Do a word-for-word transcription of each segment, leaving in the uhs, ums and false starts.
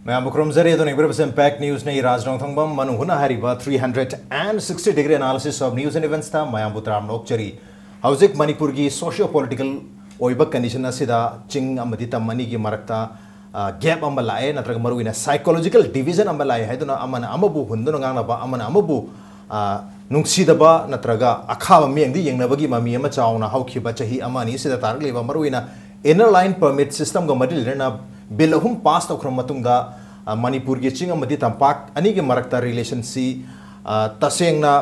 ꯃꯌꯥꯝꯕꯨ ꯈꯨꯔꯨꯝꯖꯔꯤ꯫ ꯑꯗꯨꯅ ꯏꯝꯄꯦꯛ ꯅ꯭ꯌꯨꯁꯅ ꯑꯩ ꯔꯥꯖ ꯅꯣꯡꯊꯣꯡꯕꯝ꯫ ꯃꯅꯨꯡ ꯍꯨꯠꯅ ꯍꯥꯏꯔꯤꯕ three hundred and sixty degree analysis of news and eventsꯇ ꯃꯌꯥꯝꯕꯨ ꯇꯔꯥꯝꯅ ꯑꯣꯛꯆꯔꯤ꯫ ꯍꯧꯖꯤꯛ ꯃꯅꯤꯄꯨꯔꯒꯤ ꯁꯣꯁꯤꯌꯣ ꯄꯣꯂꯤꯇꯤꯀꯦꯜ ꯑꯣꯏꯕ ꯀꯟꯗꯤꯁꯟ ꯑꯁꯤꯗ ꯆꯤꯡ ꯑꯃꯗꯤ ꯇꯝ ꯑꯅꯤꯒꯤ ꯃꯔꯛꯇ, ꯑ, ꯒꯦꯞ ꯑꯃ ꯂꯥꯛꯑꯦ, ꯅꯠꯇ꯭ꯔꯒ ꯃꯔꯨꯑꯣꯏꯅ ꯁꯥꯏꯀꯣꯂꯣꯖꯤꯀꯦꯜ ꯗꯤꯕꯤꯖꯟ ꯑꯃ ꯂꯥꯛꯑꯦ ꯍꯥꯏꯗꯨꯅ ꯑꯃꯅ ꯑꯃꯕꯨ ꯍꯨꯟꯗꯨꯅ ꯉꯥꯡꯅꯕ, ꯑꯃꯅ ꯑꯃꯕꯨ, ꯑ, ꯅꯨꯡꯁꯤꯗꯕ ꯅꯠꯇ꯭ꯔꯒ ꯑꯈꯥꯕ ꯃꯤꯠꯌꯦꯡꯗ ꯌꯦꯡꯅꯕꯒꯤ ꯃꯃꯤ ꯑꯃ ꯆꯥꯎꯅ ꯍꯧꯈꯤꯕ ꯆꯍꯤ ꯑꯃ ꯑꯅꯤ ꯑꯁꯤꯗ ꯇꯥꯔꯛꯂꯤꯕ, ꯃꯔꯨꯑꯣꯏꯅ ꯏꯟꯅꯔ ꯂꯥꯏꯟ ꯄꯔꯃꯤꯠ ꯁꯤꯁꯇꯝꯒ ꯃꯔꯤ ꯂꯩꯅꯅ ꯕꯤꯜ ꯑꯍꯨꯝ ꯄꯥꯁ ꯇꯧꯈ꯭ꯔꯕ ꯃꯇꯨꯡꯗ, ꯑ, ꯃꯅꯤꯄꯨꯔꯒꯤ ꯆꯤꯡ ꯑꯃꯗꯤ ꯇꯝꯄꯥꯛ ꯑꯅꯤꯒꯤ ꯃꯔꯛꯇ ꯔꯤꯂꯦꯁꯟꯁꯤ, ꯑ, ꯇꯁꯦꯡꯅ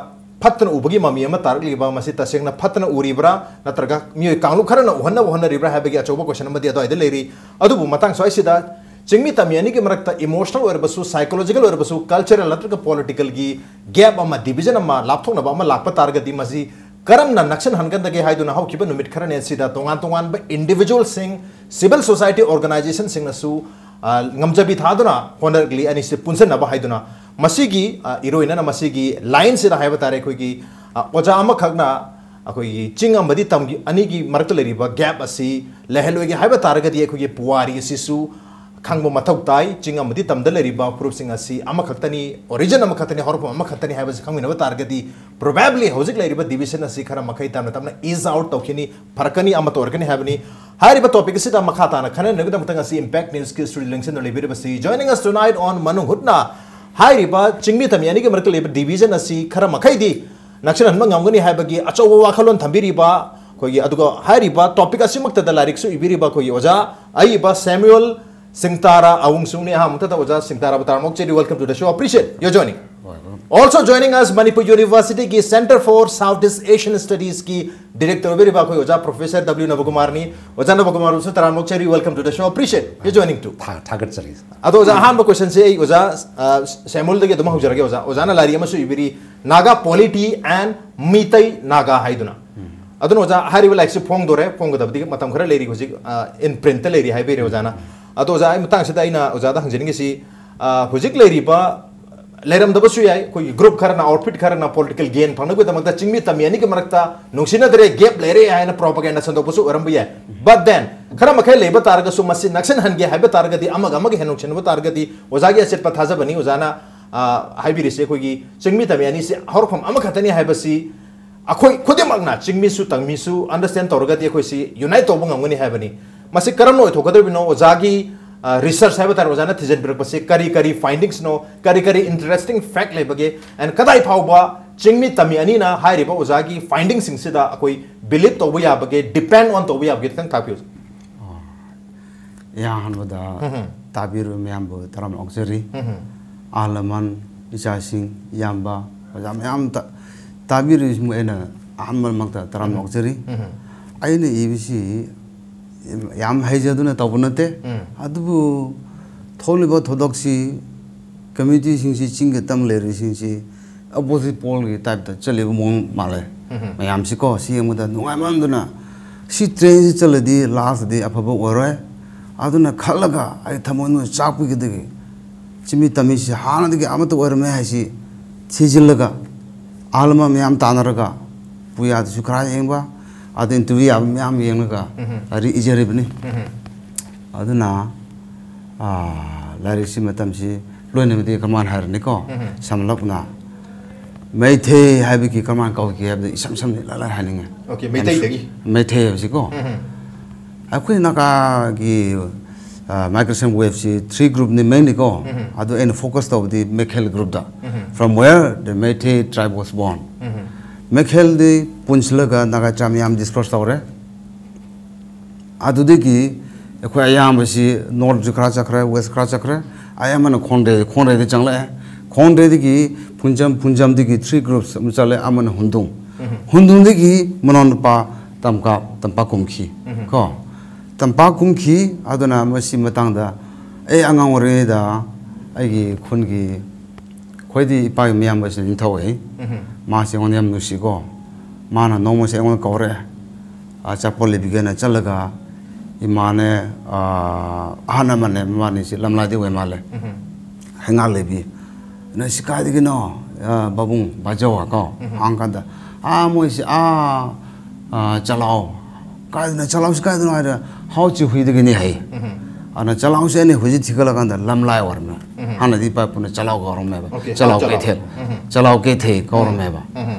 ꯐꯠꯇꯅ ꯎꯕꯒꯤ ꯃꯃꯤ ꯑꯃ ꯇꯥꯔꯛꯂꯤꯕ, ꯃꯁꯤ ꯇꯁꯦꯡꯅ ꯐꯠꯇꯅ ꯎꯔꯤꯕ꯭ꯔꯥ, ꯅꯠꯇ꯭ꯔꯒ ꯃꯤꯑꯣꯏ ꯀꯥꯡꯂꯨꯞ ꯈꯔꯅ ꯎꯍꯟꯅꯕ ꯍꯣꯠꯅꯔꯤꯕ꯭ꯔꯥ ꯍꯥꯏꯕꯒꯤ ꯑꯆꯧꯕ ꯀꯣꯏꯁꯟ ꯑꯃꯗꯤ ꯑꯗꯨꯋꯥꯏꯗ ꯂꯩꯔꯤ꯫ ꯑꯗꯨꯕꯨ ꯃꯇꯥꯡ ꯁ꯭ꯋꯥꯏꯁꯤꯗ ꯆꯤꯡꯃꯤ ꯇꯝꯃꯤ ꯑꯅꯤꯒꯤ ꯃꯔꯛꯇ ꯏꯃꯣꯁꯅꯦꯜ ꯑꯣꯏꯔꯕꯁꯨ, ꯁꯥꯏꯀꯣꯂꯣꯖꯤꯀꯦꯜ ꯑꯣꯏꯔꯕꯁꯨ, ꯀꯜꯆꯔꯦꯜ ꯅꯠꯇ꯭ꯔꯒ ꯄꯣꯂꯤꯇꯤꯀꯦꯜꯒꯤ ꯒꯦꯞ ꯑꯃ, ꯗꯤꯕꯤꯖꯟ ꯑꯃ, ꯂꯥꯞꯊꯣꯛꯅꯕ ꯑꯃ ꯂꯥꯛꯄ ꯇꯥꯔꯒꯗꯤ ꯃꯁꯤ ꯀꯔꯝꯅ ꯅꯛꯁꯤꯟꯍꯟꯒꯗꯒꯦ ꯍꯥꯏꯗꯨꯅ ꯍꯧꯈꯤꯕ ꯅꯨꯃꯤꯠ ꯈꯔꯅꯤ ꯑꯁꯤꯗ ꯇꯣꯉꯥꯟ ꯇꯣꯉꯥꯟꯕ ꯏꯟꯗꯤꯚꯤꯖꯨꯋꯦꯜꯁꯤꯡ, ꯁꯤꯚꯤꯜ ꯁꯣꯁꯥꯏꯇꯤ ꯑꯣꯔꯒꯅꯥꯏꯖꯦꯁꯟꯁꯤꯡꯅꯁꯨ, ꯑ, ꯉꯝꯖꯕꯤ ꯊꯥꯗꯨꯅ ꯍꯣꯠꯅꯔꯛꯂꯤ ꯑꯅꯤꯁꯤ ꯄꯨꯟꯁꯤꯟꯅꯕ ꯍꯥꯏꯗꯨꯅ꯫ ꯃꯁꯤꯒꯤ, ꯑ, ꯏꯔꯣꯏꯅꯅ ꯃꯁꯤꯒꯤ ꯂꯥꯏꯟꯁꯤꯗ ꯍꯥꯏꯕ ꯇꯥꯔꯦ, ꯑꯩꯈꯣꯏꯒꯤ, ꯑ, ꯑꯣꯖꯥ ꯑꯃꯈꯛꯅ ꯑꯩꯈꯣꯏꯒꯤ ꯆꯤꯡ ꯑꯃꯗꯤ ꯇꯝꯒꯤ ꯑꯅꯤꯒꯤ ꯃꯔꯛꯇ ꯂꯩꯔꯤꯕ ꯒꯦꯞ ꯑꯁꯤ ꯂꯩꯍꯜꯂꯣꯏꯒꯦ ꯍꯥꯏꯕ ꯇꯥꯔꯒꯗꯤ ꯑꯩꯈꯣꯏꯒꯤ ꯄꯨꯋꯥꯔꯤ ꯑꯁꯤꯁꯨ ꯈꯪꯕ ꯃꯊꯧ ꯇꯥꯏ꯫ ꯆꯤꯡ ꯑꯃꯗꯤ ꯇꯝꯗ ꯂꯩꯔꯤꯕ ꯐꯨꯔꯨꯞꯁꯤꯡ ꯑꯁꯤ ꯑꯃꯈꯛꯇꯅꯤ, ꯑꯣꯔꯤꯖꯤꯟ ꯑꯃꯈꯛꯇꯅꯤ, ꯍꯧꯔꯛꯐꯝ ꯑꯃꯈꯛꯇꯅꯤ ꯍꯥꯏꯕꯁꯤ ꯈꯪꯃꯤꯟꯅꯕ ꯇꯥꯔꯒꯗꯤ, ꯄ꯭ꯔꯣꯕꯦꯕ꯭ꯂꯤ ꯍꯧꯖꯤꯛ ꯂꯩꯔꯤꯕ ꯗꯤꯕꯤꯖꯟ ꯑꯁꯤ ꯈꯔ ꯃꯈꯩ ꯇꯞꯅ ꯇꯞꯅ ꯏꯖ ꯑꯥꯎꯠ ꯇꯧꯈꯤꯅꯤ, ꯐꯔꯛꯀꯅꯤ, ꯑꯃꯠꯇ ꯑꯣꯏꯔꯛꯀꯅꯤ ꯍꯥꯏꯕꯅꯤ꯫ ꯍꯥꯏꯔꯤꯕ ꯇꯣꯄꯤꯛ ꯑꯁꯤꯗ ꯃꯈꯥ ꯇꯥꯅ ꯈꯟꯅꯅꯕꯒꯤꯗꯃꯛꯇ ꯉꯁꯤ ꯏꯝꯄꯦꯛ ꯅ꯭ꯌꯨꯁꯀꯤ ꯁ꯭ꯇꯨꯗꯤꯑꯣ ꯂꯦꯡꯁꯤꯟꯗꯨꯅ ꯂꯩꯕꯤꯔꯤꯕꯁꯤ, joining us tonight on ꯃꯅꯨꯡ ꯍꯨꯠꯅ, ꯍꯥꯏꯔꯤꯕ ꯆꯤꯡꯃꯤ ꯇꯝꯃꯤ ꯑꯅꯤꯒꯤ ꯃꯔꯛꯇ ꯂꯩꯕ ꯗꯤꯕꯤꯖꯟ ꯑꯁꯤ ꯈꯔ ꯃꯈꯩꯗꯤ ꯅꯛꯁꯤꯟꯍꯟꯕ ꯉꯝꯒꯅꯤ ꯍꯥꯏꯕꯒꯤ ꯑꯆꯧꯕ ꯋꯥꯈꯜꯂꯣꯟ ꯊꯝꯕꯤꯔꯤꯕ ꯑꯩꯈꯣꯏꯒꯤ, ꯑꯗꯨꯒ ꯍꯥꯏꯔꯤꯕ ꯇꯣꯄꯤꯛ ꯑꯁꯤꯃꯛꯇꯗ ꯂꯥꯏꯔꯤꯛꯁꯨ ꯏꯕꯤꯔꯤꯕ ꯑꯩꯈꯣꯏꯒꯤ ꯑꯣꯖꯥ ꯑꯏꯕ ꯁꯦꯃ꯭ꯌꯨꯑꯦꯜ ꯁꯤꯡꯇꯥꯔꯥ ꯑꯋꯨꯡꯁꯨꯡꯅꯤ꯫ ꯑꯍꯥꯟꯕ ꯃꯛꯇꯗ ꯑꯣꯖꯥ ꯁꯤꯡꯇꯥꯔꯥꯕꯨ ꯇꯔꯥꯝꯅ ꯑꯣꯛꯆꯔꯤ꯫ Welcome to the show. Appreciate your joining. Welcome. Also joining us, Manipur Universityꯒꯤ Centre for South East Asian Studiesꯀꯤ ꯗꯤꯔꯦꯛꯇꯔ ꯑꯣꯏꯕꯤꯔꯤꯕ ꯑꯩꯈꯣꯏ ꯑꯣꯖꯥ ꯄ꯭ꯔꯣꯐꯦꯁꯔ ꯗꯕ꯭ꯂꯤꯎ ꯅꯕꯀꯨꯃꯥꯔꯅꯤ꯫ ꯑꯣꯖꯥ ꯅꯕꯀꯨꯃꯥꯔꯕꯨꯁꯨ ꯇꯔꯥꯝꯅ ꯑꯣꯛꯆꯔꯤ꯫ Welcome to the show. Appreciate your joining too. ꯊꯥ-, ꯊꯥꯒꯠꯆꯔꯤ꯫ ꯑꯗꯣ ꯑꯣꯖꯥ, ꯑꯍꯥꯟꯕ ꯀꯣꯏꯁꯟꯁꯦ ꯑꯩ ꯑꯣꯖꯥ, ꯑ, ꯁꯦꯃꯨꯜꯗꯒꯤ ꯑꯗꯨꯝ ꯍꯧꯖꯔꯒꯦ꯫ ꯑꯣꯖꯥ, ꯑꯣꯖꯥꯅ ꯂꯥꯏꯔꯤꯛ ꯑꯃꯁꯨ ꯏꯕꯤꯔꯤ, Naga Polity and Meitei Naga ꯍꯥꯏꯗꯨꯅ꯫ ꯑꯗꯨꯅ ꯑꯣꯖꯥ, ꯍꯥꯏꯔꯤꯕ ꯂꯥꯏꯔꯤꯛꯁꯤ ꯐꯣꯡꯗꯣꯔꯦ, ꯐꯣꯡꯒꯗꯕꯗꯤ ꯃꯇꯝ ꯈꯔ ꯂꯩꯔꯤ, ꯍꯧꯖꯤꯛ, ꯑ, in printꯇ ꯂꯩꯔꯤ ꯍꯥꯏꯕꯤꯔꯦ ꯑꯣꯖꯥꯅ꯫ ꯑꯗꯣ ꯑꯣꯖꯥ, ꯑꯩ ꯃꯇꯥꯡꯁꯤꯗ ꯑꯩꯅ ꯑꯣꯖꯥꯗ ꯍꯪꯖꯅꯤꯡꯉꯤꯁꯤ, ꯑ, ꯍꯧꯖꯤꯛ ꯂꯩꯔꯤꯕ ꯂꯩꯔꯝꯗꯕꯁꯨ ꯌꯥꯏ꯫ ꯑꯩꯈꯣꯏꯒꯤ ꯒ꯭ꯔꯨꯞ ꯈꯔꯅ ꯑꯣꯔꯐꯤꯠ ꯈꯔꯅ ꯄꯣꯂꯤꯇꯤꯀꯦꯜ ꯒꯦꯟ ꯐꯪꯅꯕꯒꯤꯗꯃꯛꯇ ꯆꯤꯡꯃꯤ ꯇꯝꯃꯤ ꯑꯅꯤꯒꯤ ꯃꯔꯛꯇ ꯅꯨꯡꯁꯤꯅꯗ꯭ꯔꯦ, ꯒꯦꯞ ꯂꯩꯔꯦ ꯍꯥꯏꯅ ꯄ꯭ꯔꯣꯄꯒꯦꯟꯗꯥ ꯁꯟꯗꯣꯛꯄꯁꯨ ꯑꯣꯏꯔꯝꯕ ꯌꯥꯏ꯫ ꯕꯠ ꯗꯦꯟ ꯈꯔ ꯃꯈꯩ ꯂꯩꯕ ꯇꯥꯔꯒꯁꯨ ꯃꯁꯤ ꯅꯛꯁꯤꯟꯍꯟꯒꯦ ꯍꯥꯏꯕ ꯇꯥꯔꯒꯗꯤ, ꯑꯃꯒ ꯑꯃꯒ ꯍꯦꯟꯅ ꯅꯨꯡꯁꯤꯅꯕ ꯇꯥꯔꯒꯗꯤ ꯑꯣꯖꯥꯒꯤ ꯑꯆꯦꯠꯄ ꯊꯥꯖꯕꯅꯤ꯫ ꯑꯣꯖꯥꯅ ꯑ, ꯍꯥꯏꯕꯤꯔꯤꯁꯦ ꯑꯩꯈꯣꯏꯒꯤ ꯆꯤꯡꯃꯤ ꯇꯝꯃꯤ ꯑꯅꯤꯁꯦ ꯍꯧꯔꯛꯐꯝ ꯑꯃꯈꯛꯇꯅꯤ ꯍꯥꯏꯕꯁꯤ ꯑꯩꯈꯣꯏ ꯈꯨꯗꯤꯡꯃꯛꯅ, ꯆꯤꯡꯃꯤꯁꯨ ꯇꯝꯃꯤꯁꯨ, ꯑꯟꯗꯔꯁ꯭ꯇꯦꯟ ꯇꯧꯔꯒꯗꯤ ꯑꯩꯈꯣꯏꯁꯤ ꯌꯨꯅꯥꯏꯠ ꯇꯧꯕ ꯉꯝꯒꯅꯤ ꯍꯥꯏꯕꯅꯤ꯫ ꯃꯁꯤ ꯀꯔꯝꯅ ꯑꯣꯏꯊꯣꯛꯀꯗꯧꯔꯤꯕꯅꯣ? ꯑꯣꯖꯥꯒꯤ ꯔꯤꯁꯔꯁ ꯍꯥꯏꯕ ꯇꯥꯔꯦ, ꯑꯣꯖꯥꯅ ꯊꯤꯖꯤꯟꯕꯤꯔꯛꯄꯁꯦ ꯀꯔꯤ ꯀꯔꯤ ꯐꯥꯏꯟꯗꯤꯡꯁꯅꯣ, ꯀꯔꯤ ꯀꯔꯤ ꯏꯟꯇꯔꯦꯁꯇꯤꯡ ꯐꯦꯛ ꯂꯩꯕꯒꯦ, ꯑꯦꯟ ꯀꯗꯥꯏ ꯐꯥꯎꯕ ꯆꯤꯡꯃꯤ ꯇꯝꯃꯤ ꯑꯅꯤꯅ ꯍꯥꯏꯔꯤꯕ ꯑꯣꯖꯥꯒꯤ ꯐꯥꯏꯟꯗꯤꯡꯁꯤꯡꯁꯤꯗ ꯑꯩꯈꯣꯏ ꯕꯤꯂꯤꯞ ꯇꯧꯕ ꯌꯥꯕꯒꯦ, ꯗꯤꯄꯦꯟ ꯑꯣꯟ ꯇꯧꯕ ꯌꯥꯕꯒꯦ, ꯈꯤꯇꯪ ꯇꯥꯛꯄꯤꯌꯨ꯫ ꯏꯍꯥꯟ ꯍꯥꯟꯕꯗ ꯇꯥꯕꯤꯔꯤꯕ ꯃꯌꯥꯝꯕꯨ ꯇꯔꯥꯝꯅ ꯑꯣꯛꯆꯔꯤ꯫ ꯑꯍꯜ ꯂꯃꯟ, ꯏꯆꯥꯁꯤꯡ, ꯏꯌꯥꯝꯕ, ꯑꯣꯖꯥ ꯃꯌꯥꯝ ꯇ-, ꯇꯥꯕꯤꯔꯤꯕꯁꯤꯡꯕꯨ ꯑꯩꯅ ꯑꯍꯥꯟꯕꯃꯛꯇ ꯇꯔꯥꯝꯅ ꯑꯣꯛꯆꯔꯤ꯫ ꯑꯩꯅ ꯏꯕꯁꯤ ꯌꯥꯝ ꯍꯩꯖꯗꯨꯅ ꯇꯧꯕ ꯅꯠꯇꯦ꯫ ꯑꯗꯨꯕꯨ ꯊꯣꯛꯂꯤꯕ ꯊꯧꯗꯣꯛꯁꯤ, ꯀꯝꯃ꯭ꯌꯨꯅꯤꯇꯤꯁꯤꯡꯁꯤ, ꯆꯤꯡꯒꯤ ꯇꯝ ꯂꯩꯔꯤꯁꯤꯡꯁꯤ ꯑꯣꯄꯣꯖꯤꯠ ꯄꯣꯜꯒꯤ ꯇꯥꯏꯞꯇ ꯆꯠꯂꯤꯕ ꯃꯑꯣꯡ ꯃꯥꯜꯂꯦ꯫ ꯃꯌꯥꯝꯁꯤꯀꯣ, ꯁꯤ ꯌꯦꯡꯕꯗ ꯅꯨꯡꯉꯥꯏꯃꯟꯗꯅ, ꯁꯤ ꯇ꯭ꯔꯦꯟꯁꯤ ꯆꯠꯂꯗꯤ ꯂꯥꯁꯇꯗꯤ ꯑꯐꯕ ꯑꯣꯏꯔꯣꯏ꯫ ꯑꯗꯨꯅ ꯈꯜꯂꯒ ꯑꯩ ꯊꯃꯣꯏꯅ ꯆꯥꯛꯄꯤꯒꯗꯒꯦ꯫ ꯆꯤꯡꯃꯤ ꯇꯝꯃꯤꯁꯤ ꯍꯥꯟꯅꯗꯒꯤ ꯑꯃꯠꯇ ꯑꯣꯏꯔꯝꯃꯦ ꯍꯥꯏꯁꯤ ꯊꯤꯖꯤꯜꯂꯒ, ꯑꯍꯜ ꯂꯃꯟ ꯃꯌꯥꯝ ꯇꯥꯟꯅꯔꯒ, ꯄꯨꯌꯥꯗꯁꯨ ꯈꯔ ꯌꯦꯡꯕ, ꯑꯗ ꯏꯟꯇꯔꯚ꯭ꯌꯨ ꯌꯥꯕ ꯃꯌꯥꯝ ꯌꯦꯡꯂꯒ ꯂꯥꯏꯔꯤꯛ ꯏꯖꯔꯤꯕꯅꯤ꯫ ꯑꯗꯨꯅ, ꯑꯥ, ꯂꯥꯏꯔꯤꯛꯁꯤ ꯃꯇꯝꯁꯤ ꯂꯣꯏꯅꯃꯗꯤ ꯀꯃꯥꯏꯅ ꯍꯥꯏꯔꯅꯤꯀꯣ? ꯁꯝꯂꯞꯅ ꯃꯩꯇꯩ ꯍꯥꯏꯕꯒꯤ ꯀꯃꯥꯏꯅ ꯀꯧꯒꯦ ꯍꯥꯏꯕꯗ ꯏꯁꯝ ꯁꯝꯅ ꯏꯂꯥꯏ ꯂꯥꯏ ꯍꯥꯏꯅꯤꯡꯉꯦ꯫ Okay, ꯃꯩꯇꯩꯗꯒꯤ꯫ ꯃꯩꯇꯩ ꯍꯥꯏꯕꯁꯤꯀꯣ, ꯑꯩꯈꯣꯏ ꯅꯥꯒꯥꯒꯤ, ꯑ, ꯃꯥꯏꯒ꯭ꯔꯦꯁꯟ ꯋꯦꯕꯁꯤ ꯊ꯭ꯔꯤ ꯒ꯭ꯔꯨꯞꯅꯤ ꯃꯦꯟꯂꯤ ꯀꯣ꯫ ꯑꯗꯣ ꯑꯩꯅ ꯐꯣꯀꯁ ꯇꯧꯕꯗꯤ ꯃꯩꯈꯦꯜ ꯒ꯭ꯔꯨꯞꯇ, from where the Meitei tribe was born꯫ ꯃꯩꯈꯦꯜꯗꯤ ꯄꯨꯟꯁꯤꯜꯂꯒ ꯅꯥꯒꯥ ꯇ꯭ꯔꯥꯏꯕ ꯃꯌꯥꯝ ꯗꯤꯁꯄꯔꯁ ꯇꯧꯔꯦ꯫ ꯑꯗꯨꯗꯒꯤ ꯑꯩꯈꯣꯏ ꯑꯌꯥꯝꯕꯁꯤ ꯅꯣꯔꯠꯁꯨ ꯈꯔ ꯆꯠꯈ꯭ꯔꯦ, ꯋꯦꯁ ꯈꯔ ꯆꯠꯈ꯭ꯔꯦ, ꯑꯌꯥꯝꯕꯅ ꯈꯣꯡꯗꯩ, ꯈꯣꯡꯗꯩꯗ ꯆꯪꯂꯛꯑꯦ꯫ ꯈꯣꯡꯗꯩꯗꯒꯤ ꯐꯨꯟꯖꯝ, ꯐꯨꯟꯖꯝꯗꯒꯤ ꯊ꯭ꯔꯤ ꯒ꯭ꯔꯨꯞꯁ ꯑꯃ ꯆꯠꯂꯦ, ꯑꯃꯅ ꯍꯨꯟꯗꯨꯡ, ꯍꯨꯟꯗꯨꯡꯗꯒꯤ ꯃꯅꯥꯎꯅꯨꯄꯥ ꯇꯝꯀꯥ, ꯇꯝꯄꯥꯛ ꯀꯨꯝꯈꯤ ꯀꯣ꯫ ꯇꯝꯄꯥꯛ ꯀꯨꯝꯈꯤ꯫ ꯑꯗꯨꯅ ꯃꯁꯤ ꯃꯇꯥꯡꯗ ꯑꯩ ꯑꯉꯥꯡ ꯑꯣꯏꯔꯤꯉꯩꯗ ꯑꯩꯒꯤ ꯈꯨꯟꯒꯤ ꯈ꯭ꯋꯥꯏꯗꯒꯤ ꯏꯄꯥꯒꯤ ꯃꯌꯥꯝꯕꯁꯤ ꯅꯤꯡꯊꯧ ꯑꯣꯏ꯫ ꯃꯥꯁꯤ ꯑꯩꯉꯣꯟꯗ ꯌꯥꯝ ꯅꯨꯡꯁꯤꯀꯣ꯫ ꯃꯥꯅ ꯅꯣꯡꯃꯁꯦ ꯑꯩꯉꯣꯟꯗ ꯀꯧꯔꯛꯑꯦ꯫ ꯑꯆꯥꯄꯣꯠ ꯂꯩꯕꯤꯒꯦꯅ ꯆꯠꯂꯒ ꯏꯃꯥꯅꯦ, ꯑꯥ, ꯑꯍꯟ ꯑꯃꯅꯦ, ꯃꯕꯥꯅꯤꯁꯤ ꯂꯝꯂꯥꯏꯗꯤ ꯑꯣꯏ ꯃꯥꯜꯂꯦ꯫ ꯍꯩꯉꯥꯛ ꯂꯩꯕꯤ꯫ "ꯅꯣꯏꯁꯤ ꯀꯥꯏꯗꯒꯤꯅꯣ, ꯑ, ꯕꯥꯕꯨꯡ, ꯕꯥꯖꯧ?" ꯀꯣ ꯍꯪꯀꯥꯟꯗ, "ꯑꯥ, ꯃꯣꯏꯁꯤ ꯑꯥ, ꯑ, ꯆꯂꯥꯎ꯫ ꯀꯥꯏꯗꯅꯣ, ꯆꯂꯥꯎꯁꯤ ꯀꯥꯏꯗꯅꯣ?" ꯍꯥꯏꯔ, "ꯍꯥꯎ ꯆꯤ ꯍꯨꯏꯗꯒꯤꯅꯤ" ꯍꯥꯏ꯫ ꯑꯗꯨꯅ ꯆꯂꯥꯎꯁꯦ ꯑꯩꯅ ꯍꯧꯖꯤꯛ ꯊꯤꯒꯠꯂꯀꯥꯟꯗ ꯂꯝꯂꯥꯏ ꯑꯣꯏꯔꯝꯃꯦ꯫ ꯍꯥꯟꯅꯗꯤ ꯏꯄꯥ ꯏꯄꯨꯅ ꯆꯂꯥꯎ ꯀꯧꯔꯝꯃꯦꯕ꯫ Okay, ꯆꯂꯥꯎ ꯍꯥꯎ ꯆꯂꯥꯎ꯫ ꯀꯩꯊꯦꯜ꯫ ꯆꯂꯥꯎ ꯀꯩꯊꯦꯜ ꯀꯧꯔꯝꯃꯦꯕ꯫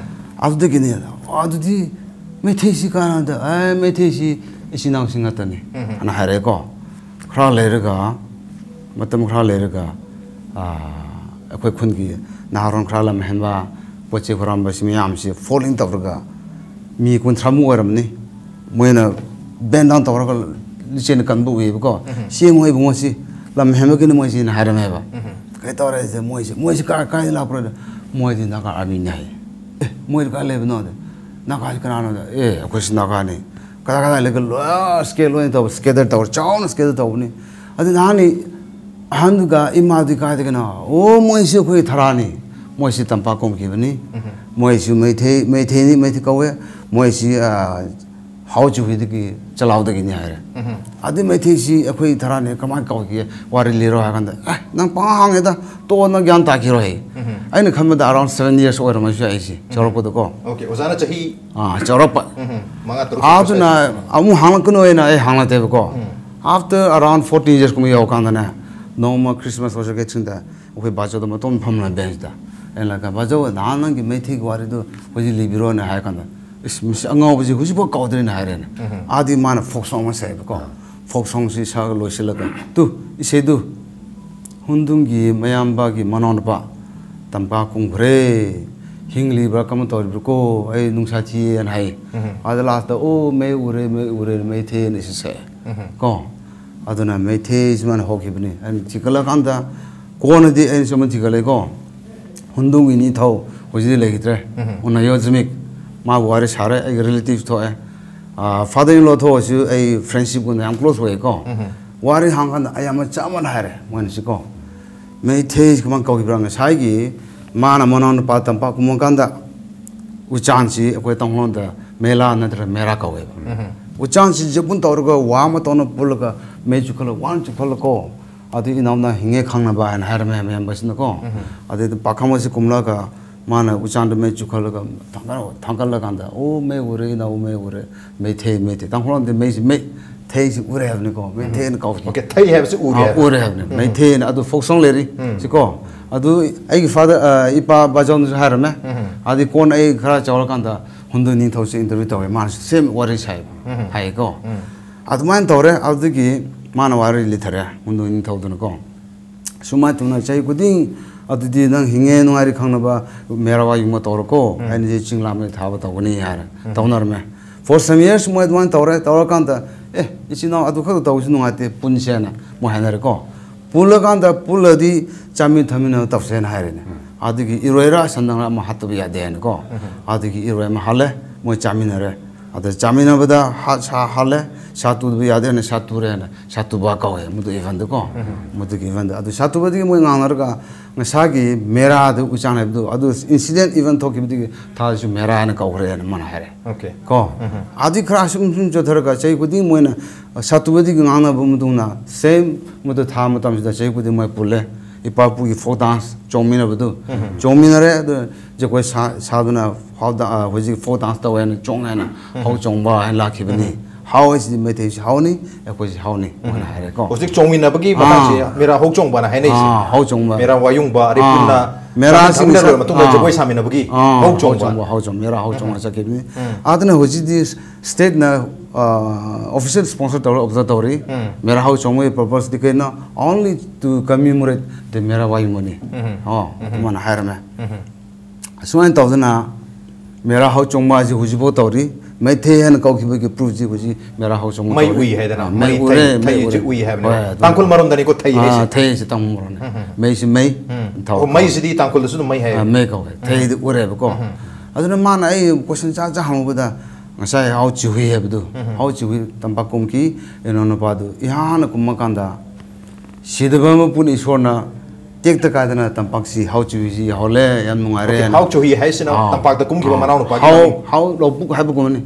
ꯑꯗꯨꯗꯒꯤꯅꯤ꯫ ꯑꯗꯨꯗꯤ ꯃꯩꯇꯩꯁꯤ ꯀꯥꯟꯅꯗ, "ꯑꯦ, ꯃꯩꯇꯩꯁꯤ ꯏꯆꯤꯟ ꯏꯅꯥꯎꯁꯤꯡ ꯉꯥꯛꯇꯅꯤ" ꯍꯥꯏꯅ ꯍꯥꯏꯔꯛꯑꯦꯀꯣ꯫ ꯈꯔ ꯂꯩꯔꯒ, ꯃꯇꯝ ꯈꯔ ꯂꯩꯔꯒ, ꯑꯥ, ꯑꯩꯈꯣꯏ ꯈꯨꯟꯒꯤ ꯅꯍꯥꯔꯣꯟ ꯈꯔ ꯂꯝ ꯍꯦꯟꯕ, ꯄꯣꯠ ꯆꯩ ꯍꯨꯔꯥꯟꯕꯁꯤ ꯃꯌꯥꯝꯁꯤ falling ꯇꯧꯔꯒ ꯃꯤ ꯀꯨꯟꯊ꯭ꯔꯥꯃꯨꯛ ꯑꯣꯏꯔꯝꯅꯤ꯫ ꯃꯣꯏꯅ bend down ꯇꯧꯔꯒ ꯂꯤꯆꯦꯟ ꯀꯟꯕ ꯎꯏꯌꯦꯕꯀꯣ꯫ "ꯆꯦꯡꯉꯣ ꯏꯕꯨꯡꯉꯣ, ꯁꯤ ꯂꯝ ꯍꯦꯟꯕꯒꯤꯅꯤ ꯃꯣꯏꯁꯤꯅ" ꯍꯥꯏꯔꯝꯃꯦꯕ꯫ "ꯀꯩ ꯇꯧꯔꯦ ꯁꯦ ꯃꯣꯏꯁꯦ? ꯃꯣꯏꯁꯦ ꯀꯥꯏ, ꯀꯥꯏꯗ ꯂꯥꯛꯄ꯭ꯔꯣ?" "ꯃꯣꯏꯗꯤ ꯅꯥꯒꯥ ꯑꯥꯔꯃꯤꯅꯤ" ꯍꯥꯏꯌꯦ꯫ "ꯑꯦ, ꯃꯣꯏꯗꯤ ꯀꯥꯏ ꯂꯩꯕꯅꯣ?" "ꯅꯥꯒꯥꯁꯤ ꯀꯅꯥꯅꯣ?" "ꯑꯦ, ꯑꯩꯈꯣꯏꯁꯤ ꯅꯥꯒꯥꯅꯤ"꯫ ꯀꯗꯥꯏ ꯀꯗꯥꯏ ꯂꯩꯒꯦ ꯂꯣꯏ scatter ꯂꯣꯏꯅ ꯇꯧꯕ, scatter ꯇꯧꯔ ꯆꯥꯎꯅ scatter ꯇꯧꯕꯅꯤ꯫ ꯑꯗꯨ ꯅꯍꯥꯟꯅꯤ ꯑꯍꯟꯗꯨꯒ ꯏꯃꯥꯗꯨ ꯀꯥꯏꯗꯒꯤꯅꯣ? "ꯑꯣ, ꯃꯣꯏꯁꯤ ꯑꯩꯈꯣꯏ ꯊꯔꯥꯅꯤ꯫ ꯃꯣꯏꯁꯤ ꯇꯝꯄꯥꯛ ꯀꯨꯝꯈꯤꯕꯅꯤ꯫ ꯃꯣꯏꯁꯨ ꯃꯩꯇꯩ, ꯃꯩꯇꯩꯅꯤ, ꯃꯩꯇꯩ ꯀꯧꯋꯦ꯫ ꯃꯣꯏꯁꯤ, ꯑ, ꯍꯥꯎꯆꯤꯍꯨꯏꯗꯒꯤ, ꯆꯂꯥꯎꯗꯒꯤꯅꯤ" ꯍꯥꯏꯔꯦ꯫ ꯑꯗꯨ ꯃꯩꯇꯩꯁꯤ ꯑꯩꯈꯣꯏ ꯊꯔꯥꯅꯤ, ꯀꯃꯥꯏꯅ ꯀꯧꯈꯤꯒꯦ? ꯋꯥꯔꯤ ꯂꯤꯔꯣ ꯍꯥꯏ ꯀꯥꯟꯗ, "ꯑꯦ, ꯅꯪ ꯄꯪꯍꯪ ꯍꯪꯉꯦꯗ, ꯇꯣꯛꯑꯣ, ꯅꯪ ꯒ꯭ꯌꯥꯟ ꯇꯥꯈꯤꯔꯣꯏ" ꯍꯥꯏ꯫ ꯑꯩꯅ ꯈꯟꯕꯗ around seven years ꯑꯣꯏꯔꯝꯃꯁꯨ ꯌꯥꯏ ꯑꯩꯁꯦ, ꯆꯥꯎꯔꯛꯄꯗꯀꯣ꯫ Okay, ꯑꯣꯖꯥꯅ ꯆꯍꯤ ꯑꯥ, ꯆꯥꯎꯔꯛꯄ꯫ ꯃꯉꯥ ꯇꯔꯨꯛ ꯑꯗꯨꯅ ꯑꯃꯨꯛ ꯍꯥꯡꯂꯛꯀꯅꯨ ꯍꯥꯏꯅ ꯑꯩ ꯍꯥꯡꯂꯛꯇꯦꯕꯀꯣ꯫ After around fourteen years ꯀꯨꯝꯕ ꯌꯧꯔꯀꯥꯟꯗꯅꯦ, ꯅꯣꯡꯃ Christmas ꯑꯣꯏꯔꯁꯨ ꯀꯩꯁꯨꯝꯗ ꯑꯩꯈꯣꯏ ꯕꯥꯆꯧꯗ ꯃꯇꯣꯝ ꯐꯝꯂ benchꯇ꯫ ꯑꯩꯅ ꯂꯥꯛꯀ, "ꯕꯥꯆꯧ, ꯅꯍꯥꯟ ꯅꯪꯒꯤ ꯃꯩꯇꯩꯒꯤ ꯋꯥꯔꯤꯗꯨ ꯍꯧꯖꯤꯛ ꯂꯤꯕꯤꯔꯣꯅꯦ" ꯍꯥꯏ ꯀꯥꯟꯗ, "ꯏꯁ, ꯃꯁꯤ ꯑꯉꯥꯎꯕꯁꯤ ꯍꯧꯖꯤꯛꯐꯥꯎ ꯀꯥꯎꯗ꯭ꯔꯤꯅꯦ" ꯍꯥꯏꯔꯦꯅꯦ꯫ ꯑꯥꯗꯤ ꯃꯥꯅ folk song ꯑꯃ ꯁꯛꯑꯦꯕꯀꯣ꯫ Folk songꯁꯤ ꯁꯛꯑ ꯂꯣꯏꯁꯤꯜꯂꯒ, "ꯇꯨ, ꯏꯁꯩꯗꯨ, ꯍꯨꯟꯗꯨꯝꯒꯤ ꯃꯌꯥꯝꯕꯒꯤ ꯃꯅꯥꯎꯅꯨꯄꯥ ꯇꯝꯄꯥꯛ ꯀꯨꯝꯈ꯭ꯔꯦ꯫ ꯍꯤꯡꯂꯤꯕ꯭ꯔꯥ, ꯀꯃꯥꯏꯅ ꯇꯧꯔꯤꯕ꯭ꯔꯥꯀꯣ? ꯑꯩ ꯅꯨꯡꯁꯥ ꯊꯤꯌꯦꯅ" ꯍꯥꯏ꯫ ꯑꯗ lastꯇ, "ꯑꯣ, ꯃꯩ ꯎꯔꯦ, ꯃꯩ ꯎꯔꯦ, ꯃꯩ ꯊꯦꯅ" ꯏꯁꯩ ꯁꯛꯑꯦ꯫ ꯀꯣ? ꯑꯗꯨꯅ ꯃꯩꯇꯩ ꯁꯨꯃꯥꯏꯅ ꯍꯧꯈꯤꯕꯅꯤ꯫ ꯑꯩꯅ ꯊꯤꯒꯠꯂꯀꯥꯟꯗ, ꯀꯣꯟꯅꯗꯤ ꯑꯩꯅꯁꯨ ꯑꯃ ꯊꯤꯒꯠꯂꯦꯀꯣ꯫ ꯍꯨꯟꯗꯨꯝꯒꯤ ꯅꯤꯡꯊꯧ ꯍꯧꯖꯤꯛꯇꯤ ꯂꯩꯈꯤꯗ꯭ꯔꯦ꯫ ꯎꯅꯌꯣ ꯖꯃꯤꯛ, ꯃꯥꯕꯨ ꯋꯥꯔꯤ ꯁꯥꯔꯦ, ꯑꯩꯒꯤ relative ꯊꯣꯛꯑꯦ꯫ ꯑ, father in law ꯊꯣꯛꯑꯁꯨ ꯑꯩ friendshipꯀꯨꯝꯕ ꯌꯥꯝ close ꯑꯣꯏꯌꯦꯀꯣ꯫ ꯋꯥꯔꯤ ꯍꯪꯀꯥꯟꯗ ꯑꯌꯥꯝꯕ ꯆꯞ ꯃꯥꯟꯅ ꯍꯥꯏꯔꯦ ꯃꯣꯏꯅꯁꯨꯀꯣ꯫ ꯃꯩꯇꯩ ꯀꯃꯥꯏꯅ ꯀꯧꯈꯤꯕ꯭ꯔꯥ? ꯉꯁꯥꯏꯒꯤ ꯃꯥꯅ ꯃꯅꯥꯎꯅꯨꯄꯥ ꯇꯝꯄꯥꯛ ꯀꯨꯝꯃꯀꯥꯟꯗ ꯎꯆꯥꯟꯁꯤ ꯑꯩꯈꯣꯏ ꯇꯥꯡꯈꯨꯜꯗ ꯃꯦꯂꯥ ꯅꯠꯇ꯭ꯔꯒ ꯃꯦꯔꯥ ꯀꯧꯋꯦꯕ꯫ ꯎꯆꯥꯟꯁꯤ ꯖꯄꯨꯟ ꯇꯧꯔꯒ ꯋꯥ ꯑꯃ ꯇꯧꯅ ꯄꯨꯜꯂꯒ ꯃꯩ ꯆꯨꯈꯠꯂ, ꯋꯥꯅ ꯆꯨꯈꯠꯂꯀꯣ꯫ ꯑꯗꯨ ꯏꯅꯥꯎꯅ ꯍꯤꯡꯉꯦ ꯈꯪꯅꯕ ꯍꯥꯏꯅ ꯍꯥꯏꯔꯝꯃꯦ ꯃꯌꯥꯝꯕꯁꯤꯅꯀꯣ꯫ ꯑꯗꯩꯗꯤ ꯄꯥꯈꯪ ꯑꯁꯤ ꯀꯨꯝꯂꯒ ꯃꯥꯅ ꯎꯆꯥꯟꯗ ꯃꯩ ꯆꯨꯈꯠꯂꯒ ꯊꯥꯡꯒꯠ-, ꯊꯥꯡꯒꯠꯂꯀꯥꯟꯗ, "ꯑꯣ, ꯃꯩ ꯎꯔꯦ, ꯏꯅꯥꯎ, ꯃꯩ ꯎꯔꯦ, ꯃꯩ ꯊꯦ, ꯃꯩ ꯊꯦ"꯫ ꯇꯥꯡꯈꯨꯜꯂꯣꯟꯗꯤ ꯃꯩꯁꯤ, ꯃꯩ ꯊꯦꯁꯤ ꯎꯔꯦ ꯍꯥꯏꯕꯅꯤꯀꯣ, ꯃꯩ ꯊꯦꯅ ꯀꯧꯕ꯫ ꯑꯣꯀꯦ, ꯊꯩ ꯍꯥꯏꯕꯁꯤ ꯎꯔꯦ ꯑꯥ, ꯍꯥꯏꯕ꯫ ꯎꯔꯦ ꯍꯥꯏꯕꯅꯤ꯫ ꯃꯩ ꯊꯦꯅ, ꯑꯗꯨ ꯐꯣꯛ ꯁꯣꯡ ꯂꯩꯔꯤ꯫ ꯁꯤꯀꯣ꯫ ꯑꯗꯨ ꯑꯩꯒꯤ ꯐꯥꯗꯔ, ꯑ, ꯏꯄꯥ ꯕꯥꯖꯣꯟꯁꯨ ꯍꯥꯏꯔꯝꯃꯦ꯫ ꯑꯗꯨꯗꯤ ꯀꯣꯟꯅ ꯑꯩ ꯈꯔ ꯆꯥꯎꯔꯀꯥꯟꯗ ꯍꯨꯟꯗꯣꯏ ꯅꯤꯡꯊꯧꯁꯦ ꯏꯟꯇꯔꯚ꯭ꯌꯨ ꯇꯧꯋꯦ, ꯃꯥꯅꯁꯨ ꯁꯦꯝ ꯋꯥꯔꯤ ꯁꯥꯏ, ꯍꯥꯏꯌꯦꯀꯣ꯫ ꯑꯗꯨꯃꯥꯏꯅ ꯇꯧꯔꯦ꯫ ꯑꯗꯨꯗꯒꯤ ꯃꯥꯅ ꯋꯥꯔꯤ ꯂꯤꯊꯔꯦ, ꯍꯨꯟꯗꯣꯏ ꯅꯤꯡꯊꯧꯗꯨꯅꯀꯣ꯫ ꯁꯨꯃꯥꯏꯅ ꯇꯧꯅ ꯆꯍꯤ ꯈꯨꯗꯤꯡ, "ꯑꯗꯨꯗꯤ ꯅꯪ ꯍꯤꯡꯉꯦ ꯅꯨꯡꯉꯥꯏꯔꯤ ꯈꯪꯅꯕ ꯃꯦꯔꯥ ꯋꯥꯌꯨꯡꯕ ꯇꯧꯔꯣꯀꯣ, ꯑꯩꯅꯗꯤ ꯆꯤꯡ ꯂꯥꯝꯕꯗ ꯊꯥꯕ ꯇꯧꯒꯅꯤ" ꯍꯥꯏꯔꯦ꯫ ꯇꯧꯅꯔꯝꯃꯦ꯫ For some years ꯃꯣꯏ ꯑꯗꯨꯃꯥꯏꯅ ꯇꯧꯔꯦ꯫ ꯇꯧꯔꯀꯥꯟꯗ, "ꯑꯦ, ꯏꯆꯤꯟ ꯏꯅꯥꯎ ꯑꯗꯨ ꯈꯛꯇ ꯇꯧꯕꯁꯨ ꯅꯨꯡꯉꯥꯏꯇꯦ, ꯄꯨꯟꯁꯦꯅ" ꯃꯣꯏ ꯍꯥꯏꯅꯔꯦꯀꯣ꯫ ꯄꯨꯜꯂꯀꯥꯟꯗ, ꯄꯨꯜꯂꯗꯤ ꯆꯥꯃꯤꯟ ꯊꯛꯃꯤꯟꯅꯕ ꯇꯧꯁꯦꯅ ꯍꯥꯏꯔꯦꯅꯦ꯫ ꯑꯗꯨꯒꯤ ꯏꯔꯣꯏꯔ ꯁꯟꯗꯪꯔ ꯑꯃ ꯍꯥꯠꯇꯕ ꯌꯥꯗꯦ ꯍꯥꯏꯅꯀꯣ꯫ ꯑꯗꯨꯒꯤ ꯏꯔꯣꯏ ꯑꯃ ꯍꯥꯠꯂꯦ, ꯃꯣꯏ ꯆꯥꯃꯤꯟꯅꯔꯦ꯫ ꯑꯗ ꯆꯥꯃꯤꯟꯅꯕꯗ ꯍꯥ-, ꯁꯥ ꯍꯥꯠꯂꯦ, ꯁꯥ ꯇꯨꯗꯕ ꯌꯥꯗꯦ ꯍꯥꯏꯅ ꯁꯥ ꯇꯨꯔꯦ ꯍꯥꯏꯅ ꯁꯥ ꯇꯨꯕ ꯀꯧꯋꯦ ꯃꯗꯨ ꯏꯚꯦꯟꯗꯨꯀꯣ꯫ ꯃꯗꯨꯒꯤ ꯏꯚꯦꯟꯗꯨ꯫ ꯑꯗꯨ ꯁꯥ ꯇꯨꯕꯗꯒꯤ ꯃꯣꯏ ꯉꯥꯡꯅꯔꯒ ꯉꯁꯥꯒꯤ ꯃꯦꯔꯥꯗꯨ ꯎꯆꯥꯟ ꯍꯥꯏꯕꯗꯨ, ꯑꯗꯨ ꯏꯟꯁꯤꯗꯦꯟ ꯏꯚꯦꯟ ꯊꯣꯛꯈꯤꯕꯗꯒꯤ ꯊꯥꯗꯁꯨ ꯃꯦꯔꯥ ꯍꯥꯏꯅ ꯀꯧꯈ꯭ꯔꯦ ꯍꯥꯏꯅ ꯃꯥꯅ ꯍꯥꯏꯔꯦ꯫ ꯑꯣꯀꯦ꯫ ꯀꯣ꯫ ꯑꯗꯨ ꯈꯔ ꯁꯨꯝ ꯁꯨꯝ ꯆꯠꯊꯔꯒ ꯆꯍꯤ ꯈꯨꯗꯤꯡ ꯃꯣꯏꯅ ꯁꯥ ꯇꯨꯕꯗꯒꯤ ꯉꯥꯡꯅꯕ ꯃꯇꯨꯡꯗ ꯁꯦꯝ ꯃꯗꯨ ꯊꯥ ꯃꯇꯝꯁꯤꯗ ꯆꯍꯤ ꯈꯨꯗꯤꯡ ꯃꯣꯏ ꯄꯨꯜꯂꯦ꯫ ꯏꯄꯥ ꯏꯄꯨꯒꯤ ꯐꯣꯛ ꯗꯥꯟꯁ ꯆꯣꯡꯃꯤꯟꯅꯕꯗꯨ ꯆꯣꯡꯃꯤꯟꯅꯔꯦ꯫ ꯑꯗꯨ ꯖꯒꯣꯏ ꯁꯥ-, ꯁꯥꯗꯨꯅ ꯍꯥꯎ ꯗꯥ-, ꯑ, ꯍꯧꯖꯤꯛ ꯐꯣꯛ ꯗꯥꯟꯁ ꯇꯧꯋꯦ ꯍꯥꯏꯅ ꯆꯣꯡꯉꯦ ꯍꯥꯏꯅ ꯍꯥꯎ ꯆꯣꯡꯕ ꯍꯥꯏꯅ ꯂꯥꯛꯈꯤꯕꯅꯤ꯫ ꯍꯥꯎ ꯍꯥꯏꯁꯤꯗꯤ ꯃꯩꯇꯩꯁꯤ ꯍꯥꯎꯅꯤ, ꯑꯩꯈꯣꯏꯁꯤ ꯍꯥꯎꯅꯤ ꯍꯥꯏꯅ ꯍꯥꯏꯔꯦꯀꯣ꯫ ꯍꯧꯖꯤꯛ ꯆꯣꯡꯃꯤꯟꯅꯕꯒꯤ ꯃꯇꯥꯡꯁꯦ ꯑꯥ꯫ ꯃꯦꯔꯥ ꯍꯧ ꯆꯣꯡꯕꯅ ꯍꯥꯏꯅꯩꯁꯦ꯫ ꯑꯥ, ꯍꯧ ꯆꯣꯡꯕ꯫ ꯃꯦꯔꯥ ꯋꯥꯌꯨꯡꯕ, ꯑꯗꯩ ꯑꯥ꯫ ꯄꯨꯟꯅ ꯃꯦꯔꯥꯁꯤꯡꯁꯨ ꯆꯥꯃꯤꯟ ꯊꯛꯃꯤꯟꯅ ꯂꯣꯏꯔꯕ ꯃꯇꯨꯡꯗ ꯑꯥ꯫ ꯖꯒꯣꯏ ꯁꯥꯃꯤꯟꯅꯕꯒꯤ ꯑꯥ, ꯍꯧ ꯍꯧ ꯆꯣꯡꯕ꯫ ꯆꯣꯡꯕ, ꯍꯧ ꯆꯣꯡꯕ, ꯃꯦꯔꯥ ꯍꯧ ꯆꯣꯡꯕ ꯆꯠꯈꯤꯕꯅꯤ꯫ ꯑꯗꯨꯅ ꯍꯧꯖꯤꯛꯇꯤ ꯁ꯭ꯇꯦꯠꯅ, ꯑ, ꯑꯣꯐꯤꯁꯤꯌꯦꯜ ꯁ꯭ꯄꯣꯟꯁꯔ ꯇꯧꯔ ꯑꯣꯕꯖꯥꯔꯕ ꯇꯧꯔꯤ꯫ ꯃꯦꯔꯥ ꯍꯧ ꯆꯣꯡꯕꯒꯤ ꯄꯔꯄꯁꯇꯤ ꯀꯩꯅꯣ? Only to commemorate the ꯃꯦꯔꯥ ꯋꯥꯌꯨꯡꯕꯅꯤ꯫ ꯑꯣ, ꯑꯗꯨꯃꯥꯏꯅ ꯍꯥꯏꯔꯝꯃꯦ꯫ ꯑꯁꯨꯃꯥꯏꯅ ꯇꯧꯗꯅ ꯃꯦꯔꯥ ꯍꯧ ꯆꯣꯡꯕ ꯑꯁꯤ ꯍꯧꯖꯤꯛꯐꯥꯎ ꯇꯧꯔꯤ꯫ ꯃꯩ ꯊꯦ ꯍꯥꯏꯅ ꯀꯧꯈꯤꯕꯒꯤ ꯄ꯭ꯔꯨꯐꯁꯤ ꯍꯧꯖꯤꯛ ꯃꯦꯔꯥ ꯍꯧ ꯆꯣꯡꯕ ꯃꯩ ꯇꯧꯔꯤ꯫ ꯎꯏ ꯍꯥꯏꯗꯅ, ꯑ, ꯃꯩ ꯃꯩ ꯊꯩ, ꯎꯔꯦ, ꯊꯩ ꯃꯩ ꯍꯧꯖꯤꯛ ꯎꯔꯦ꯫ ꯎꯏ ꯍꯥꯏꯕꯅꯦꯕ꯫ ꯍꯣꯏ, ꯑꯗꯨ ꯇꯥꯡꯈꯨꯜ ꯃꯔꯣꯟꯗꯅꯤꯀꯣ ꯊꯩ ꯑ, ꯍꯥꯏꯁꯦ꯫ ꯊꯩ ꯍꯥꯏꯁꯦ ꯇꯥꯡꯈꯨꯜ ꯃꯔꯣꯟꯅꯤ꯫ ꯃꯩꯁꯤ ꯃꯩ꯫ ꯊꯥꯎ, ꯑꯣ, ꯊꯥꯎ꯫ ꯃꯩꯁꯤꯗꯤ ꯇꯥꯡꯈꯨꯜꯗꯁꯨ ꯑꯗꯨꯝ ꯃꯩ ꯍꯥꯏꯌꯦ꯫ ꯑ, ꯃꯩ ꯀꯧꯋꯦ꯫ ꯊꯩꯗꯤ ꯎꯔꯦꯕꯀꯣ꯫ ꯑꯗꯨꯅ ꯃꯥꯅ ꯑꯩ ꯀꯣꯏꯁꯟ ꯆꯥ ꯆꯥ ꯍꯪꯉꯨꯕꯗ ꯉꯁꯥꯏ ꯍꯥꯎ ꯆꯤꯍꯨꯏ ꯍꯥꯏꯕꯗꯨ, ꯍꯥꯎ ꯆꯤꯍꯨꯏ ꯇꯝꯄꯥꯛ ꯀꯨꯝꯈꯤ, ꯏꯅꯥꯎꯅꯨꯄꯥꯗꯨ ꯏꯍꯥꯟꯅ ꯀꯨꯝꯃꯀꯥꯟꯗ ꯁꯤꯗꯕ ꯃꯄꯨꯅ ꯏꯁꯣꯔꯅ ꯇꯦꯛꯇ ꯀꯥꯏꯗꯅ ꯇꯝꯄꯥꯛꯁꯤ ꯍꯥꯎ ꯆꯤꯍꯨꯏꯁꯤ ꯌꯥꯍꯜꯂꯦ, ꯌꯥꯝ ꯅꯨꯡꯉꯥꯏꯔꯦ ꯑꯣꯀꯦ, ꯍꯥꯏꯅ꯫ ꯍꯥꯎ ꯆꯤꯍꯨꯏ ꯍꯥꯏꯁꯤꯅ ꯑꯥ, ꯇꯝꯄꯥꯛꯇ ꯀꯨꯝꯈꯤꯕ ꯑꯥ, ꯃꯅꯥꯎꯅꯨꯄꯥꯒꯤ ꯍꯥꯎ, ꯃꯃꯤꯡ꯫ ꯍꯥꯎ ꯂꯧꯕꯨꯛ ꯍꯥꯏꯕꯒꯨꯝꯕꯅꯤ꯫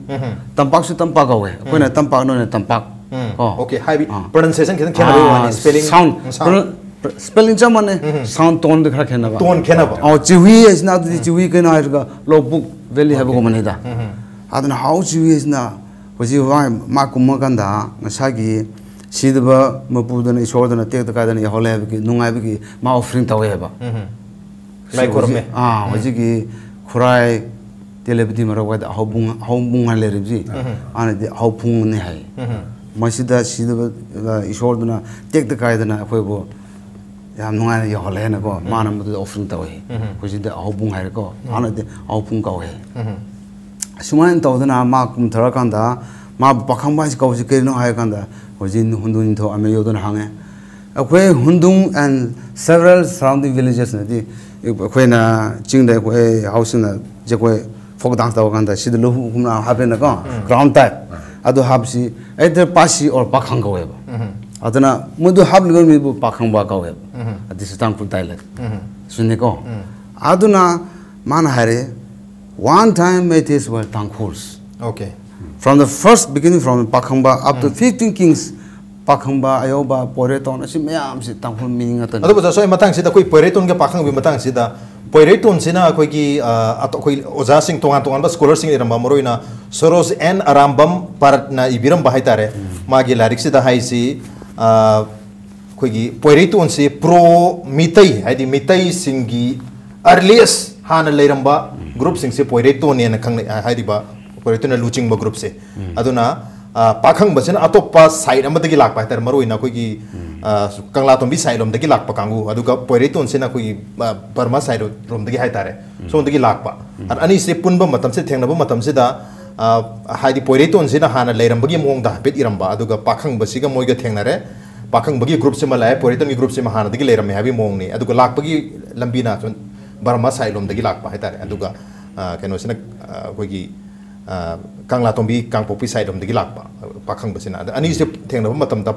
ꯇꯝꯄꯥꯛꯁꯨ ꯇꯝꯄꯥꯛ ꯀꯧꯋꯦ, ꯑꯩꯈꯣꯏꯅ ꯇꯝꯄꯥꯛ, ꯅꯣꯏꯅ ꯇꯝꯄꯥꯛ꯫ ꯎꯝ, ꯀꯣ? Okay, ꯍꯥꯏꯕꯗꯤ ꯑꯥ꯫ Pronunciation ꯈꯤꯇꯪ ꯈꯦꯠꯅꯕꯩ ꯋꯥꯅꯤ, ꯑꯥ, spelling, sound, ꯎꯝ, sound꯫ Pro-, spelling ꯆꯞ ꯃꯥꯟꯅꯩ, ꯎꯝ꯫ Sound tone ꯗ ꯈꯔ ꯈꯦꯠꯅꯕ꯫ Tone ꯈꯦꯠꯅꯕ꯫ ꯑꯣ, ꯆꯤꯍꯨꯏ ꯍꯥꯏꯁꯤꯅ ꯑꯗꯨꯗꯤ ꯎꯝ꯫ ꯆꯤꯍꯨꯏ ꯀꯩꯅꯣ ꯍꯥꯏꯔꯒ ꯂꯧꯕꯨꯛ valley ꯍꯥꯏꯕꯒꯨꯝꯕꯅꯤꯗ꯫ ꯎꯝ꯫ ꯑꯗꯨꯅ ꯍꯥꯎ ꯆꯤꯍꯨꯏ ꯍꯥꯏꯁꯤꯅ ꯍꯧꯖꯤꯛ ꯋꯥ-, ꯃꯥ ꯀꯨꯝꯃꯀꯥꯟꯗ ꯉꯁꯥꯏꯒꯤ ꯁꯤꯗꯕ ꯃꯄꯨꯗꯨꯅ ꯏꯁꯣꯔꯗꯨꯅ ꯇꯦꯛꯇ ꯀꯥꯏꯗꯅ ꯌꯧꯍꯜꯂꯦ ꯍꯥꯏꯕꯒꯤ ꯅꯨꯡꯉꯥꯏꯕꯒꯤ ꯃꯥ offering ꯇꯧꯋꯦꯕ꯫ ꯎꯝ꯫ ꯂꯥꯏ ꯈꯨꯔꯨꯝꯃꯦ꯫ ꯍꯧꯖꯤꯛ, ꯑꯥ, ꯎꯝ꯫ ꯍꯧꯖꯤꯛꯀꯤ ꯈꯨꯔꯥꯏ ꯇꯦꯂꯦꯄꯇꯤ ꯃꯔꯛ ꯋꯥꯏꯗ ꯑꯍꯧꯕꯨꯡ, ꯑꯍꯧꯕꯨꯡ ꯍꯥꯏꯅ ꯂꯩꯔꯤꯕꯁꯤ ꯎꯝ꯫ ꯍꯥꯟꯅꯗꯤ ꯑꯍꯧꯕꯨꯡꯅꯤ ꯍꯥꯏ꯫ ꯎꯝ꯫ ꯃꯁꯤꯗ ꯁꯤꯗꯕ, ꯑ, ꯏꯁꯣꯔꯗꯨꯅ ꯇꯦꯛꯇ ꯀꯥꯏꯗꯅ ꯑꯩꯈꯣꯏꯕꯨ ꯌꯥꯝ ꯅꯨꯡꯉꯥꯏꯅ ꯌꯧꯍꯜꯂꯦꯅꯀꯣ꯫ ꯎꯝ꯫ ꯃꯥꯅ ꯃꯗꯨꯗ offering ꯇꯧꯋꯤ꯫ ꯎꯝ꯫ ꯑꯩꯈꯣꯏ ꯁꯤꯗ ꯑꯍꯧꯕꯨꯡ ꯍꯥꯏꯔꯦꯀꯣ꯫ ꯎꯝ꯫ ꯍꯥꯟꯅꯗꯤ ꯑꯍꯧꯕꯨꯡ ꯀꯧꯋꯦ꯫ ꯎꯝ꯫ ꯑꯁꯨꯃꯥꯏꯅ ꯇꯧꯗꯅ ꯃꯥ ꯀꯨꯝꯊꯔꯀꯥꯟꯗ ꯃꯥꯕꯨ ꯄꯥꯈꯪꯕ ꯍꯥꯏꯁꯤ ꯀꯧꯕꯁꯤ ꯀꯔꯤꯅꯣ ꯍꯥꯏꯔꯀꯥꯟꯗ ꯍꯧꯖꯤꯛ ꯍꯨꯟꯗꯨ ꯅꯤꯡꯊꯧ ꯑꯃꯦꯌꯣꯗꯨꯅ ꯍꯪꯉꯦ꯫ ꯑꯩꯈꯣꯏ ꯍꯨꯟꯗꯨꯡ and several surrounding villages ꯅꯗꯤ ꯑꯩꯈꯣꯏꯅ ꯆꯤꯡꯗ ꯑꯩꯈꯣꯏ ꯍꯥꯎꯁꯤꯡꯅ ꯖꯒꯣꯏ folk dance ꯇꯧꯔꯀꯥꯟꯗ ꯁꯤꯗ ꯂꯨꯍꯨ ꯈꯨꯝꯅ ꯍꯥꯞꯄꯦꯅꯀꯣ, ꯎꯝ꯫ Crown type꯫ ꯑꯥ꯫ ꯑꯗꯨ ꯍꯥꯞꯄꯁꯤ either ꯄꯥꯁꯤ or ꯄꯥꯈꯪ ꯀꯧꯋꯦꯕ꯫ ꯎꯝ꯫ ꯑꯗꯨꯅ ꯃꯗꯨ ꯍꯥꯞꯂꯤꯕ ꯃꯤꯕꯨ ꯄꯥꯈꯪꯕ ꯀꯧꯋꯦꯕ꯫ ꯎꯝ꯫ This is Tangkhul dialect꯫ ꯎꯝ꯫ ꯁꯤꯅꯤꯀꯣ꯫ ꯎꯝ꯫ ꯑꯗꯨꯅ ꯃꯥꯅ ꯍꯥꯏꯔꯦ, "One time Meiteis were Tangkhuls." Okay꯫ From the first beginning, from Pakhangba up to um. Fifteen kings, ꯄꯥꯈꯪꯕ, ꯑꯌꯧꯕ, ꯄꯣꯏꯔꯩꯇꯣꯟ, ꯑꯁꯤ ꯃꯌꯥꯝꯁꯤ ꯇꯥꯡꯈꯨꯜ ꯃꯤ ꯉꯥꯛꯇꯅꯤ꯫ ꯑꯗꯨꯕꯨ ꯖꯥꯁꯨ ꯑꯩ ꯃꯇꯥꯡꯁꯤꯗ ꯑꯩꯈꯣꯏ ꯄꯣꯏꯔꯩꯇꯣꯟꯒ ꯄꯥꯈꯪꯕꯒꯤ ꯃꯇꯥꯡꯁꯤꯗ, ꯄꯣꯏꯔꯩꯇꯣꯟꯁꯤꯅ ꯑꯩꯈꯣꯏꯒꯤ, ꯑ, ꯑꯇꯣ-, ꯑꯩꯈꯣꯏ ꯑꯣꯖꯥꯁꯤꯡ, ꯇꯣꯉꯥꯟ ꯇꯣꯉꯥꯟꯕ scholarꯁꯤꯡ ꯏꯔꯝꯕ, ꯃꯔꯨꯑꯣꯏꯅ ꯁꯣꯔꯣꯖ ꯑꯦꯟ ꯑꯔꯥꯝꯕꯝ ꯄꯥꯔꯠꯅ ꯏꯕꯤꯔꯝꯕ ꯍꯥꯏꯇꯥꯔꯦ꯫ ꯎꯝ꯫ ꯃꯥꯒꯤ ꯂꯥꯏꯔꯤꯛꯁꯤꯗ ꯍꯥꯏꯁꯤ, ꯑ, ꯑꯩꯈꯣꯏꯒꯤ ꯄꯣꯏꯔꯩꯇꯣꯟꯁꯤ pro ꯃꯤꯇꯩ, ꯍꯥꯏꯗꯤ ꯃꯤꯇꯩꯁꯤꯡꯒꯤ earliest ꯍꯥꯟꯅ ꯂꯩꯔꯝꯕ groupꯁꯤꯡꯁꯦ ꯄꯣꯏꯔꯩꯇꯣꯟꯅꯦꯅ ꯈꯪꯅꯩ, ꯍꯥꯏꯔꯤꯕ ꯄꯣꯏꯔꯩꯇꯣꯟꯅ ꯂꯨꯆꯤꯡꯕ groupꯁꯦ꯫ ꯎꯝ꯫ ꯑꯗꯨꯅ, ꯑ, ꯄꯥꯈꯪꯕꯁꯤꯅ ꯑꯇꯣꯞꯄ side ꯑꯃꯗꯒꯤ ꯂꯥꯛꯄ ꯍꯥꯏꯇꯥꯔꯦ, ꯃꯔꯨꯑꯣꯏꯅ ꯑꯩꯈꯣꯏꯒꯤ, ꯎꯝ꯫ ꯑ, ꯀꯪꯂꯥꯇꯣꯝꯕꯤ side ꯂꯣꯝꯗꯒꯤ ꯂꯥꯛꯄ ꯀꯥꯡꯕꯨ, ꯑꯗꯨꯒ ꯄꯣꯏꯔꯩꯇꯣꯟꯁꯤꯅ ꯑꯩꯈꯣꯏꯒꯤ, ꯑ, ꯕꯔꯃꯥ side ꯔꯣꯝꯗꯒꯤ ꯍꯥꯏꯇꯥꯔꯦ, ꯎꯝ꯫ ꯁꯣꯝꯗꯒꯤ ꯂꯥꯛꯄ꯫ ꯎꯝ꯫ ꯑꯗ ꯑꯅꯤꯁꯦ ꯄꯨꯟꯕ ꯃꯇꯝꯁꯤꯗ, ꯊꯦꯡꯅꯕ ꯃꯇꯝꯁꯤꯗ, ꯑ, ꯍꯥꯏꯗꯤ ꯄꯣꯏꯔꯩꯇꯣꯟꯁꯤꯅ ꯍꯥꯟꯅ ꯂꯩꯔꯝꯕꯒꯤ ꯃꯑꯣꯡꯗ ꯍꯥꯏꯐꯦꯠ ꯏꯔꯝꯕ, ꯑꯗꯨꯒ ꯄꯥꯈꯪꯕꯁꯤꯒ ꯃꯣꯏꯒ ꯊꯦꯡꯅꯔꯦ꯫ ꯄꯥꯈꯪꯕꯒꯤ groupꯁꯤꯃ ꯂꯥꯛꯑꯦ, ꯄꯣꯏꯔꯩꯇꯣꯟꯒꯤ groupꯁꯤꯃ ꯍꯥꯟꯅꯗꯒꯤ ꯂꯩꯔꯝꯃꯦ ꯍꯥꯏꯕꯒꯤ ꯃꯑꯣꯡꯅꯤ꯫ ꯑꯗꯨꯒ ꯂꯥꯛꯄꯒꯤ ꯂꯝꯕꯤꯅ ꯁꯨꯝ ꯕꯔꯃꯥ side ꯂꯣꯝꯗꯒꯤ ꯂꯥꯛꯄ ꯍꯥꯏꯇꯥꯔꯦ꯫ ꯑꯗꯨꯒ, ꯑ, ꯀꯩꯅꯣꯁꯤꯅ, ꯑ, ꯑꯩꯈꯣꯏꯒꯤ, ꯑ, ꯀꯪꯂꯥꯇꯣꯝꯕꯤ ꯀꯥꯡꯄꯣꯛꯄꯤ side ꯂꯣꯝꯗꯒꯤ ꯂꯥꯛꯄ, ꯑ, ꯄꯥꯈꯪꯕꯁꯤꯅ꯫ ꯑꯗ ꯑꯅꯤꯁꯦ ꯊꯦꯡꯅꯕ ꯃꯇꯝꯗ,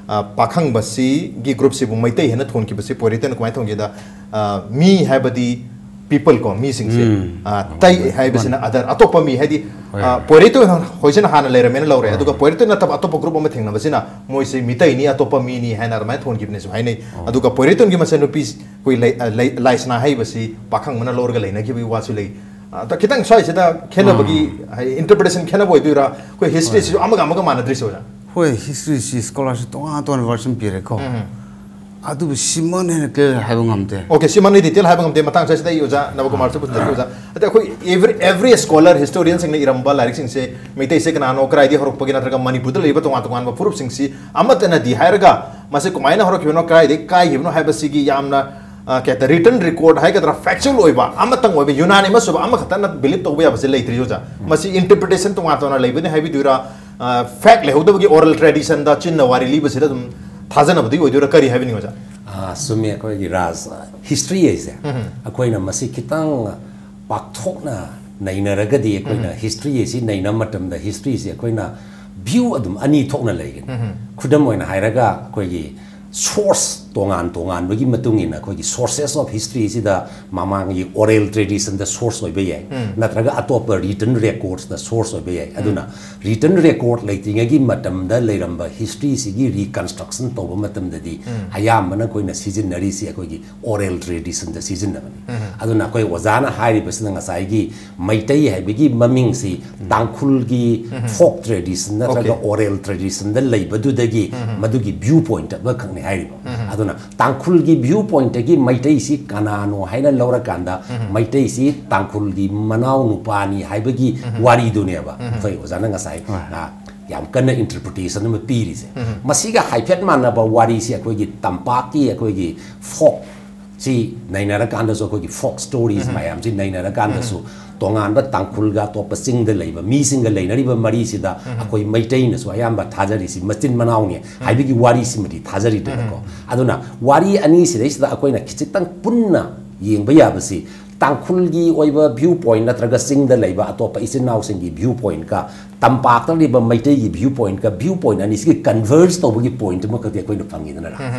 ꯑ, ꯄꯥꯈꯪꯕꯁꯤꯒꯤ groupꯁꯤꯕꯨ ꯃꯩꯇꯩ ꯍꯥꯏꯅ ꯊꯣꯟꯈꯤꯕꯁꯤ ꯄꯣꯏꯔꯩꯇꯣꯟꯅ ꯀꯃꯥꯏꯅ ꯊꯣꯟꯒꯦꯗ, ꯑ, ꯃꯤ ꯍꯥꯏꯕꯗꯤ ꯄꯤꯄꯜ ꯀꯣ, ꯃꯤꯁꯤꯡꯁꯦ꯫ ꯎꯝ꯫ ꯑ, ꯇꯩ ꯍꯥꯏꯕꯁꯤꯅ ꯑꯗꯔ, ꯑꯇꯣꯞꯄ ꯃꯤ, ꯍꯥꯏꯗꯤ, ꯍꯣꯏ꯫ ꯑ, ꯄꯣꯏꯔꯩꯇꯣꯏ ꯍꯣꯏꯁꯤꯅ ꯍꯥꯟꯅ ꯂꯩꯔꯝꯃꯦꯅ ꯂꯧꯔꯦ꯫ ꯑꯥ꯫ ꯑꯗꯨꯒ ꯄꯣꯏꯔꯩꯇꯣꯏ ꯅꯠꯇꯕ ꯑꯇꯣꯞꯄ ꯒ꯭ꯔꯨꯞ ꯑꯃ ꯊꯦꯡꯅꯕꯁꯤꯅ ꯃꯣꯏꯁꯦ ꯃꯤꯇꯩꯅꯤ, ꯑꯇꯣꯞꯄ ꯃꯤꯅꯤ ꯍꯥꯏꯅ ꯑꯗꯨꯃꯥꯏꯅ ꯊꯣꯟꯈꯤꯕꯅꯦꯁꯨ ꯍꯥꯏꯅꯩ꯫ ꯑꯣ꯫ ꯑꯗꯨꯒ ꯄꯣꯏꯔꯩꯇꯣꯟꯒꯤ ꯃꯆꯟꯅꯨꯄꯤ ꯑꯩꯈꯣꯏ ꯂꯩ-, ꯑ, ꯂꯩ-, ꯂꯥꯏꯁꯅꯥ ꯍꯩꯕꯁꯤ ꯄꯥꯈꯪꯕꯅ ꯂꯧꯔꯒ ꯂꯩꯅꯈꯤꯕꯒꯤ ꯋꯥꯁꯨ ꯂꯩ꯫ ꯑ, ꯑꯗ ꯈꯤꯇꯪ ꯁ꯭ꯋꯥꯏꯁꯤꯗ ꯈꯦꯠꯅꯕꯒꯤ, ꯑꯥ꯫ ꯍꯥꯏ, ꯏꯟꯇꯔꯄ꯭ꯔꯤꯇꯦꯁꯟ ꯈꯦꯠꯅꯕ ꯑꯣꯏꯗꯣꯏꯔꯥ? ꯑꯩꯈꯣꯏ ꯍꯤꯁꯇ꯭ꯔꯤꯁꯤꯁꯨ ꯍꯣꯏ꯫ ꯑꯃꯒ ꯑꯃꯒ ꯃꯥꯟꯅꯗ꯭ꯔꯤꯁꯦ, ꯑꯣꯖꯥ? ꯍꯣꯏ, ꯍꯤꯁꯇ꯭ꯔꯤꯁꯤ ꯁ꯭ꯀꯣꯂꯥꯔꯁꯤꯞ ꯇꯣꯉꯥꯟ ꯇꯣꯉꯥꯟꯕ ꯚꯔꯖꯟ ꯄꯤꯔꯦꯀꯣ꯫ ꯎꯝ꯫ ꯑꯗꯨꯕꯨ ꯁꯤꯃꯟ ꯍꯦꯟꯅ ꯀ꯭ꯂꯤꯌꯥꯔ ꯍꯥꯏꯕ ꯉꯝꯗꯦ꯫ ꯑꯣꯀꯦ, ꯁꯤꯃꯟ ꯑꯩ ꯗꯤꯇꯦꯜ ꯍꯥꯏꯕ ꯉꯝꯗꯦ꯫ ꯃꯇꯥꯡ ꯁ꯭ꯋꯥꯏꯁꯤꯗ ꯑꯩ ꯑꯣꯖꯥ ꯅꯕꯀꯨꯃꯥꯔꯁꯨ ꯄꯨꯟꯖꯔꯛꯀꯦ, ꯑꯣꯖꯥ꯫ ꯑꯗ ꯑꯩꯈꯣꯏ every, every scholar, historianꯁꯤꯡꯅ ꯏꯔꯝꯕ ꯂꯥꯏꯔꯤꯛꯁꯤꯡꯁꯦ, ꯃꯩꯇꯩꯁꯦ ꯀꯅꯥꯅꯣ, ꯀꯗꯥꯏꯗꯒꯤ ꯍꯧꯔꯛꯄꯒꯦ, ꯅꯠꯇ꯭ꯔꯒ ꯃꯅꯤꯄꯨꯔꯗ ꯂꯩꯔꯤꯕ ꯇꯣꯉꯥꯟ ꯇꯣꯉꯥꯟꯕ ꯐꯨꯔꯨꯞꯁꯤꯡꯁꯤ ꯑꯃꯠꯇꯅꯗꯤ ꯍꯥꯏꯔꯒ, ꯃꯁꯤ ꯀꯃꯥꯏꯅ ꯍꯧꯔꯛꯈꯤꯕꯅꯣ, ꯀꯗꯥꯏꯗꯒꯤ ꯀꯥꯏꯈꯤꯕꯅꯣ ꯍꯥꯏꯕꯁꯤꯒꯤ ꯌꯥꯝꯅ, ꯑ, ꯀꯩ ꯍꯥꯏꯇꯥꯔꯦ, ꯔꯤꯇꯟ ꯔꯦꯀꯣꯔꯗ ꯍꯥꯏꯒꯗ꯭ꯔꯥ, ꯐꯦꯛꯆꯨꯑꯦꯜ ꯑꯣꯏꯕ, ꯑꯃꯇꯪ ꯑꯣꯏꯕ, ꯌꯨꯅꯥꯅꯤꯃꯁ ꯑꯣꯏꯕ ꯑꯃꯈꯛꯇꯅ ꯕꯤꯂꯤꯞ ꯇꯧꯕ ꯌꯥꯕꯁꯦ ꯂꯩꯇ꯭ꯔꯤ, ꯑꯣꯖꯥ꯫ ꯃꯁꯤ ꯏꯟꯇꯔꯄ꯭ꯔꯤꯇꯦꯁꯟ ꯇꯣꯉꯥꯟ ꯇꯣꯉꯥꯟꯅ ꯂꯩꯕꯅꯤ ꯍꯥꯏꯕꯤꯗꯣꯏꯔꯥ? ꯑ, ꯐꯦꯛ ꯂꯩꯍꯧꯗꯕꯒꯤ ꯑꯣꯔꯦꯜ ꯇ꯭ꯔꯦꯗꯤꯁꯟꯗ, ꯆꯤꯟꯅ ꯋꯥꯔꯤ ꯂꯤꯕꯁꯤꯗ ꯑꯗꯨꯝ ꯊꯥꯖꯅꯕꯗꯨꯒꯤ ꯑꯣꯏꯗꯣꯏꯔꯥ, ꯀꯔꯤ ꯍꯥꯏꯕꯤꯅꯤꯡꯉꯤ, ꯑꯣꯖꯥ? ꯑ, ꯆꯨꯝꯃꯤ, ꯑꯩꯈꯣꯏꯒꯤ ꯔꯥꯖ, ꯍꯤꯁꯇ꯭ꯔꯤ ꯍꯥꯏꯁꯦ, ꯎꯝ꯫ ꯑꯩꯈꯣꯏꯅ ꯃꯁꯤ ꯈꯤꯇꯪ ꯄꯥꯛꯊꯣꯛꯅ ꯅꯩꯅꯔꯒꯗꯤ, ꯑꯩꯈꯣꯏꯅ ꯎꯝ꯫ ꯍꯤꯁꯇ꯭ꯔꯤ ꯑꯁꯤ ꯅꯩꯅꯕ ꯃꯇꯝꯗ, ꯍꯤꯁꯇ꯭ꯔꯤꯁꯤ ꯑꯩꯈꯣꯏꯅ ꯚ꯭ꯌꯨ ꯑꯗꯨꯝ ꯑꯅꯤ ꯊꯣꯛꯅ ꯂꯩꯒꯅꯤ꯫ ꯎꯝ꯫ ꯈꯨꯗꯝ ꯑꯣꯏꯅ ꯍꯥꯏꯔꯒ, ꯑꯩꯈꯣꯏꯒꯤ ꯁꯣꯔꯁ ꯇꯣꯉꯥꯟ ꯇꯣꯉꯥꯟꯕꯒꯤ ꯃꯇꯨꯡ ꯏꯟꯅ, ꯑꯩꯈꯣꯏꯒꯤ sources of historyꯁꯤꯗ ꯃꯃꯥꯡꯒꯤ ꯑꯣꯔꯦꯜ ꯇ꯭ꯔꯦꯗꯤꯁꯟꯗ ꯁꯣꯔꯁ ꯑꯣꯏꯕ ꯌꯥꯏ, ꯎꯝ꯫ ꯅꯠꯇ꯭ꯔꯒ ꯑꯇꯣꯞꯄ ꯔꯤꯇꯟ ꯔꯦꯀꯣꯔꯗꯁꯇ ꯁꯣꯔꯁ ꯑꯣꯏꯕ ꯌꯥꯏ꯫ ꯎꯝ꯫ ꯑꯗꯨꯅ ꯔꯤꯇꯟ ꯔꯦꯀꯣꯔꯗ ꯂꯩꯇ꯭ꯔꯤꯉꯩꯒꯤ ꯃꯇꯝꯗ ꯂꯩꯔꯝꯕ ꯍꯤꯁꯇ꯭ꯔꯤꯁꯤꯒꯤ ꯔꯤꯀꯟꯁꯇ꯭ꯔꯛꯁꯟ ꯇꯧꯕ ꯃꯇꯝꯗꯗꯤ, ꯎꯝ꯫ ꯑꯌꯥꯝꯕꯅ ꯑꯩꯈꯣꯏꯅ ꯁꯤꯖꯤꯟꯅꯔꯤꯁꯤ ꯑꯩꯈꯣꯏꯒꯤ ꯑꯣꯔꯦꯜ ꯇ꯭ꯔꯦꯗꯤꯁꯟꯗ ꯁꯤꯖꯤꯟꯅꯕꯅꯤ꯫ ꯎꯝ꯫ ꯑꯗꯨꯅ ꯑꯩꯈꯣꯏ ꯑꯣꯖꯥꯅ ꯍꯥꯏꯔꯤꯕꯁꯤꯅ ꯉꯁꯥꯏꯒꯤ ꯃꯩꯇꯩ ꯍꯥꯏꯕꯒꯤ ꯃꯃꯤꯡꯁꯤ ꯎꯝ꯫ ꯇꯥꯡꯈꯨꯜꯒꯤ ꯎꯝ꯫ ꯐꯣꯛ ꯇ꯭ꯔꯦꯗꯤꯁꯟ ꯅꯠꯇ꯭ꯔꯒ ꯑꯣꯀꯦ꯫ ꯑꯣꯔꯦꯜ ꯇ꯭ꯔꯦꯗꯤꯁꯟꯗ ꯂꯩꯕꯗꯨꯗꯒꯤ ꯎꯝ꯫ ꯃꯗꯨꯒꯤ ꯚ꯭ꯌꯨ ꯄꯣꯏꯟꯠ ꯑꯃꯈꯛꯅꯤ ꯍꯥꯏꯔꯤꯕ꯫ ꯎꯝ꯫ ꯑꯗꯨꯅ ꯇꯥꯡꯈꯨꯜꯒꯤ ꯚ꯭ꯌꯨ ꯄꯣꯏꯟꯠꯇꯒꯤ ꯃꯩꯇꯩꯁꯤ ꯀꯅꯥꯅꯣ ꯍꯥꯏꯅ ꯂꯧꯔꯀꯥꯟꯗ, ꯎꯝ꯫ ꯃꯩꯇꯩꯁꯤ ꯇꯥꯡꯈꯨꯜꯒꯤ ꯃꯅꯥꯎ ꯅꯨꯄꯥꯅꯤ ꯍꯥꯏꯕꯒꯤ ꯎꯝ꯫ ꯋꯥꯔꯤꯗꯨꯅꯦꯕ ꯎꯝ꯫ ꯑꯩꯈꯣꯏ ꯑꯣꯖꯥꯅ ꯉꯁꯥꯏ, ꯍꯣꯏ꯫ ꯑ, ꯌꯥꯝ ꯀꯟꯅ ꯏꯟꯇꯔꯄ꯭ꯔꯤꯇꯦꯁꯟ ꯑꯃ ꯄꯤꯔꯤꯁꯦ꯫ ꯎꯝ꯫ ꯃꯁꯤꯒ ꯍꯥꯏꯐꯦꯠ ꯃꯥꯟꯅꯕ ꯋꯥꯔꯤꯁꯤ ꯑꯩꯈꯣꯏꯒꯤ ꯇꯝꯄꯥꯛꯀꯤ ꯑꯩꯈꯣꯏꯒꯤ ꯐꯣꯛ ꯁꯤ ꯅꯩꯅꯔꯀꯥꯟꯗꯁꯨ, ꯑꯩꯈꯣꯏꯒꯤ ꯐꯣꯛ ꯁ꯭ꯇꯣꯔꯤꯁ ꯎꯝ꯫ ꯃꯌꯥꯝꯁꯤ ꯅꯩꯅꯔꯀꯥꯟꯗꯁꯨ, ꯎꯝ꯫ ꯇꯣꯉꯥꯟꯕ ꯇꯥꯡꯈꯨꯜꯒ ꯑꯇꯣꯞꯄ ꯆꯤꯡꯗ ꯂꯩꯕ ꯃꯤꯁꯤꯡꯒ ꯂꯩꯅꯔꯤꯕ ꯃꯔꯤꯁꯤꯗ ꯎꯝ꯫ ꯑꯩꯈꯣꯏ ꯃꯩꯇꯩꯅꯁꯨ ꯑꯌꯥꯝꯕ ꯊꯥꯖꯔꯤꯁꯤ ꯃꯆꯤꯟ ꯃꯅꯥꯎꯅꯤ ꯎꯝ꯫ ꯍꯥꯏꯕꯒꯤ ꯋꯥꯔꯤꯁꯤꯃꯗꯤ ꯊꯥꯖꯔꯤꯗꯅꯀꯣ꯫ ꯎꯝ꯫ ꯑꯗꯨꯅ ꯋꯥꯔꯤ ꯑꯅꯤꯁꯤꯗꯩꯁꯤꯗ ꯑꯩꯈꯣꯏꯅ ꯈꯤꯖꯤꯛꯇꯪ ꯄꯨꯟꯅ ꯌꯦꯡꯕ ꯌꯥꯕꯁꯤ, ꯇꯥꯡꯈꯨꯜꯒꯤ ꯑꯣꯏꯕ ꯚ꯭ꯌꯨ ꯄꯣꯏꯟꯠ ꯅꯠꯇ꯭ꯔꯒ ꯆꯤꯡꯗ ꯂꯩꯕ ꯑꯇꯣꯞꯄ ꯏꯆꯤꯟ ꯏꯅꯥꯎꯁꯤꯡꯒꯤ ꯚ꯭ꯌꯨ ꯄꯣꯏꯟꯠꯀ ꯇꯝꯄꯥꯛꯇ ꯂꯩꯕ ꯃꯩꯇꯩꯒꯤ ꯚ꯭ꯌꯨ ꯄꯣꯏꯟꯠꯀ ꯚ꯭ꯌꯨ ꯄꯣꯏꯟꯠ ꯑꯅꯤꯁꯤꯒꯤ ꯀꯟꯚꯔꯖ ꯇꯧꯕꯒꯤ ꯄꯣꯏꯟꯠ ꯑꯃꯈꯛꯇꯤ ꯑꯩꯈꯣꯏꯅ ꯐꯪꯉꯤꯗꯅ꯫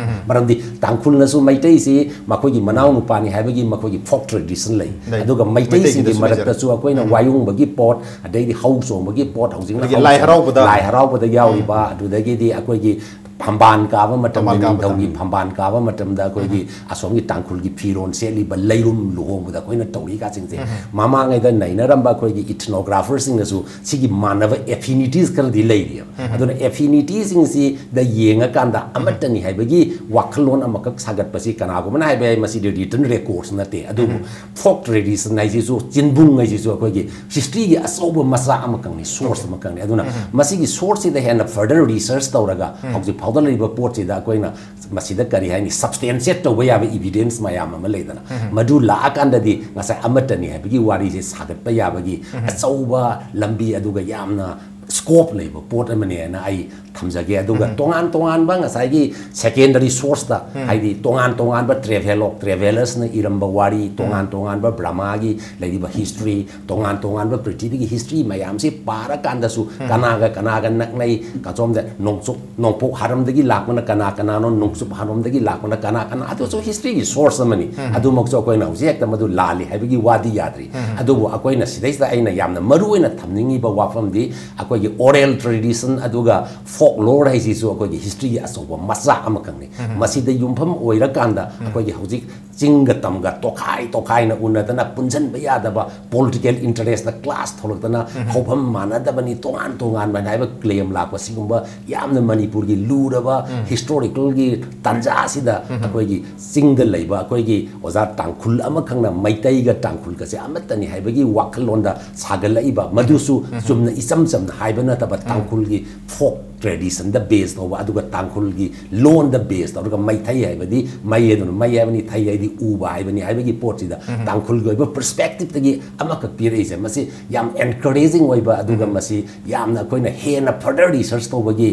ꯃꯔꯝꯗꯤ ꯇꯥꯡꯈꯨꯜꯅꯁꯨ ꯃꯩꯇꯩꯁꯤ ꯃꯈꯣꯏꯒꯤ ꯃꯅꯥꯎ ꯅꯨꯄꯥꯅꯤ ꯍꯥꯏꯕꯒꯤ ꯃꯈꯣꯏꯒꯤ ꯐꯣꯛ ꯇ꯭ꯔꯦꯗꯤꯁꯟ ꯂꯩ꯫ ꯂꯩ꯫ ꯑꯗꯨꯒ ꯃꯩꯇꯩꯁꯤꯡꯒꯤ ꯃꯩꯇꯩꯒꯤꯗꯁꯨ ꯂꯩꯖꯔꯦ꯫ ꯃꯔꯛꯇꯁꯨ ꯑꯩꯈꯣꯏꯅ ꯋꯥꯌꯨꯡꯕꯒꯤ ꯄꯣꯠ, ꯑꯗꯩꯗꯤ ꯍꯧ ꯆꯣꯡꯕꯒꯤ ꯄꯣꯠ, ꯍꯧꯖꯤꯛꯅ ꯑꯗꯒꯤ ꯍꯧ ꯂꯥꯏ ꯆꯣꯡ-, ꯍꯔꯥꯎꯕꯗ꯫ ꯂꯥꯏ ꯍꯔꯥꯎꯕꯗ ꯌꯥꯎꯔꯤꯕ, ꯑꯗꯨꯗꯒꯤꯗꯤ ꯑꯩꯈꯣꯏꯒꯤ ꯐꯝꯕꯥꯟ ꯀꯥꯕ ꯃꯇꯝꯗ, ꯐꯝꯕꯥꯟ ꯀꯥꯕ ꯅꯤꯡꯊꯧꯒꯤ ꯃꯇꯝ꯫ ꯐꯝꯕꯥꯟ ꯀꯥꯕ ꯃꯇꯝꯗ ꯑꯩꯈꯣꯏꯒꯤ ꯑꯁꯣꯝꯒꯤ ꯇꯥꯡꯈꯨꯜꯒꯤ ꯐꯤꯔꯣꯜ ꯁꯦꯠꯂꯤꯕ, ꯂꯩꯔꯨꯝ ꯂꯨꯍꯣꯡꯕꯗ ꯑꯩꯈꯣꯏꯅ ꯇꯧꯔꯤꯀꯥꯁꯤꯡꯁꯦ, ꯃꯃꯥꯡꯉꯩꯗ ꯅꯩꯅꯔꯝꯕ ꯑꯩꯈꯣꯏꯒꯤ ꯏꯊꯅꯣꯒ꯭ꯔꯥꯐꯔꯁꯤꯡꯅꯁꯨ ꯁꯤꯒꯤ ꯃꯥꯟꯅꯕ ꯑꯦꯐꯤꯅꯤꯇꯤꯁ ꯈꯔꯗꯤ ꯂꯩꯔꯤꯑꯕ꯫ ꯑꯗꯨꯅ ꯑꯦꯐꯤꯅꯤꯇꯤꯁꯤꯡꯁꯤꯗ ꯌꯦꯡꯉꯀꯥꯟꯗ ꯑꯃꯠꯇꯅꯤ ꯍꯥꯏꯕꯒꯤ ꯋꯥꯈꯜꯂꯣꯟ ꯑꯃꯈꯛ ꯁꯥꯒꯠꯄꯁꯤ ꯀꯅꯥꯒꯨꯝꯕꯅ ꯍꯥꯏꯕ ꯌꯥꯏ, ꯃꯁꯤꯗꯤ ꯔꯤꯇꯟ ꯔꯦꯀꯣꯔꯠꯁ ꯅꯠꯇꯦ꯫ ꯑꯗꯨꯕꯨ ꯐꯣꯛ ꯇ꯭ꯔꯦꯗꯤꯁꯟ ꯍꯥꯏꯁꯤꯁꯨ, ꯆꯤꯟꯕꯨꯡ ꯍꯥꯏꯁꯤꯁꯨ ꯑꯩꯈꯣꯏꯒꯤ ꯍꯤꯁꯇ꯭ꯔꯤꯒꯤ ꯑꯆꯧꯕ ꯃꯆꯥꯛ ꯑꯃꯈꯛꯅꯤ, ꯁꯣꯔꯁ ꯑꯃꯈꯛꯅꯤ꯫ ꯑꯗꯨꯅ ꯃꯁꯤꯒꯤ ꯁꯣꯔꯁꯁꯤꯗ ꯍꯦꯟꯅ ꯐꯔꯗꯔ ꯔꯤꯁꯔꯁ ꯇꯧꯔꯒ ꯍꯧꯖꯤꯛ ꯐꯥꯎꯗ ꯂꯩꯔꯤꯕ ꯄꯣꯠꯁꯤꯗ ꯑꯩꯈꯣꯏꯅ ꯃꯁꯤꯗ ꯀꯔꯤ ꯍꯥꯏꯅꯤ, ꯁꯕꯁꯇꯦꯟꯁꯤꯌꯦꯠ ꯇꯧꯕ ꯌꯥꯕ ꯏꯕꯤꯗꯦꯟꯁ ꯃꯌꯥꯝ ꯑꯃ ꯂꯩꯗꯅ, ꯃꯗꯨ ꯂꯥꯛꯑꯀꯥꯟꯗꯗꯤ ꯉꯁꯥꯏ ꯑꯃꯠꯇꯅꯤ ꯍꯥꯏꯕꯒꯤ ꯋꯥꯔꯤꯁꯦ ꯁꯥꯒꯠꯄ ꯌꯥꯕꯒꯤ ꯑꯆꯧꯕ ꯂꯝꯕꯤ, ꯑꯗꯨꯒ ꯌꯥꯝꯅ ꯁ꯭ꯀꯣꯞ ꯂꯩꯕ ꯄꯣꯠ ꯑꯃꯅꯦꯅ ꯑꯩ ꯊꯝꯖꯒꯦ꯫ ꯑꯗꯨꯒ ꯇꯣꯉꯥꯟ ꯇꯣꯉꯥꯟꯕ ꯉꯁꯥꯏꯒꯤ ꯁꯦꯀꯦꯟꯗꯔꯤ ꯁꯣꯔꯁꯇ, ꯍꯥꯏꯗꯤ ꯇꯣꯉꯥꯟ ꯇꯣꯉꯥꯟꯕ ꯇ꯭ꯔꯦꯚꯦꯂꯣꯛ ꯇ꯭ꯔꯦꯚꯦꯂꯔꯁꯅ ꯏꯔꯝꯕ ꯋꯥꯔꯤ, ꯇꯣꯉꯥꯟ ꯇꯣꯉꯥꯟꯕ ꯕ꯭ꯔꯍꯃꯥꯒꯤ ꯂꯩꯔꯤꯕ ꯍꯤꯁꯇ꯭ꯔꯤ, ꯇꯣꯉꯥꯟ ꯇꯣꯉꯥꯟꯕ ꯄ꯭ꯔꯤꯊꯤꯕꯤꯒꯤ ꯍꯤꯁꯇ꯭ꯔꯤ ꯃꯌꯥꯝꯁꯤ ꯄꯥꯔꯀꯥꯟꯗꯁꯨ ꯀꯅꯥꯒ ꯀꯅꯥꯒ ꯅꯛꯅꯩ, ꯀꯆꯣꯝꯗ ꯅꯣꯡꯆꯨꯞ, ꯅꯣꯡꯄꯣꯛ ꯍꯥꯔꯝꯗꯒꯤ ꯂꯥꯛꯄꯅ ꯀꯅꯥ ꯀꯅꯥꯅꯣ, ꯅꯣꯡꯆꯨꯞ ꯍꯥꯔꯣꯝꯗꯒꯤ ꯂꯥꯛꯄꯅ ꯀꯅꯥ ꯀꯅꯥ, ꯑꯗꯨꯁꯨ ꯍꯤꯁꯇ꯭ꯔꯤꯒꯤ ꯁꯣꯔꯁ ꯑꯃꯅꯤ꯫ ꯑꯗꯨꯃꯛꯁꯨ ꯑꯩꯈꯣꯏꯅ ꯍꯧꯖꯤꯛ ꯍꯦꯛꯇ ꯃꯗꯨ ꯂꯥꯜꯂꯤ ꯍꯥꯏꯕꯒꯤ ꯋꯥꯗꯤ ꯌꯥꯗ꯭ꯔꯤ꯫ ꯑꯗꯨꯕꯨ ꯑꯩꯈꯣꯏꯅ ꯁꯤꯗꯩꯁꯤꯗ ꯑꯩꯅ ꯌꯥꯝꯅ ꯃꯔꯨ ꯑꯣꯏꯅ ꯊꯝꯅꯤꯡꯉꯤꯕ ꯋꯥꯐꯝꯗꯤ ꯑꯩꯈꯣꯏꯒꯤ ꯑꯣꯔꯦꯜ ꯇ꯭ꯔꯦꯗꯤꯁꯟ ꯑꯗꯨꯒ ꯐꯣꯛ ꯂꯣꯔ ꯍꯥꯏꯁꯤꯁꯨ ꯑꯩꯈꯣꯏꯒꯤ ꯍꯤꯁꯇ꯭ꯔꯤꯒꯤ ꯑꯆꯧꯕ ꯃꯆꯥꯛ ꯑꯃꯈꯛꯅꯤ꯫ ꯃꯁꯤꯗ ꯌꯨꯝꯐꯝ ꯑꯣꯏꯔꯀꯥꯟꯗ ꯑꯩꯈꯣꯏꯒꯤ ꯍꯧꯖꯤꯛ ꯆꯤꯡꯒ ꯇꯝꯒ ꯇꯣꯈꯥꯏ ꯇꯣꯈꯥꯏꯅ ꯎꯅꯗꯅ ꯄꯨꯟꯁꯤꯟꯕ ꯌꯥꯗꯕ ꯄꯣꯂꯤꯇꯤꯀꯦꯜ ꯏꯟꯇꯔꯦꯁꯇ ꯀ꯭ꯂꯥꯁ ꯊꯣꯛꯂꯛꯇꯅ ꯍꯧꯐꯝ ꯃꯥꯟꯅꯗꯕꯅꯤ, ꯇꯣꯉꯥꯟꯕꯅꯤ ꯍꯥꯏꯕ ꯀ꯭ꯂꯦꯝ ꯂꯥꯛꯄ, ꯁꯤꯒꯨꯝꯕ ꯌꯥꯝꯅ ꯃꯅꯤꯄꯨꯔꯒꯤ ꯂꯨꯔꯕ ꯍꯤꯁꯇꯣꯔꯤꯀꯦꯜꯒꯤ ꯇꯥꯟꯖꯥ ꯑꯁꯤꯗ ꯑꯩꯈꯣꯏꯒꯤ ꯆꯤꯡꯗ ꯂꯩꯕ ꯑꯩꯈꯣꯏꯒꯤ ꯑꯣꯖꯥ ꯇꯥꯡꯈꯨꯜ ꯑꯃꯈꯛꯅ ꯃꯩꯇꯩꯒ ꯇꯥꯡꯈꯨꯜꯒꯁꯦ ꯑꯃꯠꯇꯅꯤ ꯍꯥꯏꯕꯒꯤ ꯋꯥꯈꯜꯂꯣꯟꯗ ꯁꯥꯒꯠꯂꯛꯏꯕ, ꯃꯗꯨꯁꯨ ꯆꯨꯝꯅ ꯏꯆꯝ ꯆꯝꯅ ꯍꯥꯏꯕ ꯅꯠꯇꯕ, ꯇꯥꯡꯈꯨꯜꯒꯤ ꯐꯣꯛ ꯇ꯭ꯔꯦꯗꯤꯁꯟꯗ ꯕꯦꯁ ꯇꯧꯕ, ꯑꯗꯨꯒ ꯇꯥꯡꯈꯨꯜꯒꯤ ꯂꯣꯟꯗ ꯕꯦꯁ ꯇꯧꯔꯒ ꯃꯩꯊꯩ ꯍꯥꯏꯕꯗꯤ ꯃꯩ ꯑꯗꯨꯅ ꯃꯩ ꯍꯥꯏꯕꯅꯤ, ꯊꯩ ꯍꯥꯏꯗꯤ ꯎꯕ ꯍꯥꯏꯕꯅꯤ ꯍꯥꯏꯕꯒꯤ ꯄꯣꯠꯁꯤꯗ ꯇꯥꯡꯈꯨꯜꯒꯤ ꯑꯣꯏꯕ ꯄꯔꯁꯄꯦꯛꯇꯤꯞꯇꯒꯤ ꯑꯃꯈꯛ ꯄꯤꯔꯛꯏꯁꯦ, ꯃꯁꯤ ꯌꯥꯝ ꯑꯦꯟꯀꯔꯦꯖꯤꯡ ꯑꯣꯏꯕ, ꯑꯗꯨꯒ ꯃꯁꯤ ꯌꯥꯝꯅ ꯑꯩꯈꯣꯏꯅ ꯍꯦꯟꯅ ꯐꯔꯗꯔ ꯔꯤꯁꯔꯁ ꯇꯧꯕꯒꯤ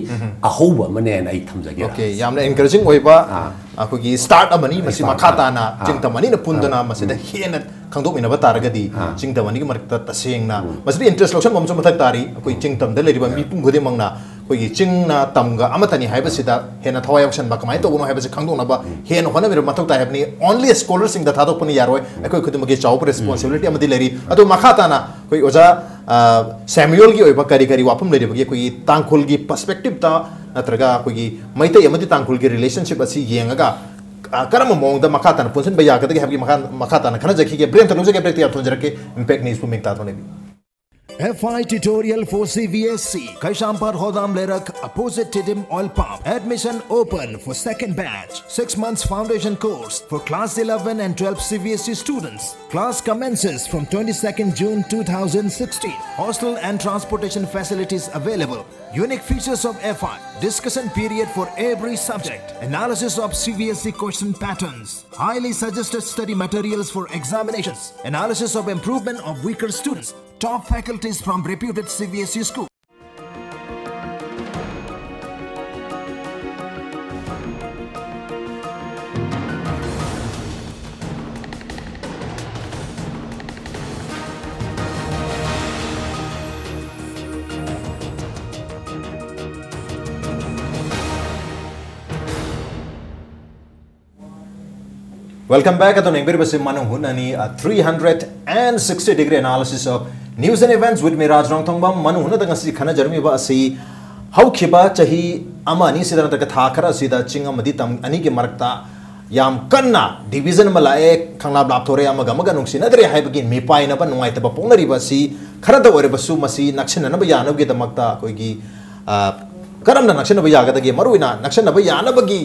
ꯑꯍꯧꯕ ꯑꯃꯅꯦꯅ ꯑꯩ ꯊꯝꯖꯒꯦ꯫ ꯑꯣꯀꯦ, ꯌꯥꯝꯅ ꯑꯦꯟꯀꯔꯦꯖꯤꯡ ꯑꯣꯏꯕ꯫ ꯑꯥ꯫ ꯑꯩꯈꯣꯏꯒꯤ ꯁ꯭ꯇꯥꯔꯠ ꯑꯃꯅꯤ꯫ ꯃꯁꯤ ꯃꯈꯥ ꯇꯥꯅ ꯆꯤꯡꯇꯝ ꯑꯅꯤꯅ ꯄꯨꯟꯗꯨꯅ ꯃꯁꯤꯗ ꯍꯦꯟꯅ ꯈꯪꯗꯣꯛꯃꯤꯟꯅꯕ ꯇꯥꯔꯒꯗꯤ, ꯆꯤꯡꯇꯝ ꯑꯅꯤꯒꯤ ꯃꯔꯛꯇ ꯇꯁꯦꯡꯅ ꯃꯁꯤꯗ ꯏꯟꯇꯔꯦꯁ ꯂꯧꯁꯟꯕ ꯑꯃꯁꯨ ꯃꯊꯧ ꯇꯥꯔꯤ꯫ ꯑꯩꯈꯣꯏ ꯆꯤꯡꯇꯝꯗ ꯂꯩꯔꯤꯕ ꯃꯤꯄꯨꯝ ꯈꯨꯗꯤꯡꯃꯛꯅ ꯑꯩꯈꯣꯏꯒꯤ ꯆꯤꯡꯅ ꯇꯝꯒ ꯑꯃꯠꯇꯅꯤ ꯍꯥꯏꯕꯁꯤꯗ ꯍꯦꯟꯅ ꯊꯋꯥꯏ ꯌꯥꯎꯁꯟꯕ ꯀꯃꯥꯏꯅ ꯇꯧꯕꯅꯣ ꯍꯥꯏꯕꯁꯤ ꯈꯪꯗꯣꯛꯅꯕ ꯍꯦꯟꯅ ꯍꯣꯠꯅꯕꯤꯕ ꯃꯊꯧ ꯇꯥꯏ ꯍꯥꯏꯕꯅꯤ꯫ ꯑꯣꯟꯂꯤ ꯁ꯭ꯀꯣꯂꯔꯁꯤꯡꯗ ꯊꯥꯗꯣꯛꯄꯅ ꯌꯥꯔꯣꯏ꯫ ꯑꯩꯈꯣꯏ ꯈꯨꯗꯤꯡꯃꯛꯀꯤ ꯆꯥꯎꯕ ꯔꯦꯁꯄꯣꯟꯁꯤꯕꯤꯂꯤꯇꯤ ꯑꯃꯗꯤ ꯂꯩꯔꯤ꯫ ꯑꯗꯨ ꯃꯈꯥ ꯇꯥꯅ ꯑꯩꯈꯣꯏ ꯑꯣꯖꯥ, ꯑ, ꯁꯦꯝꯌꯨꯑꯦꯜꯒꯤ ꯑꯣꯏꯕ ꯀꯔꯤ ꯀꯔꯤ ꯋꯥꯐꯝ ꯂꯩꯔꯤꯕꯒꯦ? ꯑꯩꯈꯣꯏꯒꯤ ꯇꯥꯡꯈꯨꯜꯒꯤ ꯄꯔꯁꯄꯦꯛꯇꯤꯞꯇ ꯅꯠꯇ꯭ꯔꯒ ꯑꯩꯈꯣꯏꯒꯤ ꯃꯩꯇꯩ ꯑꯃꯗꯤ ꯇꯥꯡꯈꯨꯜꯒꯤ ꯔꯤꯂꯦꯁꯟꯁꯤꯞ ꯑꯁꯤ ꯌꯦꯡꯉꯒ, ꯑ, ꯀꯔꯝꯕ ꯃꯑꯣꯡꯗ ꯃꯈꯥ ꯇꯥꯅ ꯄꯨꯟꯁꯤꯟꯕ ꯌꯥꯒꯗꯒꯦ ꯍꯥꯏꯕꯒꯤ ꯃꯈꯥ, ꯃꯈꯥ ꯇꯥꯅ ꯈꯟꯅꯖꯈꯤꯒꯦ꯫ ꯕ꯭ꯔꯦꯛ ꯑꯝꯇ ꯂꯧꯖꯒꯦ, ꯕ꯭ꯔꯦꯛꯇ ꯌꯥꯝ ꯊꯣꯟꯖꯔꯛꯀꯦ꯫ ꯏꯝꯄꯦꯛ ꯅ꯭ꯌꯨꯁꯄꯨ ꯃꯤꯡ ꯇꯥꯗꯨꯅ ꯂꯩꯕꯤꯌꯨ꯫ F I tutorial for C B S E, Kaichampar Hodam Lerak, opposite Tiddim Oil Pump. Admission open for second batch. Six months foundation course for class eleven and twelve C B S E students. Class commences from twenty-second June two thousand sixteen. Hostel and transportation facilities available. Unique features of F I: discussion period for every subject, analysis of C B S E question patterns, highly suggested study materials for examinations, analysis of improvement of weaker students, top faculties from reputed C B S E school. Welcome back. ꯑꯗꯣꯝꯅ ꯌꯦꯡꯕꯤꯔꯤꯕꯁꯤ ꯃꯅꯨꯡ ꯍꯨꯠꯅꯅꯤ, a three hundred and sixty degree analysis of news and events with me, Raj Rongthongbam. ꯃꯅꯨꯡ ꯍꯨꯠꯅꯗ ꯉꯁꯤ ꯈꯟꯅꯖꯔꯝꯃꯤꯕ ꯑꯁꯤ ꯍꯧꯈꯤꯕ ꯆꯍꯤ ꯑꯃ ꯑꯅꯤꯁꯤꯗ ꯅꯠꯇ꯭ꯔꯒ ꯊꯥ ꯈꯔ ꯑꯁꯤꯗ ꯆꯤꯡ ꯑꯃꯗꯤ ꯇꯝ ꯑꯅꯤꯒꯤ ꯃꯔꯛꯇ ꯌꯥꯝ ꯀꯟꯅ ꯗꯤꯚꯤꯖꯟ ꯑꯃ ꯂꯥꯛꯑꯦ, ꯈꯪꯂꯥꯞ ꯂꯥꯞꯊꯣꯔꯛꯑꯦ, ꯑꯃꯒ ꯑꯃꯒ ꯅꯨꯡꯁꯤꯅꯗ꯭ꯔꯦ ꯍꯥꯏꯕꯒꯤ ꯃꯤꯄꯥꯏꯅꯕ ꯅꯨꯡꯉꯥꯏꯇꯕ ꯄꯣꯛꯅꯔꯤꯕ ꯑꯁꯤ ꯈꯔꯗ ꯑꯣꯏꯔꯕꯁꯨ ꯃꯁꯤ ꯅꯛꯁꯤꯟꯅꯅꯕ ꯌꯥꯅꯕꯒꯤꯗꯃꯛꯇ ꯑꯩꯈꯣꯏꯒꯤ, ꯑ, ꯀꯔꯝꯅ ꯅꯛꯁꯤꯟꯅꯕ ꯌꯥꯒꯗꯒꯦ? ꯃꯔꯨꯑꯣꯏꯅ ꯅꯛꯁꯤꯟꯅꯕ ꯌꯥꯅꯕꯒꯤ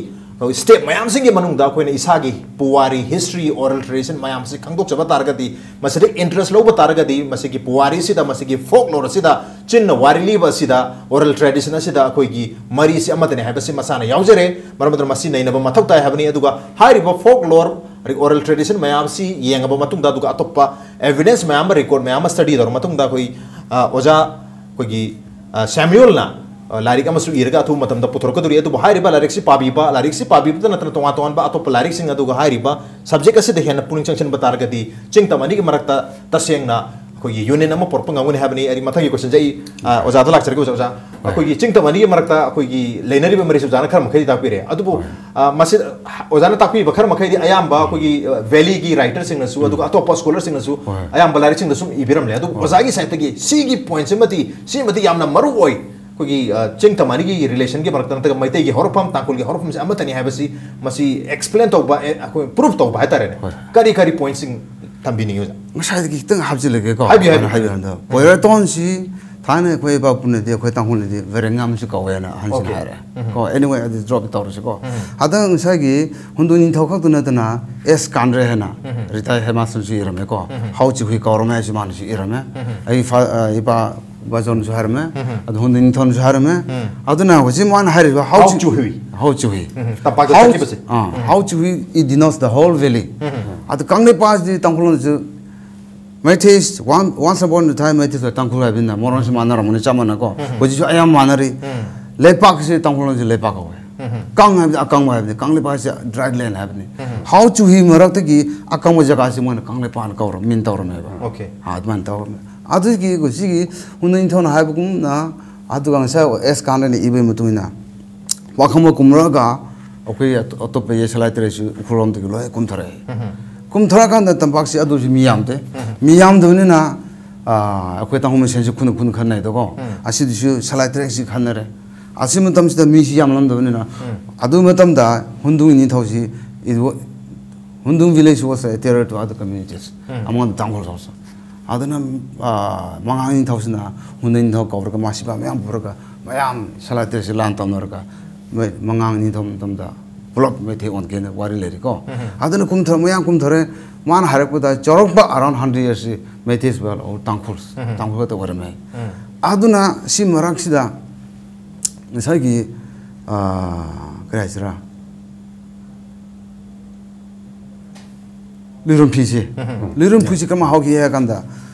ꯁ꯭ꯇꯦꯞ ꯃꯌꯥꯝꯁꯤꯡꯒꯤ ꯃꯅꯨꯡꯗ ꯑꯩꯈꯣꯏꯅ ꯏꯁꯥꯒꯤ ꯄꯨꯋꯥꯔꯤ, ꯍꯤꯁꯇ꯭ꯔꯤ, ꯑꯣꯔꯦꯜ ꯇ꯭ꯔꯦꯗꯤꯁꯟ ꯃꯌꯥꯝꯁꯤ ꯈꯪꯗꯣꯛꯆꯕ ꯇꯥꯔꯒꯗꯤ, ꯃꯁꯤꯗ ꯏꯟꯇꯔꯦꯁ ꯂꯧꯕ ꯇꯥꯔꯒꯗꯤ, ꯃꯁꯤꯒꯤ ꯄꯨꯋꯥꯔꯤꯁꯤꯗ, ꯃꯁꯤꯒꯤ ꯐꯣꯛ ꯂꯣꯔ ꯑꯁꯤꯗ, ꯆꯤꯟꯅ ꯋꯥꯔꯤ ꯂꯤꯕ ꯑꯁꯤꯗ, ꯑꯣꯔꯦꯜ ꯇ꯭ꯔꯦꯗꯤꯁꯟ ꯑꯁꯤꯗ ꯑꯩꯈꯣꯏꯒꯤ ꯃꯔꯤꯁꯤ ꯑꯃꯠꯇꯅꯤ ꯍꯥꯏꯕꯁꯤ ꯃꯁꯥꯅ ꯌꯥꯎꯖꯔꯦ꯫ ꯃꯔꯝ ꯑꯗꯨꯅ ꯃꯁꯤ ꯅꯩꯅꯕ ꯃꯊꯧ ꯇꯥꯏ ꯍꯥꯏꯕꯅꯤ꯫ ꯑꯗꯨꯒ ꯍꯥꯏꯔꯤꯕ ꯐꯣꯛ ꯂꯣꯔ, ꯑꯣꯔꯦꯜ ꯇ꯭ꯔꯦꯗꯤꯁꯟ ꯃꯌꯥꯝꯁꯤ ꯌꯦꯡꯉꯕ ꯃꯇꯨꯡꯗ, ꯑꯗꯨꯒ ꯑꯇꯣꯞꯄ ꯑꯦꯚꯤꯗꯦꯟꯁ ꯃꯌꯥꯝ ꯑꯃ, ꯔꯦꯀꯣꯔꯗ ꯃꯌꯥꯝ ꯑꯃ ꯁ꯭ꯇꯗꯤ ꯇꯧꯔꯕ ꯃꯇꯨꯡꯗ, ꯑꯩꯈꯣꯏ, ꯑ, ꯑꯣꯖꯥ ꯑꯩꯈꯣꯏꯒꯤ, ꯑ, ꯁꯦꯝꯌꯨꯑꯦꯜꯅ, ꯑ, ꯂꯥꯏꯔꯤꯛ ꯑꯃꯁꯨ ꯏꯔꯒ ꯑꯊꯨꯕ ꯃꯇꯝꯗ ꯄꯨꯊꯣꯔꯛꯀꯗꯧꯔꯤ꯫ ꯑꯗꯨꯕꯨ ꯍꯥꯏꯔꯤꯕ ꯂꯥꯏꯔꯤꯛꯁꯤ ꯄꯥꯕꯤꯕ, ꯂꯥꯏꯔꯤꯛꯁꯤ ꯄꯥꯕꯤꯕꯇ ꯅꯠꯇꯅ ꯇꯣꯉꯥꯟ ꯇꯣꯉꯥꯟꯕ ꯑꯇꯣꯞꯄ ꯂꯥꯏꯔꯤꯛꯁꯤꯡ ꯑꯗꯨꯒ ꯍꯥꯏꯔꯤꯕ subject ꯑꯁꯤꯗ ꯍꯦꯟꯅ ꯄꯨꯛꯅꯤꯡ ꯆꯪꯁꯤꯟꯕ ꯇꯥꯔꯒꯗꯤ ꯆꯤꯡ ꯇꯝ ꯑꯅꯤꯒꯤ ꯃꯔꯛꯇ ꯇꯁꯦꯡꯅ ꯑꯩꯈꯣꯏꯒꯤ union ꯑꯃ ꯄꯨꯔꯛꯄ ꯉꯝꯒꯅꯤ ꯍꯥꯏꯕꯅꯤ꯫ ꯑꯩ ꯃꯊꯪꯒꯤ question ꯁꯦ ꯑꯩ, ꯑ, ꯑꯣꯖꯥꯗ ꯂꯥꯛꯆꯔꯒꯦ, ꯑꯣꯖꯥ, ꯑꯣꯖꯥ꯫ ꯑꯩꯈꯣꯏꯒꯤ ꯆꯤꯡ ꯇꯝ ꯑꯅꯤꯒꯤ ꯃꯔꯛꯇ ꯑꯩꯈꯣꯏꯒꯤ ꯂꯩꯅꯔꯤꯕ ꯃꯔꯤꯁꯦ ꯑꯣꯖꯥꯅ ꯈꯔ ꯃꯈꯩꯗꯤ ꯇꯥꯛꯄꯤꯔꯦ꯫ ꯑꯗꯨꯕꯨ, ꯑ, ꯃꯁꯤ ꯑꯣꯖꯥꯅ ꯇꯥꯛꯄꯤꯕ ꯈꯔ ꯃꯈꯩꯗꯤ ꯑꯌꯥꯝꯕ ꯑꯩꯈꯣꯏꯒꯤ, ꯑ, valley ꯒꯤ writer ꯁꯤꯡꯅꯁꯨ, ꯑꯗꯨꯒ ꯑꯇꯣꯞꯄ scholar ꯁꯤꯡꯅꯁꯨ ꯑꯌꯥꯝꯕ ꯂꯥꯏꯔꯤꯛꯁꯤꯡꯗ ꯁꯨꯝ ꯏꯕꯤꯔꯝꯂꯦ꯫ ꯑꯗꯨꯕꯨ ꯑꯣꯖꯥꯒꯤ side ꯇꯒꯤ ꯁꯤꯒꯤ point ꯁꯤꯃꯗꯤ, ꯁꯤꯃꯗꯤ ꯌꯥꯝꯅ ꯃꯔꯨ ꯑꯣꯏ꯫ ꯑꯩꯈꯣꯏꯒꯤ, ꯑ, ꯆꯤꯡ ꯇꯝ ꯑꯅꯤꯒꯤ relation ꯒꯤ ꯃꯔꯛꯇ ꯅꯠꯇ꯭ꯔꯒ ꯃꯩꯇꯩꯒꯤ ꯍꯧꯔꯛꯐꯝ, ꯇꯥꯡꯈꯨꯜꯒꯤ ꯍꯧꯔꯛꯐꯝꯁꯦ ꯑꯃꯠꯇꯅꯤ ꯍꯥꯏꯕꯁꯤ ꯃꯁꯤ explain ꯇꯧꯕ, ꯑꯦ, ꯑꯩꯈꯣꯏ proof ꯇꯧꯕ ꯍꯥꯏꯇꯥꯔꯦꯅꯦ꯫ ꯍꯣꯏ꯫ ꯀꯔꯤ ꯀꯔꯤ point ꯁꯤꯡ ꯊꯝꯕꯤꯅꯤꯡꯉꯤ, ꯑꯣꯖꯥ? ꯉꯁꯥꯏꯗꯒꯤ ꯈꯤꯇꯪ ꯍꯥꯞꯆꯤꯜꯂꯒꯦꯀꯣ꯫ ꯍꯥꯏꯕꯤꯌꯨ, ꯍꯥꯏꯕꯤꯌꯨ, ꯍꯥꯏꯕꯤꯌꯨ꯫ ꯍꯥꯏꯕꯤꯌꯨ꯫ ꯀꯣꯏꯔꯥꯇꯣꯟꯁꯤ ꯊꯥꯏꯅ ꯑꯩꯈꯣꯏ ꯏꯄꯥ ꯄꯨꯅꯗꯤ ꯑꯩꯈꯣꯏ ꯇꯥꯡꯈꯨꯜꯅꯗꯤ ꯚꯦꯔꯦꯡꯉꯥꯝꯁꯨ ꯀꯧꯋꯦꯅ ꯑꯍꯟꯁꯤꯡꯅ Okay꯫ ꯍꯥꯏꯔꯦ꯫ ꯎꯝ꯫ ꯀꯣ, anyway, ꯑꯗꯨ drop ꯇꯧꯔꯁꯤꯀꯣ꯫ ꯎꯝ꯫ ꯍꯟꯗꯛ ꯉꯁꯥꯏꯒꯤ ꯍꯨꯟꯗꯨ ꯅꯤꯡꯊꯧ ꯈꯛꯇ ꯅꯠꯇꯅ ꯑꯦꯁ ꯀꯥꯟꯗ꯭ꯔꯦ ꯍꯥꯏꯅ ꯎꯝ꯫ Retired headmaster ꯁꯨ ꯏꯔꯝꯃꯦꯀꯣ꯫ ꯎꯝ꯫ ꯍꯥꯎ ꯆꯤꯍꯨꯏ ꯀꯧꯔꯝꯃꯦ ꯍꯥꯏꯁꯤ ꯃꯥꯅꯁꯨ ꯏꯔꯝꯃꯦ꯫ ꯎꯝ꯫ ꯑꯩ ꯐꯥ-, ꯑ, ꯏꯄꯥ ꯕꯥꯖꯣꯟꯁꯨ ꯍꯥꯏꯔꯝꯃꯦ꯫ ꯎꯝ꯫ ꯑꯗꯨ ꯍꯨꯟꯗꯨ ꯅꯤꯡꯊꯧꯅꯁꯨ ꯍꯥꯏꯔꯝꯃꯦ꯫ ꯎꯝ꯫ ꯑꯗꯨꯅ ꯍꯧꯖꯤꯛ ꯃꯥꯅ ꯍꯥꯏꯔꯤꯕ ꯍꯥꯎ ꯍꯥꯎ ꯆꯤ-, ꯆꯤꯍꯨꯏ꯫ ꯍꯥꯎ ꯆꯤꯍꯨꯏ꯫ ꯎꯝ꯫ ꯇꯝꯄꯥꯛꯇ ꯍꯥꯎ ꯆꯠꯈꯤꯕꯁꯦ꯫ ꯑꯥ, ꯎꯝ꯫ ꯍꯥꯎ ꯆꯤꯍꯨꯏ, it denotes the whole valley꯫ ꯎꯝ꯫ ꯑꯗꯨ ꯀꯪꯂꯩꯄꯥꯛꯁꯤꯗꯤ ꯇꯥꯡꯈꯨꯜꯂꯣꯟꯁꯨ Meitei, one, once upon a time Meitei ꯇꯥꯡꯈꯨꯜ ꯍꯥꯏꯕꯅꯤꯅ ꯃꯔꯣꯟꯁꯨ ꯃꯥꯟꯅꯔꯝꯒꯅꯤ, ꯆꯞ ꯃꯥꯟꯅꯀꯣ꯫ ꯎꯝ꯫ ꯍꯧꯖꯤꯛꯁꯨ ꯑꯌꯥꯝꯕ ꯃꯥꯟꯅꯔꯤ꯫ ꯎꯝ꯫ ꯂꯩꯄꯥꯛꯁꯤ ꯇꯥꯡꯈꯨꯜꯂꯣꯟꯁꯤ ꯂꯩꯄꯥꯛ ꯀꯧꯋꯦ꯫ ꯎꯝ꯫ ꯀꯪ ꯍꯥꯏꯕꯗꯤ ꯑꯀꯪꯕ ꯍꯥꯏꯕꯅꯤ, ꯀꯪꯂꯩꯄꯥꯛꯁꯤ dry land ꯍꯥꯏꯕꯅꯤ꯫ ꯎꯝ꯫ ꯍꯥꯎ ꯆꯨꯍꯤ ꯃꯔꯛꯇꯒꯤ ꯑꯀꯪꯕ ꯖꯒꯥꯁꯤ ꯃꯣꯏꯅ ꯀꯪꯂꯩꯄꯥꯛꯅ ꯀꯧꯔ-, ꯃꯤꯡ ꯇꯧꯔꯝꯃꯦꯕ꯫ Okay꯫ ꯑꯥ, ꯑꯗꯨꯃꯥꯏꯅ ꯇꯧꯔꯝꯃꯦ꯫ ꯑꯗꯨꯒꯤ ꯍꯧꯖꯤꯛꯀꯤ ꯍꯨꯟꯗꯨ ꯅꯤꯡꯊꯧꯅ ꯍꯥꯏꯕꯒꯨꯝꯅ, ꯑꯗꯨꯒ ꯉꯁꯥꯏ ꯑꯦꯁ ꯀꯥꯟꯗ꯭ꯔꯦꯅ ꯏꯕꯒꯤ ꯃꯇꯨꯡ ꯏꯟꯅ, ꯋꯥꯈꯪꯕ ꯀꯨꯝꯔꯒ ꯑꯩꯈꯣꯏ ꯑꯇꯣ-, ꯑꯇꯣꯞꯄ ꯌꯦ ꯁꯂꯥꯏ ꯇꯔꯦꯠꯁꯨ ꯎꯈ꯭ꯔꯨꯜ ꯂꯣꯝꯗꯒꯤ ꯂꯣꯏ ꯀꯨꯝꯊꯔꯛꯑꯦ꯫ ꯎꯝ꯫ ꯀꯨꯝꯊꯔꯀꯥꯟꯗ ꯇꯝꯄꯥꯛꯁꯤ ꯑꯗꯨꯁꯨ ꯃꯤ ꯌꯥꯝꯗꯦ꯫ ꯎꯝ꯫ ꯃꯤ ꯌꯥꯝꯗꯕꯅꯤꯅ, ꯑꯥ, ꯑꯩꯈꯣꯏ ꯇꯥꯡꯈꯨꯜ ꯃꯁꯦꯟꯁꯨ ꯈꯨꯟ ꯈꯨꯟ ꯈꯟꯅꯩꯗꯀꯣ꯫ ꯎꯝ꯫ ꯑꯁꯤꯗꯨꯁꯨ ꯁꯂꯥꯏ ꯇꯔꯦꯠꯁꯤ ꯈꯟꯅꯔꯦ꯫ ꯑꯁꯤ ꯃꯇꯝꯁꯤꯗ ꯃꯤꯁꯤ ꯌꯥꯝꯂꯝꯗꯕꯅꯤꯅ, ꯎꯝ꯫ ꯑꯗꯨ ꯃꯇꯝꯗ ꯍꯨꯟꯗꯨ ꯅꯤꯡꯊꯧꯁꯤ, it wa-, Hundung village was a terror to other communities, um. Among the Tangkhul also. ꯑꯗꯨꯅ, ꯑꯥ, ꯃꯉꯥꯡ ꯅꯤꯡꯊꯧꯁꯤꯅ ꯍꯨꯟꯗꯨ ꯅꯤꯡꯊꯧ ꯀꯧꯔꯒ ꯃꯥ ꯁꯤꯐꯥꯏ ꯃꯌꯥꯝ ꯄꯨꯔꯒ ꯃꯌꯥꯝ ꯁꯂꯥꯏ ꯇꯔꯦꯠꯁꯤ ꯂꯥꯟ ꯇꯧꯅꯔꯒ ꯃꯣꯏ ꯃꯉꯥꯡ ꯅꯤꯡꯊꯧ ꯃꯇꯝꯗ ꯄꯨꯂꯞ ꯃꯩꯇꯩ ꯑꯣꯟꯒꯦꯅ ꯋꯥꯔꯤ ꯂꯩꯔꯤꯀꯣ꯫ ꯎꯝ꯫ ꯑꯗꯨꯅ ꯀꯨꯝꯊꯔ-, ꯃꯌꯥꯝ ꯀꯨꯝꯊꯔꯦ꯫ ꯃꯥꯅ ꯍꯥꯏꯔꯛꯄꯗ ꯆꯥꯎꯔꯥꯛꯄ around hundred years ꯁꯤ Meiteis were all Tangkhuls, ꯎꯝ꯫ ꯇꯥꯡꯈꯨꯜ ꯈꯛꯇ ꯑꯣꯏꯔꯝꯃꯦ꯫ ꯎꯝ꯫ ꯑꯗꯨꯅ ꯁꯤ ꯃꯔꯛꯁꯤꯗ ꯉꯁꯥꯏꯒꯤ, ꯑꯥ, ꯀꯔꯤ ꯍꯥꯏꯁꯤꯔꯥ, ꯂꯨꯏꯔꯨꯝꯐꯤꯁꯦ꯫ ꯎꯝ꯫ ꯂꯨꯏꯔꯨꯝꯐꯤꯁꯦ ꯀꯔꯝꯍꯥꯏꯅ ꯍꯧꯈꯤ ꯍꯥꯏ ꯀꯥꯟꯗ,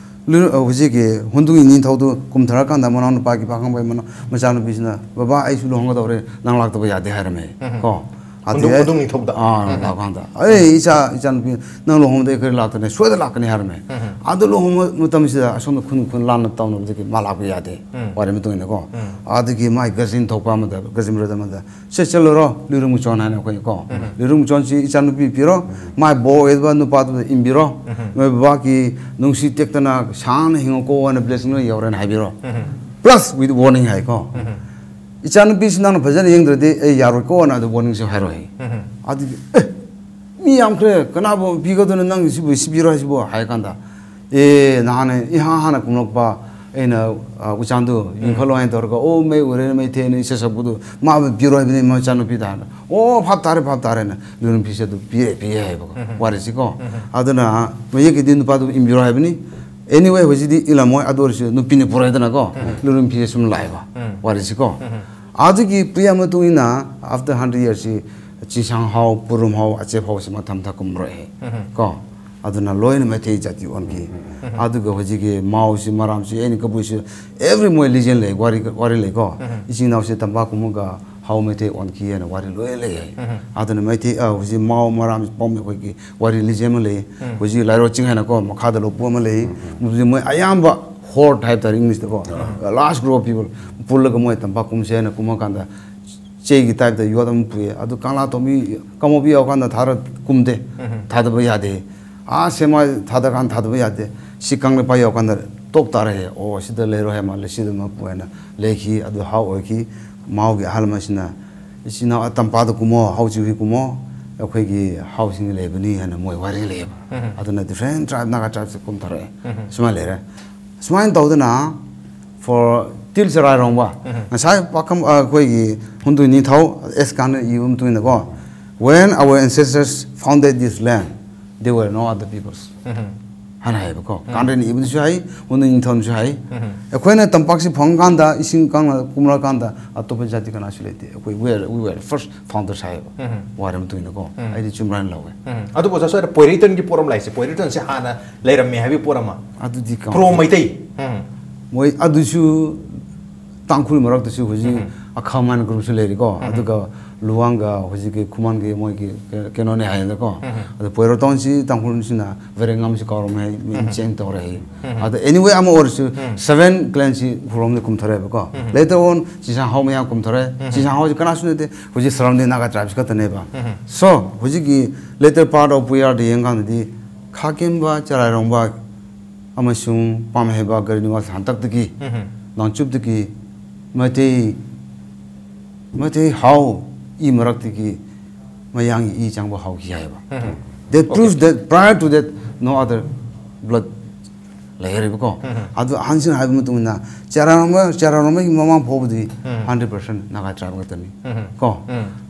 ꯂꯨ-, ꯍꯧꯖꯤꯛꯀꯤ ꯍꯨꯟꯗꯨꯒꯤ ꯅꯤꯡꯊꯧꯗꯨ ꯀꯨꯝꯊꯔꯀꯥꯟꯗ ꯃꯅꯥꯎꯅꯨꯄꯥꯒꯤ ꯄꯥꯈꯪꯕꯒꯤ ꯃꯅꯥꯎ ꯃꯆꯥꯅꯨꯄꯤꯁꯤꯅ, "ꯕꯕꯥ, ꯑꯩꯁꯨ ꯂꯨꯍꯣꯡꯒꯗꯧꯔꯦ, ꯅꯪ ꯂꯥꯛꯇꯕ ꯌꯥꯗꯦ" ꯍꯥꯏꯔꯝꯃꯦ꯫ ꯀꯣ? ꯑꯗꯨ ꯍꯨꯟꯗꯨ-, ꯑꯩ ꯍꯨꯟꯗꯨ ꯅꯤꯡꯊꯧꯗ꯫ ꯑꯥ, ꯂꯥꯛꯀꯥꯟꯗ, "ꯑꯩ ꯏꯆꯥ, ꯏꯆꯥꯅꯨꯄꯤ, ꯅꯪ ꯂꯨꯍꯣꯡꯕꯗ ꯑꯩ ꯀꯔꯤ ꯂꯥꯛꯇꯅꯦ, ꯁꯣꯏꯗꯅ ꯂꯥꯛꯀꯅꯤ" ꯍꯥꯏꯔꯝꯃꯦ꯫ ꯑꯗꯨ ꯂꯨꯍꯣꯡꯕ ꯃꯇꯝꯁꯤꯗ ꯑꯁꯣꯝꯗ ꯈꯨꯟ, ꯈꯨꯟ ꯂꯥꯟꯅ ꯇꯧꯅꯕꯗꯒꯤ ꯃꯥ ꯂꯥꯛꯄ ꯌꯥꯗꯦ꯫ ꯋꯥꯔꯤ ꯃꯇꯨꯡ ꯏꯟꯅꯀꯣ꯫ ꯑꯗꯒꯤ ꯃꯥꯏ ꯒꯖꯤꯟ ꯊꯣꯛꯄ ꯑꯃꯗ, ꯒꯖꯤꯟ ꯕ꯭ꯔꯗꯔ ꯑꯃꯗ, "ꯁꯦ, ꯆꯠꯂꯨꯔꯣ, ꯂꯤꯔꯨꯡ ꯆꯣꯟ" ꯍꯥꯏꯅ ꯑꯩꯈꯣꯏ ꯀꯣ꯫ ꯂꯤꯔꯨꯡ ꯆꯣꯟꯁꯤ ꯏꯆꯥꯅꯨꯄꯤ ꯄꯤꯔꯣ, ꯃꯥꯏ ꯕꯣ ꯑꯣꯏꯕ ꯅꯨꯄꯥꯗꯨꯗ ꯏꯟꯕꯤꯔꯣ, ꯅꯣꯏ ꯕꯕꯥꯒꯤ ꯅꯨꯡꯁꯤ ꯇꯦꯛꯇꯅ ꯁꯥꯡꯅ ꯍꯤꯡꯉꯨꯀꯣ ꯍꯥꯏꯅ ꯕ꯭ꯂꯦꯁꯤꯡ ꯂꯣꯏ ꯌꯧꯔꯦꯅ ꯍꯥꯏꯕꯤꯔꯣ꯫ Plus with warning ꯍꯥꯏꯀꯣ꯫ "ꯏꯆꯥꯅꯨꯄꯤꯁꯤ ꯅꯪꯅ ꯐꯖꯅ ꯌꯦꯡꯗ꯭ꯔꯗꯤ ꯑꯩ ꯌꯥꯔꯣꯏꯀꯣ" ꯍꯥꯏꯅ ꯑꯗꯨ ꯋꯥꯔꯅꯤꯡꯁꯨ ꯍꯥꯏꯔꯣꯏ꯫ ꯑꯗꯨꯒꯤ, "ꯑꯦ, ꯃꯤ ꯌꯥꯝꯈ꯭ꯔꯦ, ꯀꯅꯥꯕꯨ ꯄꯤꯒꯗꯣꯏꯅꯣ, ꯅꯪ ꯁꯤꯕꯨ, ꯁꯤ ꯄꯤꯔꯣ ꯍꯥꯏꯁꯤꯕꯨ?" ꯍꯥꯏ ꯀꯥꯟꯗ, "ꯑꯦ, ꯅꯍꯥꯟ ꯏꯍꯥꯟ ꯍꯥꯟꯅ ꯀꯨꯝꯂꯛꯄ ꯑꯩꯅ, ꯑ, ꯎꯆꯥꯟꯗꯨ ꯌꯨꯝꯈꯠꯂꯣ" ꯍꯥꯏꯅ ꯇꯧꯔꯒ, "ꯑꯣ, ꯃꯩ ꯎꯔꯦ, ꯃꯩ ꯊꯦꯅ ꯏꯁꯩ ꯁꯛꯄꯗꯨ ꯃꯥꯕꯨ ꯄꯤꯔꯣ ꯍꯥꯏꯕꯅꯤ, ꯃꯆꯥꯅꯨꯄꯤꯗ" ꯍꯥꯏꯅ꯫ "ꯑꯣ, ꯚꯥꯞ ꯇꯥꯔꯦ, ꯚꯥꯞ ꯇꯥꯔꯦꯅ" ꯂꯨꯔꯨꯝ ꯐꯤꯁꯦ ꯑꯗꯨ ꯄꯤꯔꯦ, ꯄꯤꯔꯦ ꯍꯥꯏꯕꯀꯣ꯫ ꯋꯥꯔꯤꯁꯤꯀꯣ꯫ ꯑꯗꯨꯅ ꯃꯌꯦꯛꯀꯤꯗꯤ ꯅꯨꯄꯥꯗꯨ ꯏꯟꯕꯤꯔꯣ ꯍꯥꯏꯕꯅꯤ꯫ Anyway, ꯍꯧꯖꯤꯛꯇꯤ ꯏꯜꯂꯝꯃꯣꯏ, ꯑꯗꯨ ꯑꯣꯏꯔꯁꯨ ꯅꯨꯄꯤꯅ ꯄꯨꯔꯛꯑꯦꯗꯅꯀꯣ꯫ ꯂꯨꯔꯨꯝ ꯐꯤꯁꯦ ꯁꯨꯝ ꯂꯥꯛꯑꯦꯕ꯫ ꯋꯥꯔꯤꯁꯤꯀꯣ꯫ ꯑꯗꯨꯒꯤ ꯄꯨꯌꯥ ꯃꯇꯨꯡ ꯏꯟꯅ, after hundred years ꯁꯤ ꯆꯤꯡꯁꯥꯡ ꯍꯥꯎ, ꯄꯨꯔꯨꯝ ꯍꯥꯎ, ꯑꯆꯦꯞ ꯍꯥꯎꯁꯤ ꯃꯊꯪ ꯃꯊꯪ ꯀꯨꯝꯔꯛꯑꯦ꯫ ꯀꯣ? ꯑꯗꯨꯅ ꯂꯣꯏꯅ ꯃꯩꯇꯩ ꯖꯥꯇꯤ ꯑꯣꯟꯈꯤ꯫ ꯑꯗꯨꯒ ꯍꯧꯖꯤꯛꯀꯤ ꯃꯥꯎꯁꯤ, ꯃꯔꯥꯝꯁꯤ, ꯑꯩꯅ ꯀꯕꯨꯏꯁꯤ, every ꯃꯣꯏ legend ꯂꯩ, ꯋꯥꯔꯤ, ꯋꯥꯔꯤ ꯂꯩꯀꯣ꯫ ꯏꯆꯤꯟ ꯏꯅꯥꯎꯁꯦ ꯇꯝꯄꯥꯛ ꯀꯨꯝꯃꯒ ꯍꯥꯎ ꯃꯩꯇꯩ ꯑꯣꯟꯈꯤ ꯍꯥꯏꯅ ꯋꯥꯔꯤ ꯂꯣꯏ ꯂꯩ ꯍꯥꯏ꯫ ꯑꯗꯨꯅ ꯃꯩꯇꯩ, ꯑ, ꯍꯧꯖꯤꯛ ꯃꯥꯎ, ꯃꯔꯥꯝ, ꯄꯥꯎꯃꯤ ꯑꯩꯈꯣꯏꯒꯤ ꯋꯥꯔꯤ legend ꯑꯃ ꯂꯩ꯫ ꯍꯧꯖꯤꯛ ꯂꯥꯏꯔꯣ ꯆꯤꯡ ꯍꯥꯏꯅꯀꯣ, ꯃꯈꯥꯗ ꯂꯧꯕꯨꯛ ꯑꯃ ꯂꯩ꯫ ꯃꯗꯨꯗꯤ ꯃꯣꯏ ꯑꯌꯥꯝꯕ horde ꯍꯥꯏꯕ ꯇꯥꯔꯦ English ꯇꯀꯣ꯫ Large group of people ꯄꯨꯜꯂꯒ ꯃꯣꯏ ꯇꯝꯄꯥꯛ ꯀꯨꯝꯁꯦ ꯍꯥꯏꯅ ꯀꯨꯝꯃꯀꯥꯟꯗ ꯆꯦꯒꯤ type ꯇ ꯌꯣꯠ ꯑꯃ ꯄꯨꯏꯌꯦ꯫ ꯑꯗꯨ ꯀꯪꯂꯥ ꯇꯣꯝꯕꯤ, ꯀꯥꯡꯄꯣꯛꯄꯤ ꯌꯧꯔꯀꯥꯟꯗ ꯊꯥꯔ ꯀꯨꯝꯗꯦ꯫ ꯊꯥꯗꯕ ꯌꯥꯗꯦ꯫ ꯑꯥ ꯁꯦꯃꯥꯏ ꯊꯥꯗꯔꯀꯥꯟꯗ ꯊꯥꯗꯕ ꯌꯥꯗꯦ꯫ ꯁꯤ ꯀꯪꯂꯩꯄꯥꯛ ꯌꯧꯔꯀꯥꯟꯗ ꯇꯣꯛ ꯇꯥꯔꯦ꯫ ꯑꯣ, ꯁꯤꯗ ꯂꯩꯔꯣꯏ ꯍꯥꯏ ꯃꯥꯜꯂꯦ꯫ ꯁꯤꯗ ꯑꯃ ꯄꯨ ꯍꯥꯏꯅ ꯂꯩꯈꯤ꯫ ꯑꯗꯨ ꯍꯥꯎ ꯑꯣꯏꯈꯤ꯫ ꯃꯥꯎꯒꯤ ꯑꯍꯜ ꯑꯃꯁꯤꯅ, "ꯏꯆꯤꯟ ꯏꯅꯥꯎ ꯇꯝꯄꯥꯛꯇ ꯀꯨꯝꯃꯣ, ꯍꯥꯎ ꯆꯤꯡꯁꯤ ꯀꯨꯝꯃꯣ, ꯑꯩꯈꯣꯏꯒꯤ ꯍꯥꯎꯁꯤꯡ ꯂꯩꯕꯅꯤ" ꯍꯥꯏꯅ ꯃꯣꯏ ꯋꯥꯔꯤ ꯂꯩꯌꯦꯕ꯫ ꯑꯗꯨꯅ different tribe, Naga tribe ꯁꯦ ꯀꯨꯝꯊꯔꯛꯑꯦ꯫ ꯁꯨꯃꯥꯏꯅ ꯂꯩꯔꯦ꯫ ꯁꯨꯃꯥꯏꯅ ꯇꯧꯗꯅ for till ꯆꯔꯥꯏꯔꯣꯡꯕ, ꯉꯁꯥꯏ ꯄꯥꯈꯪ, ꯑ, ꯑꯩꯈꯣꯏꯒꯤ ꯍꯨꯟꯗꯨꯏ ꯅꯤꯡꯊꯧ ꯑꯦꯁ ꯀꯥꯟꯅ ꯏꯕ ꯃꯇꯨꯡ ꯏꯟꯅꯀꯣ, "When our ancestors founded this land, there were no other peoples." ꯍꯥꯏꯅ ꯍꯥꯏꯌꯦꯕꯀꯣ꯫ ꯀꯥꯟꯔꯦꯟ ꯏꯕꯗꯨꯁꯨ ꯍꯩ, ꯎꯅ ꯅꯤꯡꯊꯧꯅꯁꯨ ꯍꯩ꯫ ꯑꯩꯈꯣꯏꯅ ꯇꯝꯄꯥꯛꯁꯤ ꯐꯪꯀꯥꯟꯗ, ꯏꯁꯤꯡ ꯀꯪꯂ ꯀꯨꯝꯂꯀꯥꯟꯗ ꯑꯇꯣꯞꯄ ꯖꯥꯇꯤ ꯀꯅꯥꯁꯨ ꯂꯩꯇꯦ꯫ ꯑꯩꯈꯣꯏ we are, we were the first founders ꯍꯥꯏꯌꯦꯕ꯫ ꯋꯥꯔ ꯃꯇꯨꯡ ꯏꯟꯅꯀꯣ꯫ ꯑꯩꯗꯤ ꯆꯨꯝꯕ꯭ꯔꯥꯅ ꯂꯧꯋꯦ꯫ ꯎꯝ꯫ ꯑꯗꯨꯕꯨ ꯑꯣꯖꯥ, ꯁ꯭ꯋꯥꯏꯗ ꯄꯣꯏꯔꯩꯇꯟꯒꯤ ꯄꯣꯠ ꯑꯃ ꯂꯥꯛꯏꯁꯦ, ꯄꯣꯏꯔꯩꯇꯟꯁꯦ ꯍꯥꯟꯅ ꯂꯩꯔꯝꯃꯦ ꯍꯥꯏꯕꯒꯤ ꯄꯣꯠ ꯑꯃ꯫ ꯑꯗꯨꯗꯤ ꯀꯃꯥꯏ-, ꯄ꯭ꯔꯣ ꯃꯩꯇꯩ꯫ ꯎꯝ꯫ ꯃꯣꯏ ꯑꯗꯨꯁꯨ ꯇꯥꯡꯈꯨꯜ ꯃꯔꯛꯇꯁꯨ ꯍꯧꯖꯤꯛ ꯑꯈꯥꯃꯥꯟ ꯒ꯭ꯔꯨꯞꯁꯨ ꯂꯩꯔꯤꯀꯣ꯫ ꯑꯗꯨꯒ ꯂꯨꯋꯥꯡꯒ ꯍꯧꯖꯤꯛꯀꯤ ꯈꯨꯃꯟꯒꯤ ꯃꯣꯏꯒꯤ ꯀ-, ꯀꯩꯅꯣꯅꯦ ꯍꯥꯏꯅꯀꯣ꯫ ꯑꯗꯣ ꯄꯣꯏꯔꯣꯇꯣꯟꯁꯤ ꯇꯥꯡꯈꯨꯜꯁꯤꯅ ꯚꯦꯔꯦꯉꯝꯁꯤ ꯀꯧꯔꯝꯃꯦ ꯍꯥꯏ, ꯃꯤꯡ ꯆꯦꯟꯖ ꯇꯧꯔꯦ ꯍꯥꯏ꯫ ꯑꯗꯣ anyway ꯑꯃ ꯑꯣꯏꯔꯁꯨ seven clanꯁꯤ ꯈꯨꯔꯣꯝꯗ ꯀꯨꯝꯊꯔꯛꯑꯦꯕꯀꯣ꯫ Later on ꯆꯤꯡꯁꯥꯡꯍꯥꯎ ꯃꯌꯥꯝ ꯀꯨꯝꯊꯔꯛꯑꯦ꯫ ꯆꯤꯡꯁꯥꯡꯍꯥꯎꯁꯤ ꯀꯅꯥꯁꯨ ꯅꯠꯇꯦ, ꯍꯧꯖꯤꯛ surrounding Naga tribes ꯈꯛꯇꯅꯦꯕ꯫ So ꯍꯧꯖꯤꯛꯀꯤ later part of ꯄꯨꯌꯥꯔꯗ ꯌꯦꯡꯀꯥꯟꯗꯗꯤ ꯈꯥꯀꯦꯝꯕ, ꯆꯔꯥꯏꯔꯣꯡꯕ ꯑꯃꯁꯨꯡ ꯄꯥꯝꯍꯩꯕ ꯒꯔꯤꯅꯤꯋꯥꯁ ꯍꯟꯇꯛꯇꯒꯤ ꯅꯣꯡꯆꯨꯞꯇꯒꯤ ꯃꯩꯇꯩ, ꯃꯩꯇꯩ ꯍꯥꯎ ꯏ ꯃꯔꯛꯇꯒꯤ ꯃꯌꯥꯡꯒꯤ ꯏ ꯆꯪꯕ ꯍꯧꯈꯤ ꯍꯥꯏꯕ꯫ That proves that prior to that no other blood ꯂꯩꯔꯦꯕꯀꯣ꯫ ꯑꯗꯨ ꯑꯍꯟꯁꯤꯡꯅ ꯍꯥꯏꯕ ꯃꯇꯨꯡ ꯏꯟꯅ ꯆꯔꯥꯔꯣꯝꯕ, ꯆꯔꯥꯔꯣꯝꯕꯒꯤ ꯃꯃꯥ ꯐꯥꯎꯕꯗꯤ hundred percent Naga tribe ꯉꯥꯛꯇꯅꯤ ꯀꯣ꯫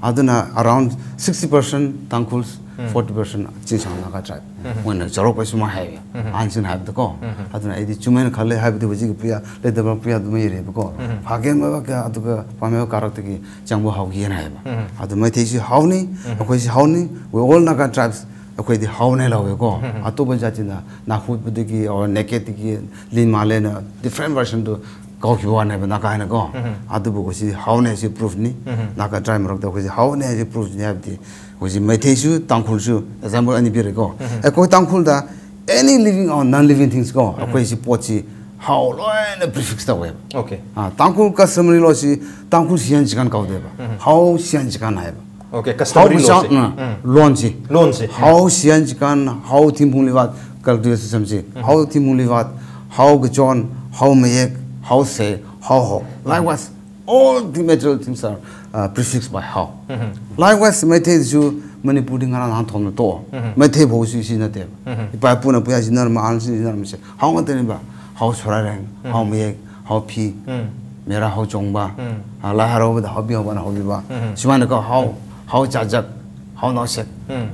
ꯑꯗꯨꯅ around sixty percent Tangkhuls, forty percent ꯆꯤꯡꯁꯥꯡ Naga tribe꯫ ꯃꯣꯏꯅ ꯆꯥꯎꯔꯥꯛꯄ ꯁꯨꯃꯥꯏꯅ ꯍꯥꯏꯌꯦ, ꯑꯍꯟꯁꯤꯡꯅ ꯍꯥꯏꯕꯗꯀꯣ꯫ ꯑꯗꯨꯅ ꯑꯩꯗꯤ ꯆꯨꯝꯃꯦꯅ ꯈꯜꯂꯦ, ꯍꯥꯏꯕꯗꯤ ꯍꯧꯖꯤꯛꯀꯤ ꯄꯨꯌꯥ, ꯂꯩꯇꯕ ꯄꯨꯌꯥꯗꯨꯃ ꯏꯔꯦꯕꯀꯣ꯫ ꯐꯥꯒꯦꯝꯕ ꯀ-, ꯑꯗꯨꯒ ꯄꯥꯝꯍꯩꯕ ꯀꯥꯔꯛꯇꯒꯤ ꯆꯪꯕ ꯍꯧꯈꯤꯑꯅ ꯍꯥꯏꯌꯦꯕ꯫ ꯑꯗꯨ ꯃꯩꯇꯩꯁꯤ ꯍꯥꯎꯅꯤ, ꯑꯩꯈꯣꯏꯁꯤ ꯍꯥꯎꯅꯤ, we all Naga tribes, ꯑꯩꯈꯣꯏꯗꯤ ꯍꯥꯎꯅ ꯂꯧꯋꯦꯀꯣ꯫ ꯑꯇꯣꯞꯄ ꯖꯥꯇꯤꯅ ꯅꯥꯍꯨꯠꯄꯗꯒꯤ or nakedꯗꯒꯤ ꯂꯤꯟ ꯃꯥꯜꯂꯦꯅ different versionꯗꯨ ꯀꯧꯈꯤꯕ ꯋꯥꯅꯦꯕ ꯅꯥꯒꯥ ꯍꯥꯏꯅꯀꯣ꯫ ꯑꯗꯨꯕꯨ ꯑꯩꯈꯣꯏꯁꯤ ꯍꯥꯎꯅꯤ ꯍꯥꯏꯁꯤ proofꯅꯤ꯫ Naga tribe ꯃꯔꯛꯇ ꯑꯩꯈꯣꯏꯁꯤ ꯍꯥꯎꯅꯤ ꯍꯥꯏꯁꯤ proofꯅꯤ ꯍꯥꯏꯕꯗꯤ ꯍꯧꯖꯤꯛ ꯃꯩꯇꯩꯁꯨ ꯇꯥꯡꯈꯨꯜꯁꯨ example ꯑꯅꯤ ꯄꯤꯔꯦꯀꯣ꯫ ꯑꯩꯈꯣꯏ ꯇꯥꯡꯈꯨꯜꯗ any living or non living things ꯀꯣ, ꯑꯩꯈꯣꯏꯁꯤ ꯄꯣꯠꯁꯤ ꯍꯥꯎ ꯂꯣꯏꯅ prefix ꯇꯧꯋꯦꯕ꯫ Okay꯫ ꯑꯥ, ꯇꯥꯡꯈꯨꯜ customary lawꯁꯤ ꯇꯥꯡꯈꯨꯜ ꯁꯤꯌꯥꯟ ꯆꯤꯀꯟ ꯀꯧꯗꯦꯕ꯫ ꯍꯥꯎ ꯁꯤꯌꯥꯟ ꯆꯤꯀꯟ ꯍꯥꯏꯕ꯫ Okay, customary ꯍꯥꯎ lawꯁꯤ꯫ ꯆꯥ-, ꯎꯝ, ꯂꯣꯟꯁꯤ꯫ ꯂꯣꯟꯁꯤ꯫ ꯍꯥꯎ ꯁꯤꯌꯥꯟ ꯆꯤꯀꯟ, ꯍꯥꯎ ꯊꯤꯝꯄꯨꯡ ꯂꯤꯕꯥꯠ cultivation systemꯁꯤ꯫ ꯍꯥꯎ ꯊꯤꯝꯄꯨꯡ ꯂꯤꯕꯥꯠ, ꯍꯥꯎ ꯒꯆꯣꯟ, ꯍꯥꯎ ꯃꯌꯦꯛ, ꯍꯥꯎ ꯁꯦ, ꯍꯥꯎ ꯍꯣ꯫ Likewise, all the material things are, uh, prefixed by how. Likewise, ꯃꯩꯇꯩꯗꯁꯨ ꯃꯅꯤꯄꯨꯔꯗꯤ ꯉꯔꯥꯡ ꯅꯍꯥꯟ ꯊꯣꯟꯅ ꯇꯣꯛꯑꯣ꯫ ꯃꯩꯇꯩ ꯐꯥꯎꯁꯨ ꯁꯤ ꯅꯠꯇꯦꯕ꯫ ꯏꯄꯥ ꯏꯄꯨꯅ ꯄꯨꯌꯥ ꯁꯤꯖꯤꯟꯅꯔꯝꯕ, ꯑꯍꯟꯁꯤꯡ ꯁꯤꯖꯤꯟꯅꯔꯝꯕꯁꯦ ꯍꯥꯎ ꯉꯥꯛꯇꯅꯦꯕ꯫ ꯍꯥꯎ ꯁꯣꯔꯥꯔꯦꯡ, ꯍꯥꯎ ꯃꯌꯦꯛ, ꯍꯥꯎ ꯐꯤ, ꯃꯦꯔꯥ ꯍꯥꯎ ꯆꯣꯡꯕ, ꯑ, ꯂꯥꯏ ꯍꯔꯥꯎꯕꯗ ꯍꯥꯎꯕꯤ ꯍꯥꯎꯕꯅ ꯍꯥꯎꯕꯤꯕ꯫ ꯁꯨꯃꯥꯏꯅꯀꯣ ꯍꯥꯎ, ꯍꯥꯎ ꯆꯥꯖꯛ, How now said,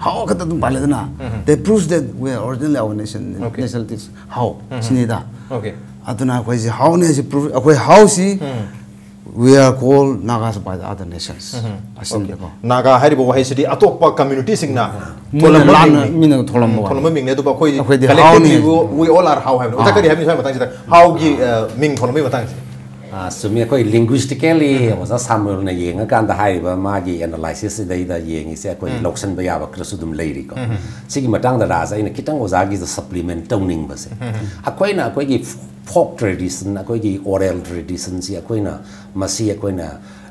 how ꯈꯛꯇ ꯑꯗꯨꯝ ꯄꯥꯜꯂꯦꯗꯅ, that proves that we are originally our nation, Okay. nationalities, how ꯁꯤꯅꯤꯗ. Okay. ꯑꯗꯨꯅ ꯑꯩꯈꯣꯏꯁꯦ howꯅꯤ ꯍꯥꯏꯁꯦ proof, ꯑꯩꯈꯣꯏ howꯁꯤ we are called Nagas by the other nations. ꯑꯁꯤꯅꯤꯗꯀꯣ. Naga ꯍꯥꯏꯔꯤꯕ ꯋꯥꯍꯩꯁꯤꯗꯤ ꯑꯇꯣꯞꯄ ꯀꯝꯃ꯭ꯌꯨꯅꯤꯇꯤꯁꯤꯡꯅ ꯃꯣꯏꯅ ꯊꯣꯜꯂꯝꯕ ꯂꯥꯟꯅ ꯃꯤꯡꯅꯤ꯫ ꯃꯤꯅ ꯊꯣꯜꯂꯝꯕ ꯋꯥꯅꯤ꯫ ꯊꯣꯜꯂꯝꯕ ꯃꯤꯡꯅꯦ, ꯑꯗꯨꯕꯨ ꯑꯩꯈꯣꯏ ꯑꯩꯈꯣꯏꯗꯤ collectively howꯅꯤ꯫ We, we all are how ꯍꯥꯏꯕꯅꯤ꯫ ꯑꯣꯖꯥ, ꯀꯔꯤ ꯍꯥꯏꯕꯅꯤ ꯁ꯭ꯋꯥꯏ ꯃꯇꯥꯡꯁꯤꯗ? Howꯒꯤ ꯑ, ꯃꯤꯡ ꯊꯣꯜꯂꯝꯕꯒꯤ ꯃꯇꯥꯡꯁꯦ꯫ ꯑ, ꯆꯨꯝꯃꯤ꯫ ꯑꯩꯈꯣꯏ linguistically ꯑꯣꯖꯥ ꯁꯥꯃꯨꯑꯦꯜꯅ ꯌꯦꯡꯉꯀꯥꯟꯗ ꯍꯥꯏꯔꯤꯕ ꯃꯥꯒꯤ analysisꯁꯤꯗꯩꯗ ꯌꯦꯡꯉꯤꯁꯦ ꯑꯩꯈꯣꯏ ꯂꯧꯁꯤꯟꯕ ꯌꯥꯕ ꯈꯔꯁꯨ ꯑꯗꯨꯝ ꯂꯩꯔꯤꯀꯣ꯫ ꯁꯤꯒꯤ ꯃꯇꯥꯡꯗ ꯔꯥꯖ, ꯑꯩꯅ ꯈꯤꯇꯪ ꯑꯣꯖꯥꯒꯤꯗ supplement ꯇꯧꯅꯤꯡꯕꯁꯦ, ꯑꯩꯈꯣꯏꯅ ꯑꯩꯈꯣꯏꯒꯤ folk tradition, ꯑꯩꯈꯣꯏꯒꯤ oral traditionꯁꯤ ꯑꯩꯈꯣꯏꯅ ꯃꯁꯤ ꯑꯩꯈꯣꯏꯅ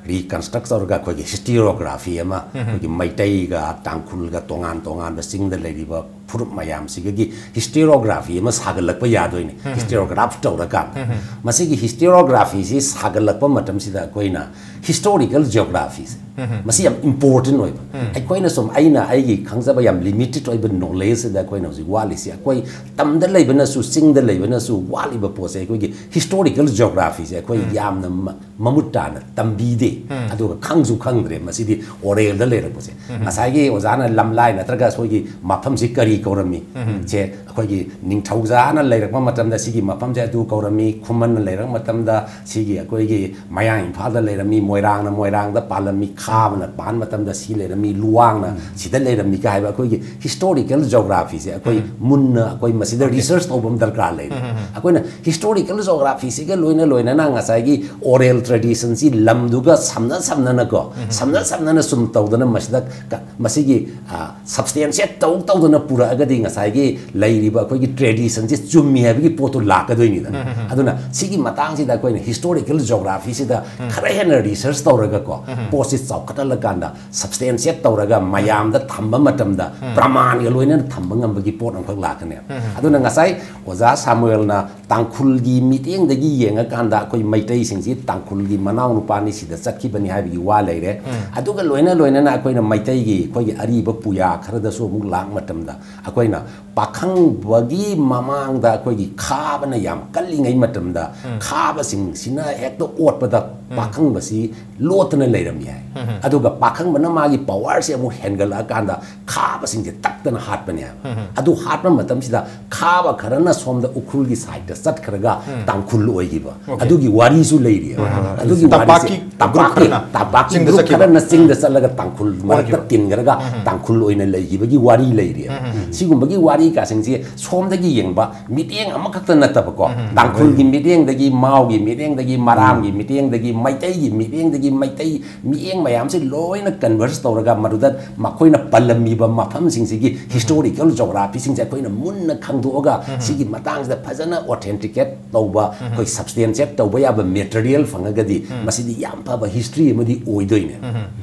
reconstruct ꯇꯧꯔꯒ ꯑꯩꯈꯣꯏꯒꯤ historiography ꯑꯃ, ꯑꯩꯈꯣꯏꯒꯤ ꯃꯩꯇꯩꯒ ꯇꯥꯡꯈꯨꯜꯒ ꯇꯣꯉꯥꯟ ꯇꯣꯉꯥꯟꯕ ꯆꯤꯡꯗ ꯂꯩꯔꯤꯕ ꯐꯨꯔꯨꯞ ꯃꯌꯥꯝꯁꯤꯒꯒꯤ historiography ꯑꯃ ꯁꯥꯒꯠꯂꯛꯄ ꯌꯥꯗꯣꯏꯅꯤ꯫ Historiograph ꯇꯧꯔꯀꯥꯟꯗ ꯃꯁꯤꯒꯤ historiographyꯁꯤ ꯁꯥꯒꯠꯂꯛꯄ ꯃꯇꯝꯁꯤꯗ ꯑꯩꯈꯣꯏꯅ historical geographyꯁꯦ ꯃꯁꯤ ꯌꯥꯝ important ꯑꯣꯏꯕ꯫ ꯑꯩꯈꯣꯏꯅ ꯁꯨꯝ, ꯑꯩꯅ ꯑꯩꯒꯤ ꯈꯪꯖꯕ ꯌꯥꯝ limited ꯑꯣꯏꯕ knowledgeꯁꯤꯗ ꯑꯩꯈꯣꯏꯅ ꯍꯧꯖꯤꯛ ꯋꯥꯠꯂꯤꯁꯤ, ꯑꯩꯈꯣꯏ ꯇꯝꯗ ꯂꯩꯕꯅꯁꯨ ꯆꯤꯡꯗ ꯂꯩꯕꯅꯁꯨ ꯋꯥꯠꯂꯤꯕ ꯄꯣꯠꯁꯦ ꯑꯩꯈꯣꯏꯒꯤ historical geographyꯁꯦ ꯑꯩꯈꯣꯏ ꯌꯥꯝꯅ ꯃ-, ꯃꯃꯨꯠ ꯇꯥꯅ ꯇꯝꯕꯤꯗꯦ꯫ ꯑꯗꯨꯒ ꯈꯪꯁꯨ ꯈꯪꯗ꯭ꯔꯦ ꯃꯁꯤꯗꯤ oralꯗ ꯂꯩꯔꯛꯄꯁꯦ꯫ ꯉꯁꯥꯏꯒꯤ ꯑꯣꯖꯥꯅ ꯂꯝꯂꯥꯏ ꯅꯠꯇ꯭ꯔꯒ ꯑꯩꯈꯣꯏꯒꯤ ꯃꯐꯝꯁꯤ ꯀꯔꯤ ꯀꯧꯔꯝꯃꯤ? ꯁꯦ ꯑꯩꯈꯣꯏꯒꯤ ꯅꯤꯡꯊꯧꯖꯥꯅ ꯂꯩꯔꯛꯄ ꯃꯇꯝꯗ ꯁꯤꯒꯤ ꯃꯐꯝꯁꯦ ꯑꯗꯨ ꯀꯧꯔꯝꯃꯤ, ꯈꯨꯃꯟꯅ ꯂꯩꯔꯛꯄ ꯃꯇꯝꯗ ꯁꯤꯒꯤ ꯑꯩꯈꯣꯏꯒꯤ ꯃꯌꯥꯡ ꯏꯝꯐꯥꯜꯗ ꯂꯩꯔꯝꯃꯤ, ꯃꯣꯏꯔꯥꯡꯅ ꯃꯣꯏꯔꯥꯡꯗ ꯄꯥꯜꯂꯝꯃꯤ, ꯈꯥꯕꯅ ꯄꯥꯟ ꯃꯇꯝꯗ ꯁꯤ ꯂꯩꯔꯝꯃꯤ, ꯂꯨꯋꯥꯡꯅ ꯁꯤꯗ ꯂꯩꯔꯝꯃꯤꯒ ꯍꯥꯏꯕ ꯑꯩꯈꯣꯏꯒꯤ historical geographyꯁꯦ ꯑꯩꯈꯣꯏ ꯃꯨꯟꯅ ꯑꯩꯈꯣꯏ ꯃꯁꯤꯗ research ꯇꯧꯕ ꯑꯃ ꯗꯔꯀꯥꯔ ꯂꯩꯔꯦ꯫ ꯑꯩꯈꯣꯏꯅ historical geographyꯁꯤꯒ ꯂꯣꯏꯅ ꯂꯣꯏꯅꯅ ꯉꯁꯥꯏꯒꯤ oral traditionꯁꯤ ꯂꯝꯗꯨꯒ ꯁꯝꯅ ꯁꯝꯅꯅꯀꯣ, ꯁꯝꯅ ꯁꯝꯅꯅ ꯁꯨꯝ ꯇꯧꯗꯅ ꯃꯁꯤꯗ ꯀ-, ꯃꯁꯤꯒꯤ, ꯑ, substantiate ꯇꯧ ꯇꯧꯗꯅ ꯄꯨꯔꯛꯑꯒꯗꯤ ꯉꯁꯥꯏꯒꯤ ꯂꯩꯔꯤꯕ ꯑꯩꯈꯣꯏꯒꯤ traditionꯁꯤ ꯆꯨꯝꯃꯤ ꯍꯥꯏꯕꯒꯤ ꯄꯣꯠꯇꯨ ꯂꯥꯛꯀꯗꯣꯏꯅꯤꯗꯅ꯫ ꯑꯗꯨꯅ ꯁꯤꯒꯤ ꯃꯇꯥꯡꯁꯤꯗ ꯑꯩꯈꯣꯏꯅ historical geographyꯁꯤꯗ ꯈꯔ ꯍꯦꯟꯅ research ꯇꯧꯔꯒꯀꯣ, ꯄꯣꯠꯁꯤ ꯆꯥꯎꯈꯠꯍꯜꯂꯀꯥꯟꯗ substantiate ꯇꯧꯔꯒ ꯃꯌꯥꯝꯗ ꯊꯝꯕ ꯃꯇꯝꯗ ꯄ꯭ꯔꯃꯥꯟꯒ ꯂꯣꯏꯅꯅ ꯊꯝꯕ ꯉꯝꯕꯒꯤ ꯄꯣꯠ ꯑꯃꯈꯛ ꯂꯥꯛꯀꯅꯦꯕ꯫ ꯑꯗꯨꯅ ꯉꯁꯥꯏ ꯑꯣꯖꯥ ꯁꯥꯃꯨꯑꯦꯜꯅ ꯇꯥꯡꯈꯨꯜꯒꯤ ꯃꯤꯠꯌꯦꯡꯗꯒꯤ ꯌꯦꯡꯉꯀꯥꯟꯗ ꯑꯩꯈꯣꯏ ꯃꯩꯇꯩꯁꯤꯡꯁꯤ ꯇꯥꯡꯈꯨꯜꯒꯤ ꯃꯅꯥꯎ ꯅꯨꯄꯥꯅꯤ, ꯁꯤꯗ ꯆꯠꯈꯤꯕꯅꯤ ꯍꯥꯏꯕꯒꯤ ꯋꯥ ꯂꯩꯔꯦ꯫ ꯑꯗꯨꯒ ꯂꯣꯏꯅ ꯂꯣꯏꯅꯅ ꯑꯩꯈꯣꯏꯅ ꯃꯩꯇꯩꯒꯤ ꯑꯩꯈꯣꯏꯒꯤ ꯑꯔꯤꯕ ꯄꯨꯌꯥ ꯈꯔꯗꯁꯨ ꯑꯃꯨꯛ ꯂꯥꯛ ꯃꯇꯝꯗ ꯑꯩꯈꯣꯏꯅ ꯄꯥꯈꯪꯕꯒꯤ ꯃꯃꯥꯡꯗ ꯑꯩꯈꯣꯏꯒꯤ ꯈꯥꯕꯅ ꯌꯥꯝ ꯀꯜꯂꯤꯉꯩ ꯃꯇꯝꯗ ꯈꯥꯕꯁꯤꯡꯁꯤꯅ ꯍꯦꯛꯇ ꯑꯣꯠꯄꯗ ꯄꯥꯈꯪꯕꯁꯤ ꯂꯣꯠꯇꯅ ꯂꯩꯔꯝꯃꯤ ꯍꯥꯏ꯫ ꯑꯗꯨꯒ ꯄꯥꯈꯪꯕꯅ ꯃꯥꯒꯤ ꯄꯋꯥꯔꯁꯦ ꯑꯃꯨꯛ ꯍꯦꯟꯒꯠꯂꯛꯑꯀꯥꯟꯗ ꯈꯥꯕꯁꯤꯡꯁꯦ ꯇꯛꯇꯅ ꯍꯥꯠꯄꯅꯦ ꯍꯥꯏꯕ꯫ ꯑꯗꯨ ꯍꯥꯠꯄ ꯃꯇꯝꯁꯤꯗ ꯈꯥꯕ ꯈꯔꯅ ꯁꯣꯝꯗ ꯎꯈ꯭ꯔꯨꯜꯒꯤ ꯁꯥꯏꯠꯇ ꯆꯠꯈ꯭ꯔꯒ ꯇꯥꯡꯈꯨꯜ ꯑꯣꯏꯈꯤꯕ, ꯑꯗꯨꯒꯤ ꯋꯥꯔꯤꯁꯨ ꯂꯩꯔꯤꯑꯕ꯫ ꯑꯗꯨꯒꯤ ꯇꯝꯄꯥꯛꯀꯤ ꯋꯥꯔꯤꯁꯦ group ꯇꯝꯄꯥꯛꯀꯤ ꯈꯔꯅ ꯇꯝꯄꯥꯛꯀꯤ ꯆꯤꯡꯗ group ꯆꯠꯈꯤꯕ꯫ ꯈꯔꯅ ꯆꯤꯡꯗ ꯆꯠꯂꯒ ꯇꯥꯡꯈꯨꯜ ꯃꯔꯛꯇ ꯑꯣꯏꯈꯤꯕ꯫ ꯇꯤꯟꯈ꯭ꯔꯒ ꯇꯥꯡꯈꯨꯜ ꯑꯣꯏꯅ ꯂꯩꯈꯤꯕꯒꯤ ꯋꯥꯔꯤ ꯂꯩꯔꯤꯑꯕ꯫ ꯁꯤꯒꯨꯝꯕꯒꯤ ꯋꯥꯔꯤ ꯀꯥꯁꯤꯡꯁꯦ ꯁꯣꯝꯗꯒꯤ ꯌꯦꯡꯕ ꯃꯤꯠꯌꯦꯡ ꯑꯃꯈꯛꯇ ꯅꯠꯇꯕꯀꯣ, ꯇꯥꯡꯈꯨꯜꯒꯤ ꯃꯤꯠꯌꯦꯡꯗꯒꯤ, ꯃꯥꯎꯒꯤ ꯃꯤꯠꯌꯦꯡꯗꯒꯤ, ꯃꯔꯥꯝꯒꯤ ꯃꯤꯠꯌꯦꯡꯗꯒꯤ, ꯃꯩꯇꯩꯒꯤ ꯃꯤꯠꯌꯦꯡꯗꯒꯤ, ꯃꯩꯇꯩ ꯃꯤꯠꯌꯦꯡ ꯃꯌꯥꯝꯁꯦ ꯂꯣꯏꯅ converse ꯇꯧꯔꯒ ꯃꯗꯨꯗ ꯃꯈꯣꯏꯅ ꯄꯜꯂꯝꯃꯤꯕ ꯃꯐꯝꯁꯤꯡꯁꯤꯒꯤ historical geographyꯁꯤꯡꯁꯦ ꯑꯩꯈꯣꯏꯅ ꯃꯨꯟꯅ ꯈꯪꯗꯣꯛꯑꯒ ꯁꯤꯒꯤ ꯃꯇꯥꯡꯁꯤꯗ ꯐꯖꯅ authenticate ꯇꯧꯕ, ꯑꯩꯈꯣꯏ substantiate ꯇꯧꯕ ꯌꯥꯕ material ꯐꯪꯉꯒꯗꯤ ꯃꯁꯤꯗꯤ ꯌꯥꯝ ꯐꯕ history ꯑꯃꯗꯤ ꯑꯣꯏꯗꯣꯏꯅꯦ꯫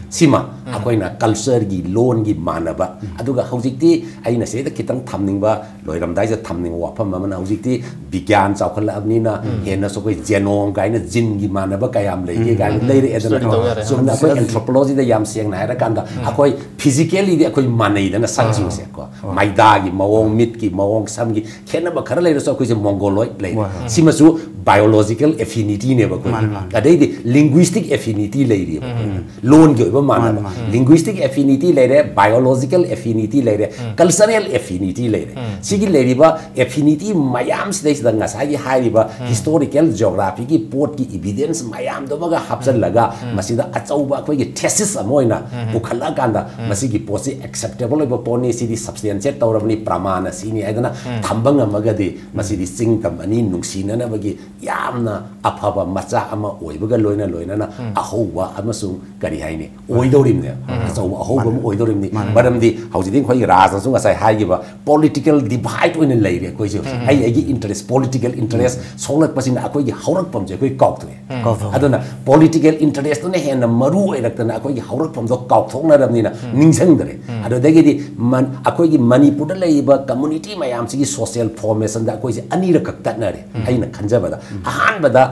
ꯁꯤꯃ ꯑꯩꯈꯣꯏꯅ cultureꯒꯤ, ꯂꯣꯟꯒꯤ ꯃꯥꯟꯅꯕ, ꯑꯗꯨꯒ ꯍꯧꯖꯤꯛꯇꯤ ꯑꯩꯅ ꯁꯤꯗ ꯈꯤꯇꯪ ꯊꯝꯅꯤꯡꯕ, ꯂꯣꯏꯔꯝꯗꯥꯏꯁꯤꯗ ꯊꯝꯅꯤꯡꯕ ꯋꯥꯐꯝ ꯑꯃꯅ, ꯍꯧꯖꯤꯛꯇꯤ ꯕꯤꯒ꯭ꯌꯥꯟ ꯆꯥꯎꯈꯠꯂꯛꯑꯕꯅꯤꯅ ꯍꯦꯟꯅꯁꯨ ꯑꯩꯈꯣꯏ genome ꯀꯥꯏꯅ geneꯒꯤ ꯃꯥꯟꯅꯕ ꯀꯌꯥꯝ ꯂꯩꯒꯦ ꯀꯥꯏꯅ ꯂꯩꯔꯛꯑꯦꯗꯅ꯫ Study ꯇꯧ ꯌꯥꯔꯦ꯫ ꯆꯨꯝꯅ ꯑꯩꯈꯣꯏ anthropologyꯗ ꯌꯥꯝ ꯁꯦꯡꯅ ꯍꯥꯏꯔꯀꯥꯟꯗ ꯑꯩꯈꯣꯏ physicallyꯗꯤ ꯑꯩꯈꯣꯏ ꯃꯥꯟꯅꯩꯗꯅ, ꯁꯛꯁꯤꯡꯁꯦ ꯀꯣ, ꯃꯥꯏꯗꯥꯒꯤ ꯃꯑꯣꯡ, ꯃꯤꯠꯀꯤ ꯃꯑꯣꯡ, ꯁꯝꯒꯤ ꯈꯦꯠꯅꯕ ꯈꯔ ꯂꯩꯔꯁꯨ ꯑꯩꯈꯣꯏꯁꯦ mongoloid ꯂꯩꯔꯦ꯫ ꯍꯣꯏ, ꯍꯣꯏ꯫ ꯁꯤꯃꯁꯨ biological affinityꯅꯦꯕ ꯑꯩꯈꯣꯏꯒꯤ꯫ ꯃꯥꯅꯦ, ꯃꯥꯅꯦ꯫ ꯑꯗꯩꯗꯤ linguistic affinityꯂꯩꯔꯤꯑꯕ ꯑꯩꯈꯣꯏꯒꯤ꯫ ꯂꯣꯟꯒꯤ ꯑꯣꯏꯕ ꯃꯥꯟꯅꯕ꯫ ꯃꯥꯅꯦ, ꯃꯥꯅꯦ꯫ Linguistic affinity ꯂꯩꯔꯦ, biological affinity ꯂꯩꯔꯦ, cultural affinity ꯂꯩꯔꯦ꯫ ꯁꯤꯒꯤ ꯂꯩꯔꯤꯕ affinity ꯃꯌꯥꯝꯁꯤꯗꯩꯁꯤꯗ ꯉꯁꯥꯏꯒꯤ ꯍꯥꯏꯔꯤꯕ historical geographyꯒꯤ ꯄꯣꯠꯀꯤ evidence ꯃꯌꯥꯝꯗꯨꯃꯒ ꯍꯥꯞꯆꯜꯂꯒ ꯃꯁꯤꯗ ꯑꯆꯧꯕ ꯑꯩꯈꯣꯏꯒꯤ thesis ꯑꯃ ꯑꯣꯏꯅ ꯄꯨꯈꯠꯂꯛꯑꯀꯥꯟꯗ ꯃꯁꯤꯒꯤ ꯄꯣꯠꯁꯤ acceptable ꯑꯣꯏꯕ ꯄꯣꯠꯅꯤ, ꯁꯤꯗꯤ substantiate ꯇꯧꯔꯕꯅꯤ, ꯄ꯭ꯔꯃꯥꯟꯅ ꯁꯤꯅꯤ ꯍꯥꯏꯗꯅ ꯊꯝꯕ ꯉꯝꯃꯒꯗꯤ ꯃꯁꯤꯗꯤ ꯆꯤꯡ ꯇꯝ ꯑꯅꯤ ꯅꯨꯡꯁꯤꯅꯅꯕꯒꯤ ꯌꯥꯝꯅ ꯑꯐꯕ ꯃꯆꯥꯛ ꯑꯃ ꯑꯣꯏꯕꯒ ꯂꯣꯏꯅ ꯂꯣꯏꯅꯅ ꯑꯍꯧꯕ ꯑꯃꯁꯨꯡ ꯀꯔꯤ ꯍꯥꯏꯅꯤ, ꯑꯣꯏꯗꯧꯔꯤꯕꯅꯦ꯫ ꯑꯆꯧꯕ ꯑꯍꯧꯕ ꯑꯃ ꯑꯣꯏꯗꯧꯔꯤꯕꯅꯤ꯫ ꯃꯔꯝꯗꯤ ꯍꯧꯖꯤꯛꯇꯤ ꯑꯩꯈꯣꯏꯒꯤ ꯔꯥꯖꯅꯁꯨ ꯉꯁꯥꯏ ꯍꯥꯏꯈꯤꯕ political divide ꯑꯣꯏꯅ ꯂꯩꯔꯦ ꯑꯩꯈꯣꯏꯁꯦ ꯍꯧꯖꯤꯛ꯫ ꯑꯩ ꯑꯩꯒꯤ interest, political interest ꯁꯣꯛꯂꯛꯄꯁꯤꯅ ꯑꯩꯈꯣꯏꯒꯤ ꯍꯧꯔꯛꯐꯝꯁꯦ ꯑꯩꯈꯣꯏ ꯀꯥꯎꯊꯣꯛꯑꯦ꯫ ꯀꯥꯎꯊꯣꯛꯑꯦ꯫ ꯑꯗꯨꯅ political interestꯇꯨꯅ ꯍꯦꯟꯅ ꯃꯔꯨ ꯑꯣꯏꯔꯛꯇꯅ ꯑꯩꯈꯣꯏꯒꯤ ꯍꯧꯔꯛꯐꯝꯗꯣ ꯀꯥꯎꯊꯣꯛꯅꯔꯕꯅꯤꯅ ꯅꯤꯡꯁꯤꯡꯗ꯭ꯔꯦ꯫ ꯑꯗꯨꯗꯒꯤꯗꯤ ꯃꯟ-, ꯑꯩꯈꯣꯏꯒꯤ ꯃꯅꯤꯄꯨꯔꯗ ꯂꯩꯔꯤꯕ community ꯃꯌꯥꯝꯁꯤꯒꯤ social formationꯗ ꯑꯩꯈꯣꯏꯁꯦ ꯑꯅꯤꯔꯛꯈꯛ ꯇꯠꯅꯔꯦ꯫ ꯑꯩꯅ ꯈꯟꯖꯕꯗ, ꯑꯍꯥꯟꯕꯗ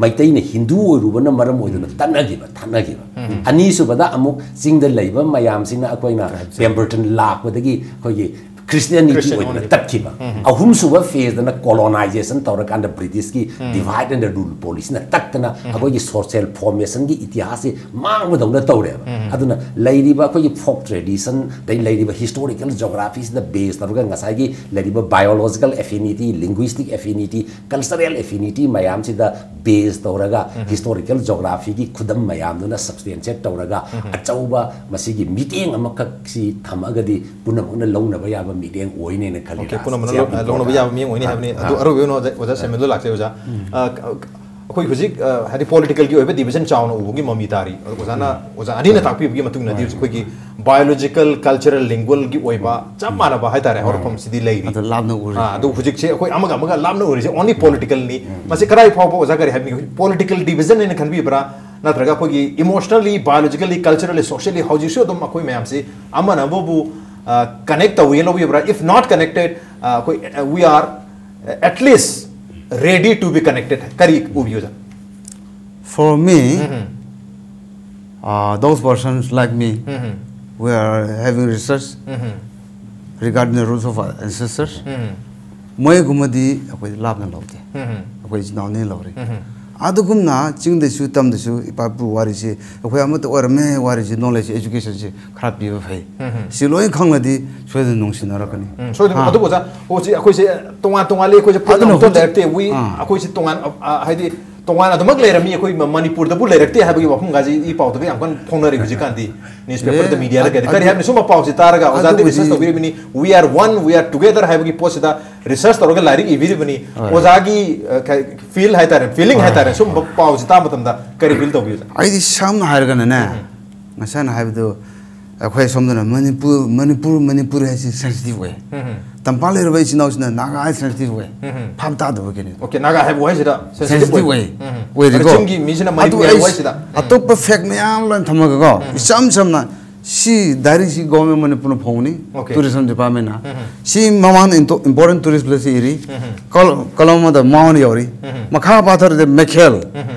ꯃꯩꯇꯩꯅ ꯍꯤꯟꯗꯨ ꯑꯣꯏꯔꯨꯕꯅ ꯃꯔꯝ ꯑꯣꯏꯗꯨꯅ ꯇꯠꯅꯈꯤꯕ, ꯊꯠꯅꯈꯤꯕ꯫ ꯑꯅꯤꯁꯨꯕꯗ ꯑꯃꯨꯛ ꯆꯤꯡꯗ ꯂꯩꯕ ꯃꯌꯥꯝꯁꯤꯅ ꯑꯩꯈꯣꯏꯅ Tribes. Pemberton ꯂꯥꯛꯄꯗꯒꯤ ꯑꯩꯈꯣꯏꯒꯤ ꯈ꯭ꯔꯤꯁꯇꯤꯌꯥꯅꯤꯇꯤ ꯑꯣꯏꯗꯅ ꯇꯠꯈꯤꯕ꯫ ꯑꯍꯨꯝꯁꯨꯕ ꯐꯦꯁꯇꯅ ꯀꯣꯂꯣꯅꯥꯏꯖꯦꯁꯟ ꯇꯧꯔꯀꯥꯟꯗ ꯕ꯭ꯔꯤꯇꯤꯁꯀꯤ ꯗꯤꯚꯥꯏꯠ ꯑꯦꯟ ꯔꯨꯜ ꯄꯣꯂꯤꯁꯤꯅ ꯇꯠꯇꯅ ꯑꯩꯈꯣꯏꯒꯤ ꯁꯣꯁꯤꯌꯦꯜ ꯐꯣꯔꯃꯦꯁꯟꯒꯤ ꯏꯇꯤꯍꯥꯁꯁꯤ ꯃꯥꯡꯕꯗꯧꯅ ꯇꯧꯔꯦꯕ꯫ ꯑꯗꯨꯅ ꯂꯩꯔꯤꯕ ꯑꯩꯈꯣꯏꯒꯤ ꯐꯣꯛ ꯇ꯭ꯔꯦꯗꯤꯁꯟ, ꯑꯗꯩ ꯂꯩꯔꯤꯕ ꯍꯤꯁꯇꯣꯔꯤꯀꯦꯜ ꯖꯣꯒ꯭ꯔꯥꯐꯤꯁꯤꯗ ꯕꯦꯁ ꯇꯧꯔꯒ ꯉꯁꯥꯏꯒꯤ ꯂꯩꯔꯤꯕ biological affinity, linguistic affinity, cultural affinity ꯃꯌꯥꯝꯁꯤꯗ ꯕꯦꯁ ꯇꯧꯔꯒ ꯍꯤꯁꯇꯣꯔꯤꯀꯦꯜ ꯖꯣꯒ꯭ꯔꯥꯐꯤꯒꯤ ꯈꯨꯗꯝ ꯃꯌꯥꯝꯗꯨꯅ ꯁꯕꯁꯇꯦꯟꯁꯤꯌꯦꯠ ꯇꯧꯔꯒ ꯑꯆꯧꯕ ꯃꯁꯤꯒꯤ ꯃꯤꯠꯌꯦꯡ ꯑꯃꯈꯛꯁꯤ ꯊꯝꯃꯒꯗꯤ ꯄꯨꯝꯅꯃꯛꯅ ꯂꯧꯅꯕ ꯌꯥꯕ ꯃꯤꯠꯌꯦꯡ ꯑꯣꯏꯅꯦꯅ ꯈꯜꯂꯤ꯫ ꯄꯨꯝꯅꯃꯛꯅ ꯂꯧ- ꯂꯧꯅꯕ ꯌꯥꯕ ꯃꯤꯠꯌꯦꯡ ꯑꯣꯏꯅꯤ ꯍꯥꯏꯕꯅꯤ꯫ ꯑꯗꯨ ꯑꯔꯣꯏꯕ ꯑꯣꯏꯅ ꯑꯣꯖꯥ, ꯑꯣꯖꯥ ꯁꯦꯝꯕꯦꯜꯗ ꯂꯥꯛꯆꯩ ꯑꯣꯖꯥ꯫ ꯑ, ꯑꯩꯈꯣꯏ ꯍꯧꯖꯤꯛ, ꯑ, ꯍꯥꯏꯗꯤ ꯄꯣꯂꯤꯇꯤꯀꯦꯜꯒꯤ ꯑꯣꯏꯕ ꯗꯤꯚꯤꯖꯟ ꯆꯥꯎꯅ ꯎꯕꯒꯤ ꯃꯃꯤ ꯇꯥꯔꯤ꯫ ꯑꯗꯣ ꯑꯣꯖꯥꯅ, ꯑꯣꯖꯥ ꯑꯅꯤꯅ ꯇꯥꯛꯄꯤꯕꯒꯤ ꯃꯇꯨꯡ ꯏꯟꯅꯗꯤ ꯍꯧꯖꯤꯛ ꯑꯩꯈꯣꯏꯒꯤ ꯕꯥꯏꯑꯣꯂꯣꯖꯤꯀꯦꯜ, ꯀꯜꯆꯔꯦꯜ, ꯂꯤꯡꯒ꯭ꯋꯦꯜꯒꯤ ꯑꯣꯏꯕ ꯆꯞ ꯃꯥꯟꯅꯕ ꯍꯥꯏꯇꯥꯔꯦ ꯍꯧꯔꯛꯐꯝꯁꯤꯗꯤ ꯂꯩꯔꯤ꯫ ꯑꯗꯣ ꯂꯥꯞꯅ ꯎꯔꯤ꯫ ꯑꯥ, ꯑꯗꯨ ꯍꯧꯖꯤꯛꯁꯦ ꯑꯩꯈꯣꯏ ꯑꯃꯒ ꯑꯃꯒ ꯂꯥꯞꯅ ꯎꯔꯤꯁꯦ ꯑꯣꯟꯂꯤ ꯄꯣꯂꯤꯇꯤꯀꯦꯜꯅꯤ꯫ ꯃꯁꯤ ꯀꯗꯥꯏ ꯐꯥꯎꯕ ꯑꯣꯖꯥ ꯀꯔꯤ ꯍꯥꯏꯕꯤꯅꯤꯡꯉꯤ? ꯄꯣꯂꯤꯇꯤꯀꯦꯜ ꯗꯤꯚꯤꯖꯟ ꯍꯥꯏꯅ ꯈꯟꯕꯤꯕ꯭ꯔꯥ, ꯅꯠꯇ꯭ꯔꯒ ꯑꯩꯈꯣꯏꯒꯤ ꯏꯃꯣꯁꯅꯦꯜꯂꯤ, ꯕꯥꯏꯑꯣꯂꯣꯖꯤꯀꯦꯜꯂꯤ, ꯀꯜꯆꯔꯦꯜꯂꯤ, ꯁꯣꯁꯤꯌꯦꯜꯂꯤ ꯍꯧꯖꯤꯛꯁꯨ ꯑꯗꯨꯝ ꯑꯩꯈꯣꯏ ꯃꯌꯥꯝꯁꯤ ꯑꯃꯅ ꯑꯃꯕꯨ ꯀꯅꯦꯛ ꯇꯧꯏ ꯂꯧꯕꯤꯕ꯭ꯔꯥ? If not connected, ꯑꯩꯈꯣꯏ, we are at least ready to be connected. ꯀꯔꯤ ꯎꯕꯤꯌꯨ ꯑꯣꯖꯥ? For me, uh, those persons like me, we are having research regarding the roots of our ancestors. ꯃꯣꯏꯒꯨꯝꯕꯗꯤ ꯑꯩꯈꯣꯏ ꯂꯥꯞꯅ ꯂꯧꯗꯦ꯫ ꯑꯩꯈꯣꯏ ꯏꯆꯤꯟ ꯏꯅꯥꯎꯅꯤ ꯂꯧꯔꯤ꯫ ꯑꯗꯨꯒꯨꯝꯅ ꯆꯤꯡꯗꯁꯨ ꯇꯝꯗꯁꯨ ꯏꯄꯥ ꯏꯄꯨ ꯋꯥꯔꯤꯁꯦ ꯑꯩꯈꯣꯏ ꯑꯃꯠꯇ ꯑꯣꯏꯔꯝꯃꯦ, ꯋꯥꯔꯤꯁꯦ, ꯅꯣꯂꯦꯖ, ꯑꯦꯖꯨꯀꯦꯁꯟꯁꯦ ꯈꯔ ꯄꯤꯕ ꯐꯩ꯫ ꯁꯤ ꯂꯣꯏ ꯈꯪꯂꯗꯤ ꯁꯣꯏꯗꯅ ꯅꯨꯡꯁꯤꯅꯔꯛꯀꯅꯤ꯫ ꯎꯝ, ꯁꯣꯏꯗꯅ꯫ ꯍꯥ꯫ ꯑꯗꯨꯕꯨ ꯑꯣꯖꯥ, ꯍꯧꯖꯤꯛ ꯑꯩꯈꯣꯏꯁꯦ ꯇꯣꯉꯥꯟ ꯇꯣꯉꯥꯟꯂꯤ, ꯑꯩꯈꯣꯏꯁꯦ ꯄꯨꯟꯅ ꯑꯗꯨꯅ ꯑꯃꯨꯛꯇ ꯍꯧꯖꯤꯛ- ꯂꯩꯔꯛꯇꯦ꯫ We, ꯑꯥ꯫ ꯑꯩꯈꯣꯏꯁꯦ ꯇꯣꯉꯥꯟ, ꯑ, ꯑ, ꯍꯥꯏꯗꯤ ꯇꯣꯉꯥꯟ ꯑꯗꯨꯃꯛ ꯂꯩꯔꯝꯃꯤ, ꯑꯩꯈꯣꯏ ꯃ-, ꯃꯅꯤꯄꯨꯔꯗꯕꯨ ꯂꯩꯔꯛꯇꯦ ꯍꯥꯏꯕꯒꯤ ꯋꯥꯐꯝꯒꯁꯤ ꯏ ꯄꯥꯎꯗꯒ ꯌꯥꯝ ꯀꯟꯅ ꯐꯣꯡꯅꯔꯤ ꯍꯧꯖꯤꯛꯀꯥꯟꯗꯤ꯫ ꯅ꯭ꯌꯨꯁꯄꯦꯄꯔꯗ, ꯑꯦ, ꯃꯤꯗꯤꯌꯥꯗ ꯀꯩꯗ꯫ ꯀꯔꯤ ꯑꯗꯨ- ꯍꯥꯏꯕꯅꯤ? ꯁꯨꯝꯕ ꯄꯥꯎꯁꯤ ꯇꯥꯔꯒ ꯑꯣꯖꯥꯗꯤ ꯑꯗꯨꯕꯨꯗꯤ- ꯔꯤꯁꯔꯁ ꯇꯧꯕꯤꯔꯤꯕꯅꯤ, "We are one, we are together" ꯍꯥꯏꯕꯒꯤ ꯄꯣꯠꯁꯤꯗ ꯔꯤꯁꯔꯁ ꯇꯧꯔꯒ ꯂꯥꯏꯔꯤꯛ ꯏꯕꯤꯔꯤꯕꯅꯤ꯫ ꯍꯣꯏ꯫ ꯑꯣꯖꯥꯒꯤ, ꯑ, ꯀ-, ꯐꯤꯜ ꯍꯥꯏꯇꯥꯔꯦ, ꯐꯤꯂꯤꯡ ꯍꯥꯏꯇꯥꯔꯦ, ꯁꯨꯝꯕ ꯄꯥꯎꯁꯤ ꯇꯥꯕ ꯃꯇꯝꯗ ꯀꯔꯤ ꯐꯤꯜ ꯇꯧꯕꯤ ꯑꯣꯖꯥ? ꯑꯩꯗꯤ ꯁꯝꯅ ꯍꯥꯏꯔꯒꯅꯅꯦ, ꯉꯁꯥꯏꯅ ꯍꯥꯏꯕꯗꯣ, ꯑꯩꯈꯣꯏ ꯁꯣꯝꯗꯅ ꯃꯅꯤꯄꯨꯔ, ꯃꯅꯤꯄꯨꯔ, ꯃꯅꯤꯄꯨꯔ ꯍꯥꯏꯁꯤ ꯁꯦꯟꯁꯤꯇꯤꯚ ꯑꯣꯏ꯫ ꯇꯝꯄꯥꯛ ꯂꯩꯔꯕ ꯏꯆꯤꯟ ꯏꯅꯥꯎꯁꯤꯡꯅ ꯅꯥꯒꯥ ꯍꯥꯏ ꯁꯦꯟꯁꯤꯇꯤꯚ ꯑꯣꯏ꯫ ꯚꯥꯞ ꯇꯥꯗꯕꯒꯤꯅꯤ꯫ ꯑꯣꯀꯦ, ꯅꯥꯒꯥ ꯍꯥꯏꯕ ꯋꯥꯍꯩꯁꯤꯗ ꯁꯦꯟꯁꯤꯇꯤꯚ ꯑꯣꯏ꯫ ꯑꯣꯏꯔꯤꯀꯣ꯫ ꯑꯗꯣ ꯆꯤꯡꯒꯤ ꯃꯤꯁꯤꯅ ꯑꯗꯨ ꯃꯅꯤꯄꯨꯔꯤ ꯑꯩ ꯍꯥꯏꯕ ꯋꯥꯍꯩꯁꯤꯗ꯫ ꯑꯇꯣꯞꯄ ꯐꯦꯛ ꯃꯌꯥꯝ ꯂꯣꯏꯅ ꯊꯝꯃꯒꯀꯣ, ꯏꯆꯝ ꯆꯝꯅ ꯁꯤ ꯗꯥꯏꯔꯤꯁꯤ ꯒꯣꯔꯃꯦꯟ ꯃꯅꯤꯄꯨꯔꯅ ꯐꯣꯡꯕꯅꯤ, ꯑꯣꯀꯦ꯫ ꯇꯨꯔꯤꯖꯝ ꯗꯤꯄꯥꯔꯠꯃꯦꯟꯅ꯫ ꯁꯤ ꯃꯃꯥꯡꯗ ꯏꯝꯄꯣꯔꯇꯦꯟ ꯇꯨꯔꯤꯁ ꯄ꯭ꯂꯦꯁꯁꯤ ꯏꯔꯤ꯫ ꯀꯣꯂꯝ ꯑꯃꯗ ꯃꯥꯎꯟ ꯌꯧꯔꯤ꯫ ꯃꯈꯥ ꯄꯥꯊꯔꯗꯤ ꯃꯦꯈꯦꯜ,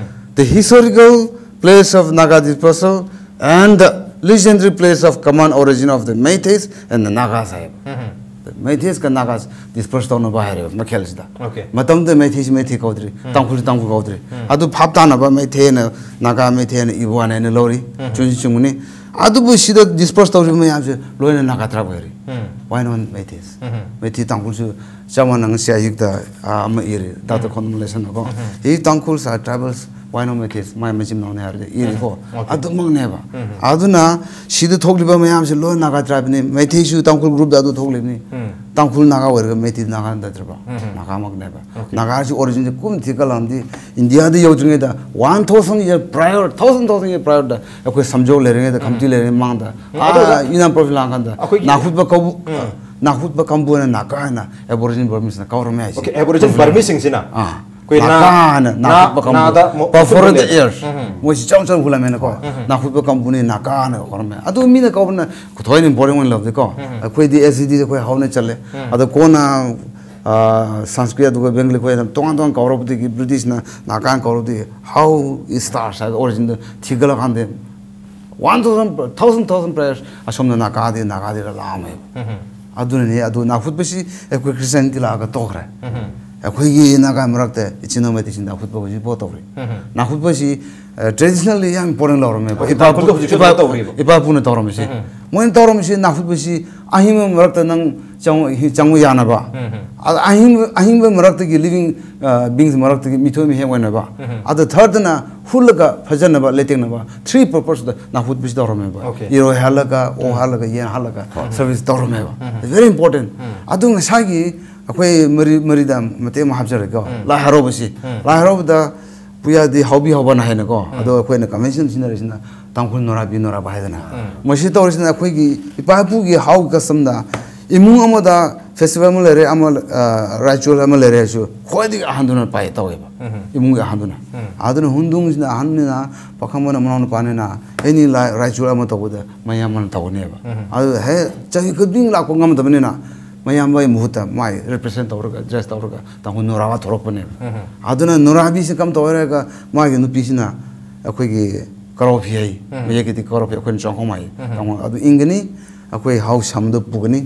the historical place of Naga dispersal and the legendary place of common origin of the Meiteis and the Nagas ꯍꯥꯏꯕ꯫ Meiteis ꯀ Nagas disperse ꯇꯧꯅꯕ ꯍꯥꯏꯔꯦꯕ ꯃꯈꯦꯜꯁꯤꯗ꯫ Okay. ꯃꯇꯝꯗꯨꯗ ꯃꯩꯇꯩꯁꯤ ꯃꯩꯇꯩ ꯀꯧꯗ꯭ꯔꯤ, ꯇꯥꯡꯈꯨꯜꯁꯤ ꯇꯥꯡꯈꯨꯜ ꯀꯧꯗ꯭ꯔꯤ꯫ ꯑꯗꯨ ꯚꯥꯞ ꯇꯥꯅꯕ ꯃꯩꯇꯩꯅ ꯅꯥꯒꯥ, ꯃꯩꯇꯩꯅ ꯏꯕꯨ ꯋꯥꯅ ꯍꯥꯏꯅ ꯂꯧꯔꯤ꯫ ꯆꯨꯝꯁꯤ ꯆꯨꯝꯒꯅꯤ꯫ ꯑꯗꯨꯕꯨ ꯁꯤꯗ disperse ꯇꯧꯔꯤꯕ ꯃꯌꯥꯝꯁꯦ ꯂꯣꯏꯅ Naga tribe ꯑꯣꯏꯔꯤ꯫ Why not Meiteis? ꯃꯩꯇꯩ ꯇꯥꯡꯈꯨꯜꯁꯨ ꯆꯞ ꯃꯥꯟꯅ ꯉꯁꯤ ꯑꯌꯨꯛꯇ, ꯑꯥ, ꯑꯃ ꯏꯔꯦ, ꯗꯥꯛꯇꯔ ꯈꯣꯟꯗꯝ ꯂꯩꯁꯟꯅꯀꯣ꯫ If Tangkhuls are tribals, why not Meiteis? ꯃꯥꯏ ꯃꯆꯤꯟ ꯃꯅꯥꯎꯅꯦ ꯍꯥꯏꯔꯗꯤ ꯏꯔꯦꯀꯣ꯫ ꯑꯗꯨꯃꯛꯅꯦꯕ꯫ ꯑꯗꯨꯅ ꯁꯤꯗ ꯊꯣꯛꯂꯤꯕ ꯃꯌꯥꯝꯁꯦ ꯂꯣꯏ Naga tribeꯅꯤ꯫ ꯃꯩꯇꯩꯁꯨ ꯇꯥꯡꯈꯨꯜ groupꯇ ꯑꯗꯨ ꯊꯣꯛꯂꯤꯕꯅꯤ꯫ ꯇꯥꯡꯈꯨꯜ ꯅꯥꯒꯥ ꯑꯣꯏꯔꯒ ꯃꯩꯇꯩ ꯅꯥꯒꯥ ꯅꯠꯇ꯭ꯔꯕ? ꯅꯥꯒꯥꯃꯛꯅꯦꯕ꯫ ꯅꯥꯒꯥꯁꯤ originꯁꯦ ꯀꯨꯝ ꯊꯤꯀꯂꯝꯗꯤ ꯏꯟꯗꯤꯌꯥꯗ ꯌꯧꯗ꯭ꯔꯤꯉꯩꯗ one thousand year prior, thousand, thousand year priorꯗ ꯑꯩꯈꯣꯏ ꯁꯝꯖꯧ ꯂꯩꯔꯤꯉꯩꯗ, ꯈꯝꯇꯤ ꯂꯩꯔꯤꯉꯩ ꯃꯃꯥꯡꯗ, ꯑꯗꯨ ꯑꯣꯖꯥ, ꯏꯅꯥꯝ ꯄ꯭ꯔꯣꯐꯤꯜ ꯂꯥꯡꯀꯥꯟꯗ ꯑꯩꯈꯣꯏꯒꯤ ꯅꯥꯍꯨꯠꯄ ꯀꯧꯕ, ꯅꯥꯍꯨꯠꯄ ꯀꯥꯡꯕꯨꯅ ꯅꯥꯒꯥ ꯍꯥꯏꯅ Aboriginal Burmeseꯅ ꯀꯧꯔꯝꯃꯦ ꯍꯥꯏꯁꯦ꯫ Okay, Aboriginal Burmeseꯁꯤꯡꯁꯤꯅ ꯑꯥ꯫ ꯑꯩꯈꯣꯏ ꯅꯥꯒꯥ ꯅꯥ- ꯍꯥꯏꯅ ꯅꯥ- ꯅꯥꯍꯨꯠꯄ ꯀꯥꯡꯕꯨ, ꯅꯥꯗ ꯃꯣ- perforated ꯃꯣ- ears, ꯃꯣꯏꯁꯤ ꯆꯥꯎ ꯆꯥꯎꯅ ꯍꯨꯜꯂꯝꯃꯦꯅꯀꯣ꯫ ꯅꯥꯍꯨꯠꯄ ꯀꯥꯡꯕꯨꯅꯤ ꯅꯥꯒꯥ ꯍꯥꯏꯅ ꯀꯧꯔꯝꯃꯦ꯫ ꯑꯗꯨ ꯃꯤꯅ ꯀꯧꯕꯅ ꯊꯣꯏꯅ important ꯑꯣꯏꯅ ꯂꯧꯗꯦꯀꯣ꯫ ꯑꯩꯈꯣꯏꯗꯤ S T D ꯑꯩꯈꯣꯏ ꯍꯧꯅ ꯆꯠꯂꯦ꯫ ꯑꯗꯣ ꯀꯣꯟꯅ, ꯑꯥ, Sanskrit ꯑꯗꯨꯒ Bengali ꯑꯩꯈꯣꯏ ꯑꯗꯨꯝ ꯇꯣꯉꯥꯟ ꯇꯣꯉꯥꯟ ꯀꯧꯔꯛꯄꯗꯒꯤ, Britishꯅ ꯅꯥꯒꯥ ꯍꯥꯏꯅ ꯀꯧꯔꯛꯄꯗꯒꯤ, how it starts ꯍꯥꯏꯕ originꯗ ꯊꯤꯒꯠꯂꯀꯥꯟꯗ one thousand, thousand, thousand prior ꯑꯁꯣꯝꯗ ꯅꯥꯒꯥꯗꯤ, ꯅꯥꯒꯥꯗꯤ ꯂꯥꯛꯑꯝꯃꯦꯕ꯫ ꯑꯗꯨꯅꯅꯦ, ꯑꯗꯨ ꯅꯥꯍꯨꯠꯄꯁꯤ ꯑꯩꯈꯣꯏ Christianity ꯂꯥꯛꯑꯒ ꯇꯣꯛꯈ꯭ꯔꯦ꯫ ꯑꯩꯈꯣꯏꯒꯤ ꯅꯥꯒꯥ ꯃꯔꯛꯇ ꯏꯆꯤꯟ ꯏꯅꯥꯎ ꯃꯩꯇꯩꯁꯤꯡ ꯅꯥꯍꯨꯠꯄ ꯍꯧꯖꯤꯛꯐꯥꯎ ꯇꯧꯔꯤ꯫ ꯅꯥꯍꯨꯠꯄꯁꯤ, ꯑ, traditionally ꯌꯥꯝ important ꯂꯧꯔꯝꯃꯦꯕ꯫ Okay, ꯏꯄꯥ ꯇꯥꯡꯈꯨꯜꯗ ꯍꯧꯖꯤꯛꯁꯨ ꯏꯄꯥ ꯇꯧꯔꯤꯕ? ꯏꯄꯥ ꯏꯄꯨꯅ ꯇꯧꯔꯝꯃꯤꯁꯤ꯫ ꯃꯣꯏꯅ ꯇꯧꯔꯝꯃꯤꯁꯤ ꯅꯥꯍꯨꯠꯄꯁꯤ ꯑꯍꯤꯡꯕ ꯃꯔꯛꯇ ꯅꯪ ꯆꯪꯉꯨ, ꯍꯤ-, ꯆꯪꯉꯨ ꯌꯥꯅꯕ꯫ ꯑꯗ ꯑꯍꯤꯡꯕ, ꯑꯍꯤꯡꯕ ꯃꯔꯛꯇꯒꯤ living, ꯑ, beings ꯃꯔꯛꯇꯒꯤ ꯃꯤꯊꯣꯏ ꯃꯤꯍꯦꯟ ꯑꯣꯏꯅꯕ꯫ ꯑꯗ thirdꯇꯅ ꯍꯨꯠꯂꯒ ꯐꯖꯅꯕ, ꯂꯩꯇꯦꯡꯅꯕ꯫ Three purposeꯗ ꯅꯥꯍꯨꯠꯄꯁꯤ ꯇꯧꯔꯝꯃꯦꯕ꯫ Okay. ꯏꯔꯣꯏ ꯍꯥꯠꯂꯒ, ꯑꯣꯛ ꯍꯥꯠꯂꯒ, ꯌꯦꯟ ꯍꯥꯠꯂꯒ service ꯇꯧꯔꯝꯃꯦꯕ꯫ It's very important꯫ ꯑꯗꯨ ꯉꯁꯥꯏꯒꯤ ꯑꯩꯈꯣꯏ ꯃꯔꯤ, ꯃꯔꯤꯗ ꯃꯇꯦꯛ ꯑꯃ ꯍꯥꯞꯆꯔꯒꯦꯀꯣ꯫ ꯂꯥꯏ ꯍꯔꯥꯎꯕꯁꯤ, ꯂꯥꯏ ꯍꯔꯥꯎꯕꯗ ꯄꯨꯌꯥꯗꯤ ꯍꯥꯎꯕꯤ ꯍꯥꯎꯕꯅ ꯍꯥꯏꯅꯀꯣ꯫ ꯑꯗꯣ ꯑꯩꯈꯣꯏꯅ convention ꯁꯤꯖꯤꯟꯅꯔꯤꯁꯤꯅ ꯇꯥꯡꯈꯨꯜ ꯅꯣꯔꯥꯕꯤ ꯅꯣꯔꯥꯕ ꯍꯥꯏꯗꯅ꯫ ꯃꯁꯤ ꯇꯧꯔꯤꯁꯤꯅ ꯑꯩꯈꯣꯏꯒꯤ ꯏꯄꯥ ꯏꯄꯨꯒꯤ ꯍꯥꯎꯒꯤ customꯗ ꯏꯃꯨꯡ ꯑꯃꯗ festival ꯑꯃ ꯂꯩꯔꯦ, ꯑꯃ, ꯑ, ritual ꯑꯃ ꯂꯩꯔꯦ ꯍꯥꯏꯔꯁꯨ ꯈ꯭ꯋꯥꯏꯗꯒꯤ ꯑꯍꯟꯗꯨꯅ ꯄꯥꯏ ꯇꯧꯋꯦꯕ꯫ ꯏꯃꯨꯡꯒꯤ ꯑꯍꯟꯗꯨꯅ꯫ ꯑꯗꯨꯅ ꯍꯨꯟꯗꯨꯡꯁꯤꯅ ꯑꯍꯟꯅꯤꯅ, ꯄꯥꯈꯪꯕꯅ ꯃꯅꯥꯎꯅꯨꯄꯥꯅꯤꯅ, any ꯂꯥꯏ ritual ꯑꯃ ꯇꯧꯕꯗ ꯃꯌꯥꯝꯕꯅ ꯇꯧꯒꯅꯦꯕ꯫ ꯑꯗꯨ ꯍꯦꯛ ꯆꯍꯤ ꯈꯨꯗꯤꯡ ꯂꯥꯛꯄ ꯉꯝꯗꯕꯅꯤꯅ ꯃꯌꯥꯝꯕꯒꯤ ꯃꯍꯨꯠꯇ ꯃꯥꯏ represent ꯇꯧꯔꯒ, dress ꯇꯧꯔꯒ ꯇꯥꯡꯈꯨꯜ ꯅꯣꯔꯥꯕ ꯊꯣꯛꯂꯛꯄꯅꯦꯕ꯫ ꯑꯗꯨꯅ ꯅꯣꯔꯥꯕꯤꯁꯤ ꯀꯝ ꯇꯧꯔꯦꯒ ꯃꯥꯒꯤ ꯅꯨꯄꯤꯁꯤꯅ ꯑꯩꯈꯣꯏꯒꯤ ꯀꯔꯧ ꯐꯤ ꯍꯥꯏ, ꯃꯌꯦꯛꯀꯤꯗꯤ ꯀꯔꯧ ꯐꯤ, ꯑꯩꯈꯣꯏꯅ ꯆꯣꯡꯈꯣꯡ ꯍꯥꯏ꯫ ꯇꯥꯡꯈꯨꯜ ꯑꯗꯨ ꯏꯟꯒꯅꯤ꯫ ꯑꯩꯈꯣꯏ ꯍꯥꯎ ꯁꯝꯗꯣ ꯄꯨꯒꯅꯤ,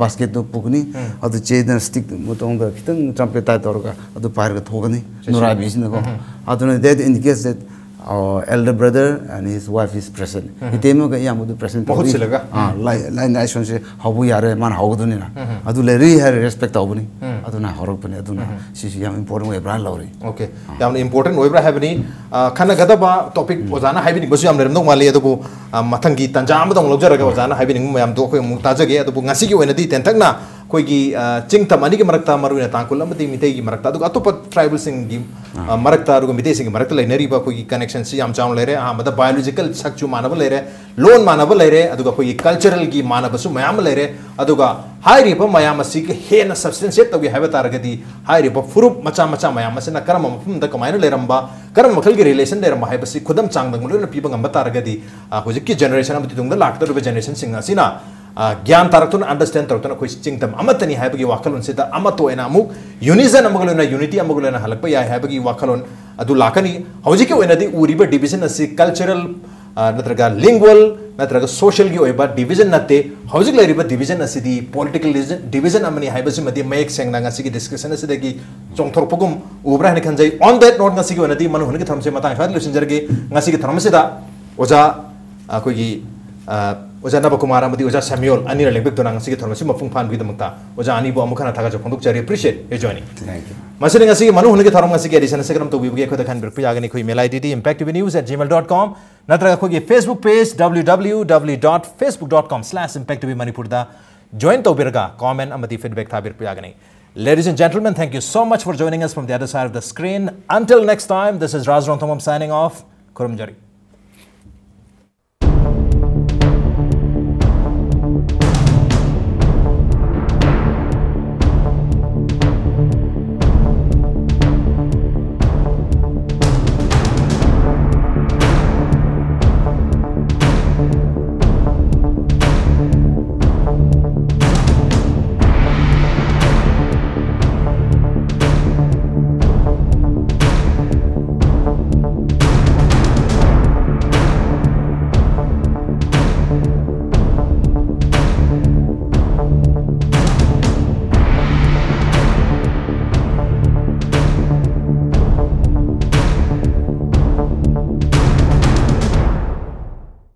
ꯕꯥꯁꯀꯦꯠꯇꯣ ꯄꯨꯒꯅꯤ, ꯑꯗꯨ ꯆꯦꯗꯅ ꯁ꯭ꯇꯤꯛ ꯃꯇꯣꯡꯗ ꯈꯤꯇꯪ ꯇ꯭ꯔꯝꯄꯦꯠ ꯇꯥꯏꯞ ꯇꯧꯔꯒ ꯑꯗꯨ ꯄꯥꯏꯔꯒ ꯊꯣꯛꯀꯅꯤ ꯅꯨꯔꯥꯕꯤꯁꯤꯅꯀꯣ꯫ ꯑꯗꯨꯅ that indicates that our elder brother and his wife is present. ꯏꯇꯩꯃꯒ ꯏꯌꯥꯝꯕꯗꯨ present ꯇꯧꯏ꯫ ꯃꯍꯨꯠ ꯁꯤꯜꯂꯒ? ꯑꯥ, line, line ꯂꯥꯏꯁꯣꯟꯁꯦ ꯍꯧꯕ ꯌꯥꯔꯦ, ꯃꯥꯅ ꯍꯧꯒꯗꯣꯏꯅꯤꯅ꯫ ꯑꯗꯨ ꯂꯩꯔꯤ ꯍꯥꯏꯔ respect ꯇꯧꯕꯅꯤ꯫ ꯑꯗꯨꯅ ꯍꯧꯔꯛꯄꯅꯤ꯫ ꯑꯗꯨꯅ ꯁꯤꯁꯨ ꯌꯥꯝ important ꯑꯣꯏꯕ꯭ꯔꯥ ꯂꯧꯔꯤ꯫ ꯑꯣꯀꯦ, ꯌꯥꯝꯅ important ꯑꯣꯏꯕ꯭ꯔꯥ ꯍꯥꯏꯕꯅꯤ꯫ ꯑ, ꯈꯟꯅꯒꯗꯕ topic ꯑꯣꯖꯥꯅ ꯍꯥꯏꯕꯤꯅꯤꯡꯕꯁꯨ ꯌꯥꯝ ꯂꯩꯔꯝꯗꯧ ꯃꯥꯜꯂꯤ, ꯑꯗꯨꯕꯨ ꯑ, ꯃꯊꯪꯒꯤ ꯇꯥꯟꯖꯥ ꯑꯃꯗ ꯑꯃꯨꯛ ꯂꯧꯖꯔꯒ ꯑꯣꯖꯥꯅ ꯍꯥꯏꯕꯤꯅꯤꯡꯕ ꯃꯌꯥꯝꯗꯣ ꯑꯩꯈꯣꯏ ꯑꯃꯨꯛ ꯇꯥꯖꯒꯦ꯫ ꯑꯗꯨꯕꯨ ꯉꯁꯤꯒꯤ ꯑꯣꯏꯅꯗꯤ ꯇꯦꯟꯇꯛꯅ ꯑꯩꯈꯣꯏꯒꯤ, ꯑ, ꯆꯤꯡ ꯇꯝ ꯑꯅꯤꯒꯤ ꯃꯔꯛꯇ, ꯃꯔꯨꯑꯣꯏꯅ ꯇꯥꯡꯈꯨꯜ ꯑꯃꯗꯤ ꯃꯤꯇꯩꯒꯤ ꯃꯔꯛꯇ, ꯑꯗꯨꯒ ꯑꯇꯣꯞꯄ tribalꯁꯤꯡꯒꯤ, ꯑ, ꯃꯔꯛꯇ, ꯑꯗꯨꯒ ꯃꯤꯇꯩꯁꯤꯡꯒꯤ ꯃꯔꯛꯇ ꯂꯩꯅꯔꯤꯕ ꯑꯩꯈꯣꯏꯒꯤ connectionꯁꯤ ꯌꯥꯝ ꯆꯥꯎꯅ ꯂꯩꯔꯦ꯫ ꯑꯍꯥꯟꯕꯗ biological ꯁꯛꯁꯨ ꯃꯥꯟꯅꯕ ꯂꯩꯔꯦ, ꯂꯣꯟ ꯃꯥꯟꯅꯕ ꯂꯩꯔꯦ, ꯑꯗꯨꯒ ꯑꯩꯈꯣꯏꯒꯤ culturalꯒꯤ ꯃꯥꯟꯅꯕꯁꯨ ꯃꯌꯥꯝ ꯑꯃ ꯂꯩꯔꯦ꯫ ꯑꯗꯨꯒ ꯍꯥꯏꯔꯤꯕ ꯃꯌꯥꯝ ꯑꯁꯤꯒ ꯍꯦꯟꯅ substantiate ꯇꯧꯒꯦ ꯍꯥꯏꯕ ꯇꯥꯔꯒꯗꯤ, ꯍꯥꯏꯔꯤꯕ ꯐꯨꯔꯨꯞ ꯃꯆꯥ ꯃꯆꯥ ꯃꯌꯥꯝ ꯑꯁꯤꯅ ꯀꯔꯝꯕ ꯃꯐꯝꯗ ꯀꯃꯥꯏꯅ ꯂꯩꯔꯝꯕ, ꯀꯔꯝꯕ ꯃꯈꯜꯒꯤ relation ꯂꯩꯔꯝꯕ ꯍꯥꯏꯕꯁꯤ ꯈꯨꯗꯝ ꯆꯥꯡꯗꯝ ꯂꯣꯏꯅ ꯄꯤꯕ ꯉꯝꯕ ꯇꯥꯔꯒꯗꯤ, ꯑ, ꯍꯧꯖꯤꯛꯀꯤ generation ꯑꯃꯗꯤ ꯇꯨꯡꯗ ꯂꯥꯛꯀꯗꯧꯔꯤꯕ generationꯁꯤꯡ ꯑꯁꯤꯅ, ꯑ, ꯒ꯭ꯌꯥꯟ ꯇꯥꯔꯛꯇꯨꯅ, understand ꯇꯧꯔꯛꯇꯨꯅ ꯑꯩꯈꯣꯏ ꯆꯤꯡꯗꯝ ꯑꯃꯠꯇꯅꯤ ꯍꯥꯏꯕꯒꯤ ꯋꯥꯈꯜꯂꯣꯟꯁꯤꯗ ꯑꯃꯠꯇ ꯑꯣꯏꯅ ꯑꯃꯨꯛ unison ꯑꯃꯒ ꯂꯣꯏꯅꯅ, unity ꯑꯃꯒ ꯂꯣꯏꯅꯅ ꯍꯜꯂꯛꯄ ꯌꯥꯏ ꯍꯥꯏꯕꯒꯤ ꯋꯥꯈꯜꯂꯣꯟ ꯑꯗꯨ ꯂꯥꯛꯀꯅꯤ꯫ ꯍꯧꯖꯤꯛꯀꯤ ꯑꯣꯏꯅꯗꯤ ꯎꯔꯤꯕ division ꯑꯁꯤ cultural, ꯑ, ꯅꯠꯇ꯭ꯔꯒ lingual ꯅꯠꯇ꯭ꯔꯒ socialꯒꯤ ꯑꯣꯏꯕ division ꯅꯠꯇꯦ꯫ ꯍꯧꯖꯤꯛ ꯂꯩꯔꯤꯕ division ꯑꯁꯤꯗꯤ political division, division ꯑꯃꯅꯤ ꯍꯥꯏꯕꯁꯤꯃꯗꯤ ꯃꯌꯦꯛ ꯁꯦꯡꯅ ꯉꯁꯤꯒꯤ discussion ꯑꯁꯤꯗꯒꯤ ꯆꯣꯡꯊꯣꯔꯛꯄꯒꯨꯝ ꯎꯕ꯭ꯔꯥ ꯍꯥꯏꯅ ꯈꯟꯖꯩ꯫ On that note, ꯉꯁꯤꯒꯤ ꯑꯣꯏꯅꯗꯤ ꯃꯅꯨ ꯍꯨꯟꯒꯤ ꯊꯧꯔꯝꯁꯦ ꯃꯇꯥꯡ ꯁ꯭ꯋꯥꯏꯗ ꯂꯣꯏꯁꯤꯟꯖꯔꯒꯦ꯫ ꯉꯁꯤꯒꯤ ꯊꯧꯔꯝ ꯑꯁꯤꯗ ꯑꯣꯖꯥ, ꯑꯩꯈꯣꯏꯒꯤ, ꯑ, ꯑꯣꯖꯥ ꯅꯕꯀꯨꯃꯥꯔ ꯑꯃꯗꯤ ꯑꯣꯖꯥ ꯁꯥꯃꯤꯌꯣꯜ ꯑꯅꯤꯔ ꯂꯦꯡꯕꯤꯗꯨꯅ ꯉꯁꯤꯒꯤ ꯊꯧꯔꯝ ꯑꯁꯤ ꯃꯄꯨꯡ ꯐꯥꯍꯟꯕꯒꯤꯗꯃꯛꯇ ꯑꯣꯖꯥ ꯑꯅꯤꯕꯨ ꯑꯃꯨꯛ ꯍꯟꯅ ꯊꯥꯒꯠꯆꯕ ꯐꯣꯡꯗꯣꯛꯆꯔꯤ꯫ Appreciate your joining꯫ Thank you. ꯃꯁꯤꯅ ꯉꯁꯤꯒꯤ ꯃꯅꯨ ꯍꯨꯟꯒꯤ ꯊꯧꯔꯝ ꯉꯁꯤꯒꯤ edition ꯑꯁꯤ ꯀꯔꯝ ꯇꯧꯕꯤꯕꯒꯦ ꯑꯩꯈꯣꯏꯗ ꯈꯟꯕꯤꯔꯛꯄ ꯌꯥꯒꯅꯤ꯫ ꯑꯩꯈꯣꯏ email IDꯗꯤ impacttvnews at gmail dot com ꯅꯠꯇ꯭ꯔꯒ ꯑꯩꯈꯣꯏꯒꯤ Facebook page www dot facebook dot com slash impacttvmanipurꯗ join ꯇꯧꯕꯤꯔꯒ comment ꯑꯃꯗꯤ feedback ꯊꯥꯕꯤꯔꯛꯄ ꯌꯥꯒꯅꯤ꯫ Ladies and gentlemen, thank you so much for joining us from the other side of the screen. Until next time, this is Raj Rongthongam signing off. ꯈꯨꯔꯨꯝꯖꯔꯤ꯫